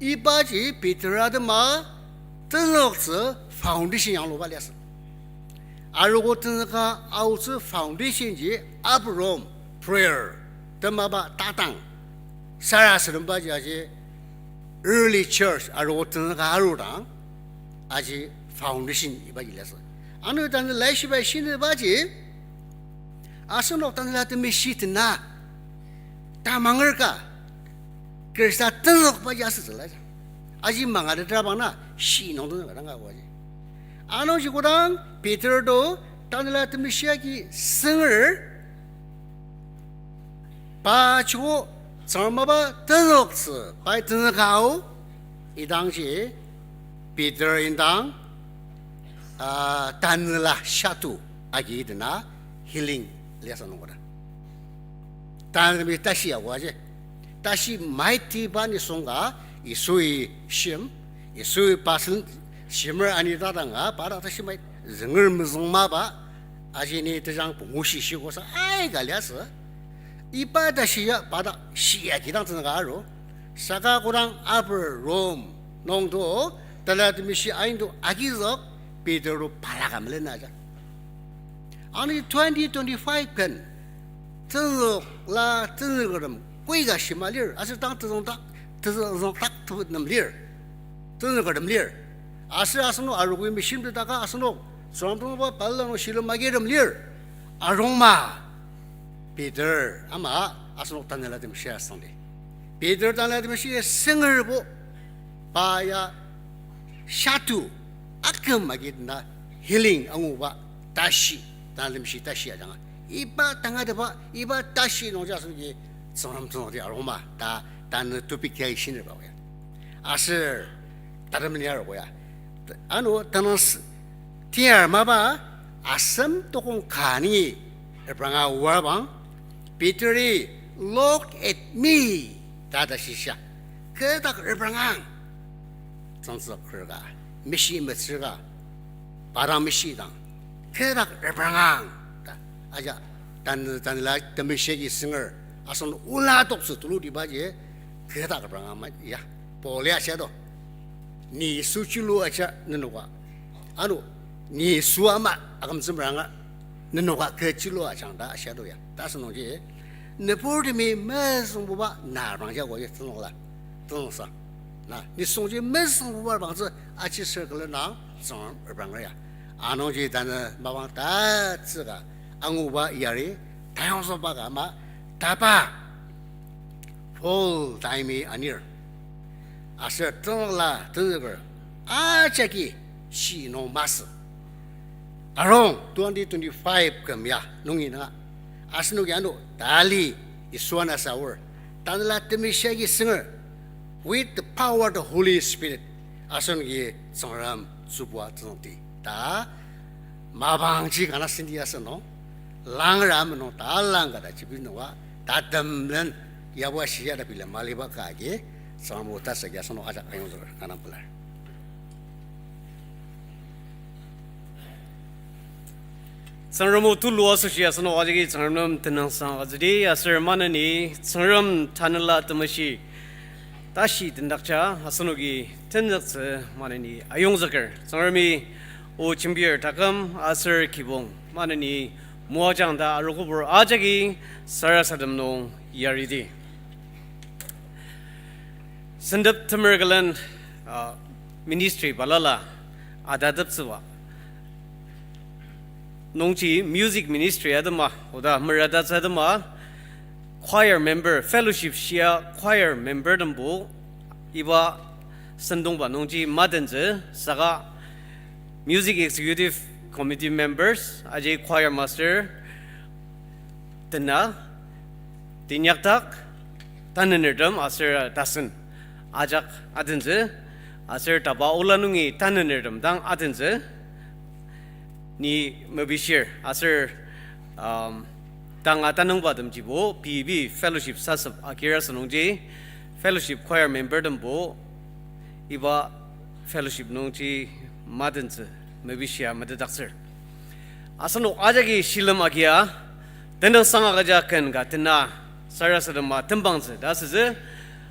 Ibaji Peter atema tenzüktsü foundation yangluba liasü. Arogo tenzüka aotsü foundation ji upper room, prayer, temaba tatang, sarasadembaji aji early church arogo tenzüka arudang, aji foundation ibaji liasü. Ano tanü laishibai shinibaji, asenok Tanela Temeshi tena, tamanger ka, Khrista tenzükbaji asütsüla ja. Aji mangatetra bangna, shi nung tenzüka dang ka aji. Anungji kodang Peter to Tanela Temeshi agi sünger, pa joko Tsüngrem mapa tenzüktsü pai tenzüka ao, idangji Peter indang, ah, tanela shatu agi dena healing liasü nung koda. Tanela Temeshi tashi aoa ji. Tashi mighty ba nisung ka Yisui shim, Yisui pa sen shimer anidakdanga pa dak tashi mait zünger mezüng mapa, aji ni tejang pungu shi shikosa aika liasü. Iba tashi ya pa dak shi ya kidang tenzüka aru. Saka kodang upper room nungto, Tanela Temeshi ainto agizük, Peter to pa dak ka melena ja. Ani twenty twenty-five ken, tenzükla tenzükertem koika shima lir, aser tang tenzükdak, tenzükdak tebut nem lir, tenzükertem lir. Aser asenok arogo mishimtetdaka asenok Tsüngrem tongba balala nung shilem agirtem lir. Arungma, Peter ama asenok Tanela Temeshi asüngdi. Peter Tanela Temeshi süngerbo, pa ya shatu aküm agi dena healing anguba tashi, Tanela Temeshi tashi ajanga. Iba tangatetba, iba tashi nungji asenoki Tsüngrem tsüngdi arungma ta tanü topic ya ishinerba ya. Aser tatem ni arogo ya. Ano tanang s-, tiar mapa asem tokong ka ni repranga oar bang, Peteri, "Look at me," ta ta shisa. Kü dak reprangang. Tsüngtsüker ka, mishi metsür ka, pa dang mishi dang, kü dak reprangang ta. Aja, Tan-, Tanela Temeshi agi sünger, asen ola toktsü tulutibaji, kü dak reprangang ma, ya, Paul ya shia do. Ni Yisu chilu aja nenoka. Ano, ni Yisu ama akümtsü meranga nenoka kü chilu ajang ta shia do ya. Ta asünungji, Nüburtemi mezüngbuba na reprangja koa ji tenüng la, tenüngsang. Na, nisungji mezüngbuba reprangtsü aji sür külen na Tsüngrem repranger ya. Anungji tanü mapang tatsüka anguba yari, tayongzükba ka ama, tapa, full time-i anir. Aser tenüng la tenzüker ajaki shi nung masü. Arung twenty twenty-five küm ya nungi nanga. Asenoki ano tali Yisua na sa aor. Tanela temeshi agi sünger. With the power of the Holy Spirit. Asenoki Tsüngrem tsübua tsüngdi. Ta mapangji kana senti asü nung. Langra ama nung ta langka ta jibi nunga. Ta temlen yabo shia ta bilem maliba ka agi. Tsüngrem o ta sagi asü nung ajak ayongzüker kana pelar. Tsüngrem o tulu asoshi asenok ajaki Tsüngrem nem tenüngsang agütsüdi aser maneni Tsüngrem Tanela Temeshi tashi tendakja asenoki tenzüktsü maneni ayongzüker. Tsüngremi o jembir taküm aser kibong maneni moajang ta arogobur ajaki sarasadem nung yaridi. Sentep temer külen, ah, ministry balala atateptsüba nungji music ministry atema, oda meratatsü atema, choir member, fellowship shia choir member tembo iba sentongba nungji matentsü, saka Music Executive Committee members, aji choir master, tena, teinyakdak, tanünertem aser tasen ajak atentsü, aser taba ola nungi tanünertem dang atentsü, ni mepishir, aser, um, tanga tanüngbatemjibo, pei pei fellowship sasep akira sünungji, fellowship choir member tembo, iba fellowship nungji matentsü mepishia metetdaktsür. Asenok ajaki shilem agia, tenüngsang agüja ken ka tena sarasadema tembangtsü ta asütsü.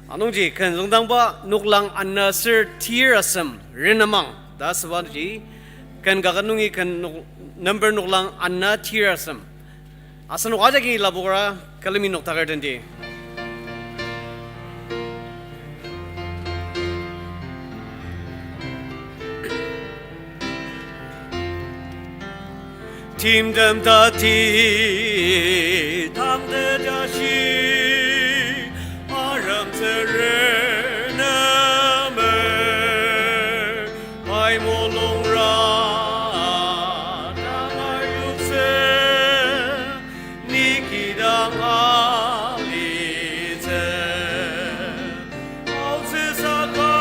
Anungji ken züngdangba noklang ana ser tir asem renemang ta asübaji, ken ka nungi ken nok-, number noklang ana tir asem. Asenok ajaki lapokra külemi noktaker tendi. Timtem tati tangtetashi arem tsüre nemer, pai mulungra tangar yoktsü, ni kidang alitsü, aotsü saka,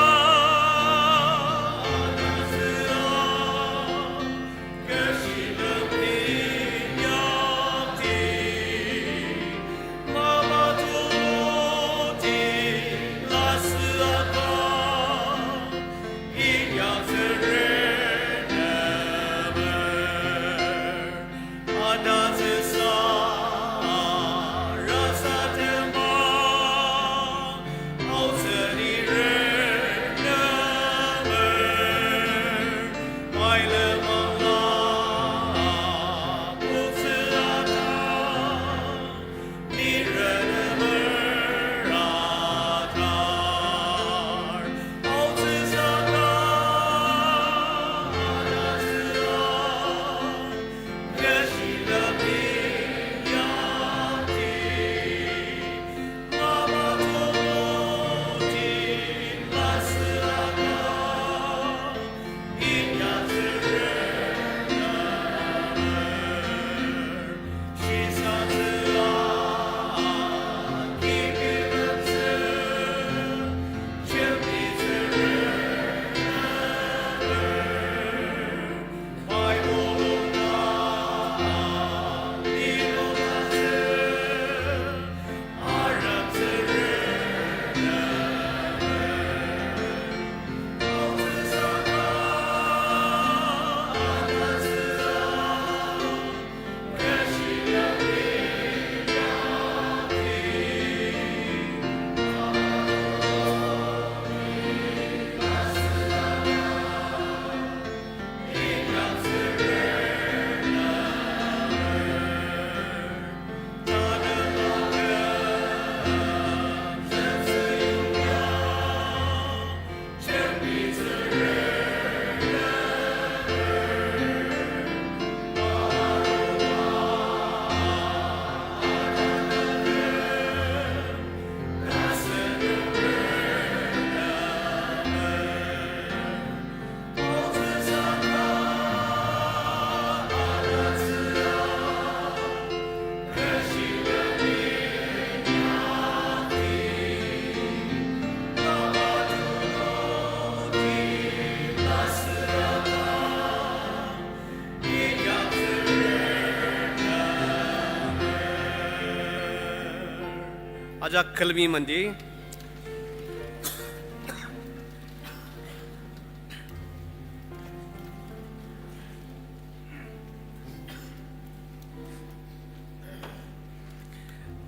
Jak külemi mandi.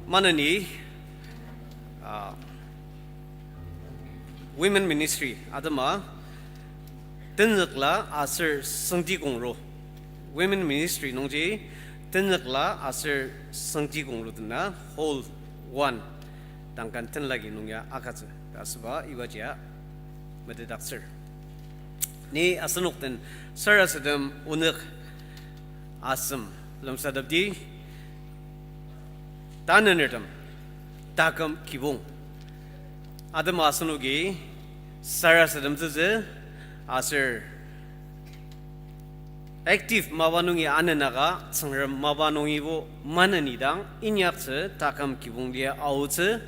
Maneni, ah, Women Ministry atema tenzükla aser sengti kongro. Women Ministry nungji tenzükla aser sengti kongro dena Hall One, Duncan tenlaki nung ya agütsü ta asüba ibajia metetdaktsür. Ni asenok den sarasadem onük asem lemsatepdi, tanenertem taküm kibong. Atema asenoki sarasademtsütsü aser active mapa nungi anenaka Tsüngrem mapa nungibo maneni dang inyaktsü taküm kibong lia aotsü.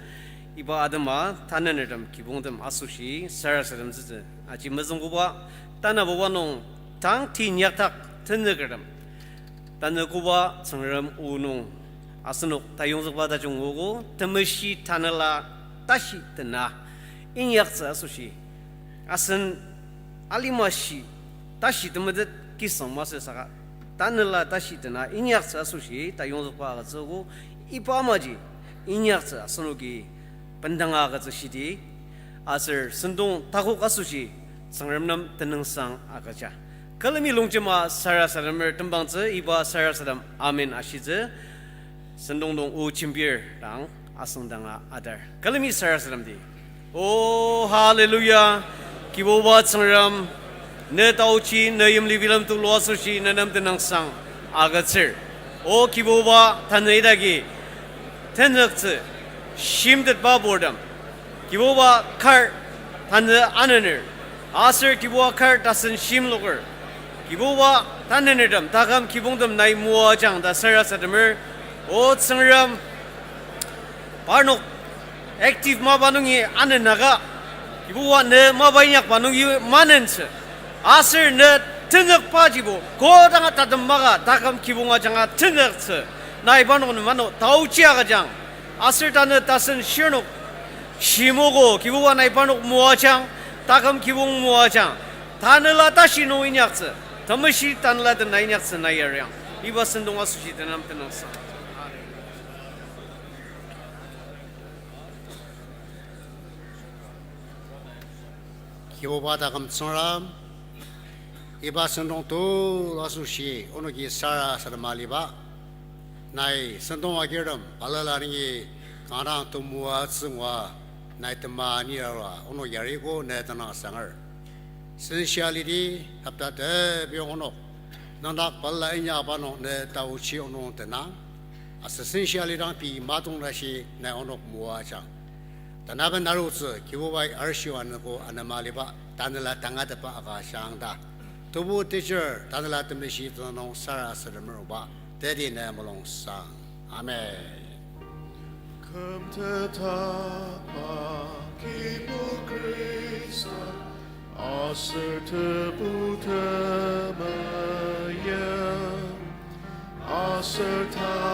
Iba atema tanenertem kibongtem asoshi sarasademtsütsü aji mezüngbuba, tanabuba nung tang ti inyakdak tenzükertem tanü koba Tsüngrem o nung asenok tayongzükba tajung ogo, temeshi tanela tashi tena inyaktsü asoshi asen alimashi tashi temetet kisang masü saka tanela tashi tena inyaktsü asoshi tayongzükba agütsüogo. Iba amaji inyaktsü asenoki bendanga agütsü shidi, aser sentong takok asoshi Tsüngrem nem tenüngsang agüja. Külemi longjema sarasademer tembangtsü, iba sarasadem amen ashitsü. Sentong nung o jembir dang asüngdanga adar külemi sarasademdi. O, hallelujah. Kibuba Tsüngrem, ne taochi, ne yimli bilem tulu asoshi ne nem tenüngsang agütsür. O Kibuba, tanü idaki tenzüktsü shimtetba purtem, Kibuba, kar tanü anener, aser Kibuba, kar tasen shimloker. Kibuba, tanenertem taküm kibongtem nai moajang ta sarasademer. O Tsüngrem, parnok active mapa nungi anenaka, Kibuba, ne mapa inyakba nungi manentsü. Aser ne tenzükbajibo kodanga tatem maka taküm kibong ajanga tenzüktsü. Nai parnok nem ano taochi agüjang. Aser tanü tasen shirnok shimogo, Kibuba, nai parnok moajang, taküm kibong moajang. Tanela tashi nung inyaktsü, temeshi tanela tena inyaktsü nai yariang. Iba sentong asoshi tenem tenüngsang. Kibuba taküm Tsüngrem, iba sentong tulu asoshi onoki sarasadema aliba. Nai sentong agirtem balala nungi kanga temoatsü ngua, nai tema nirara onok yariko ne tenüngsanger. Sensia alidi hopta tebiyong onok nüngdak balala inyakba nung ne taochi onok tenang. Aser sensia alidang pei matong tashi nai onok moajang. Tanaben arutsü Kibubai arshio anogo anema aliba tanela tangatetba agüjang ta, Tebu teacher Tanela Temeshi tenüng nung sarasademer oba teti ne mulungsang. Amen. Kümtetba Kibu Khrista, aser Tebu temeim, aser ta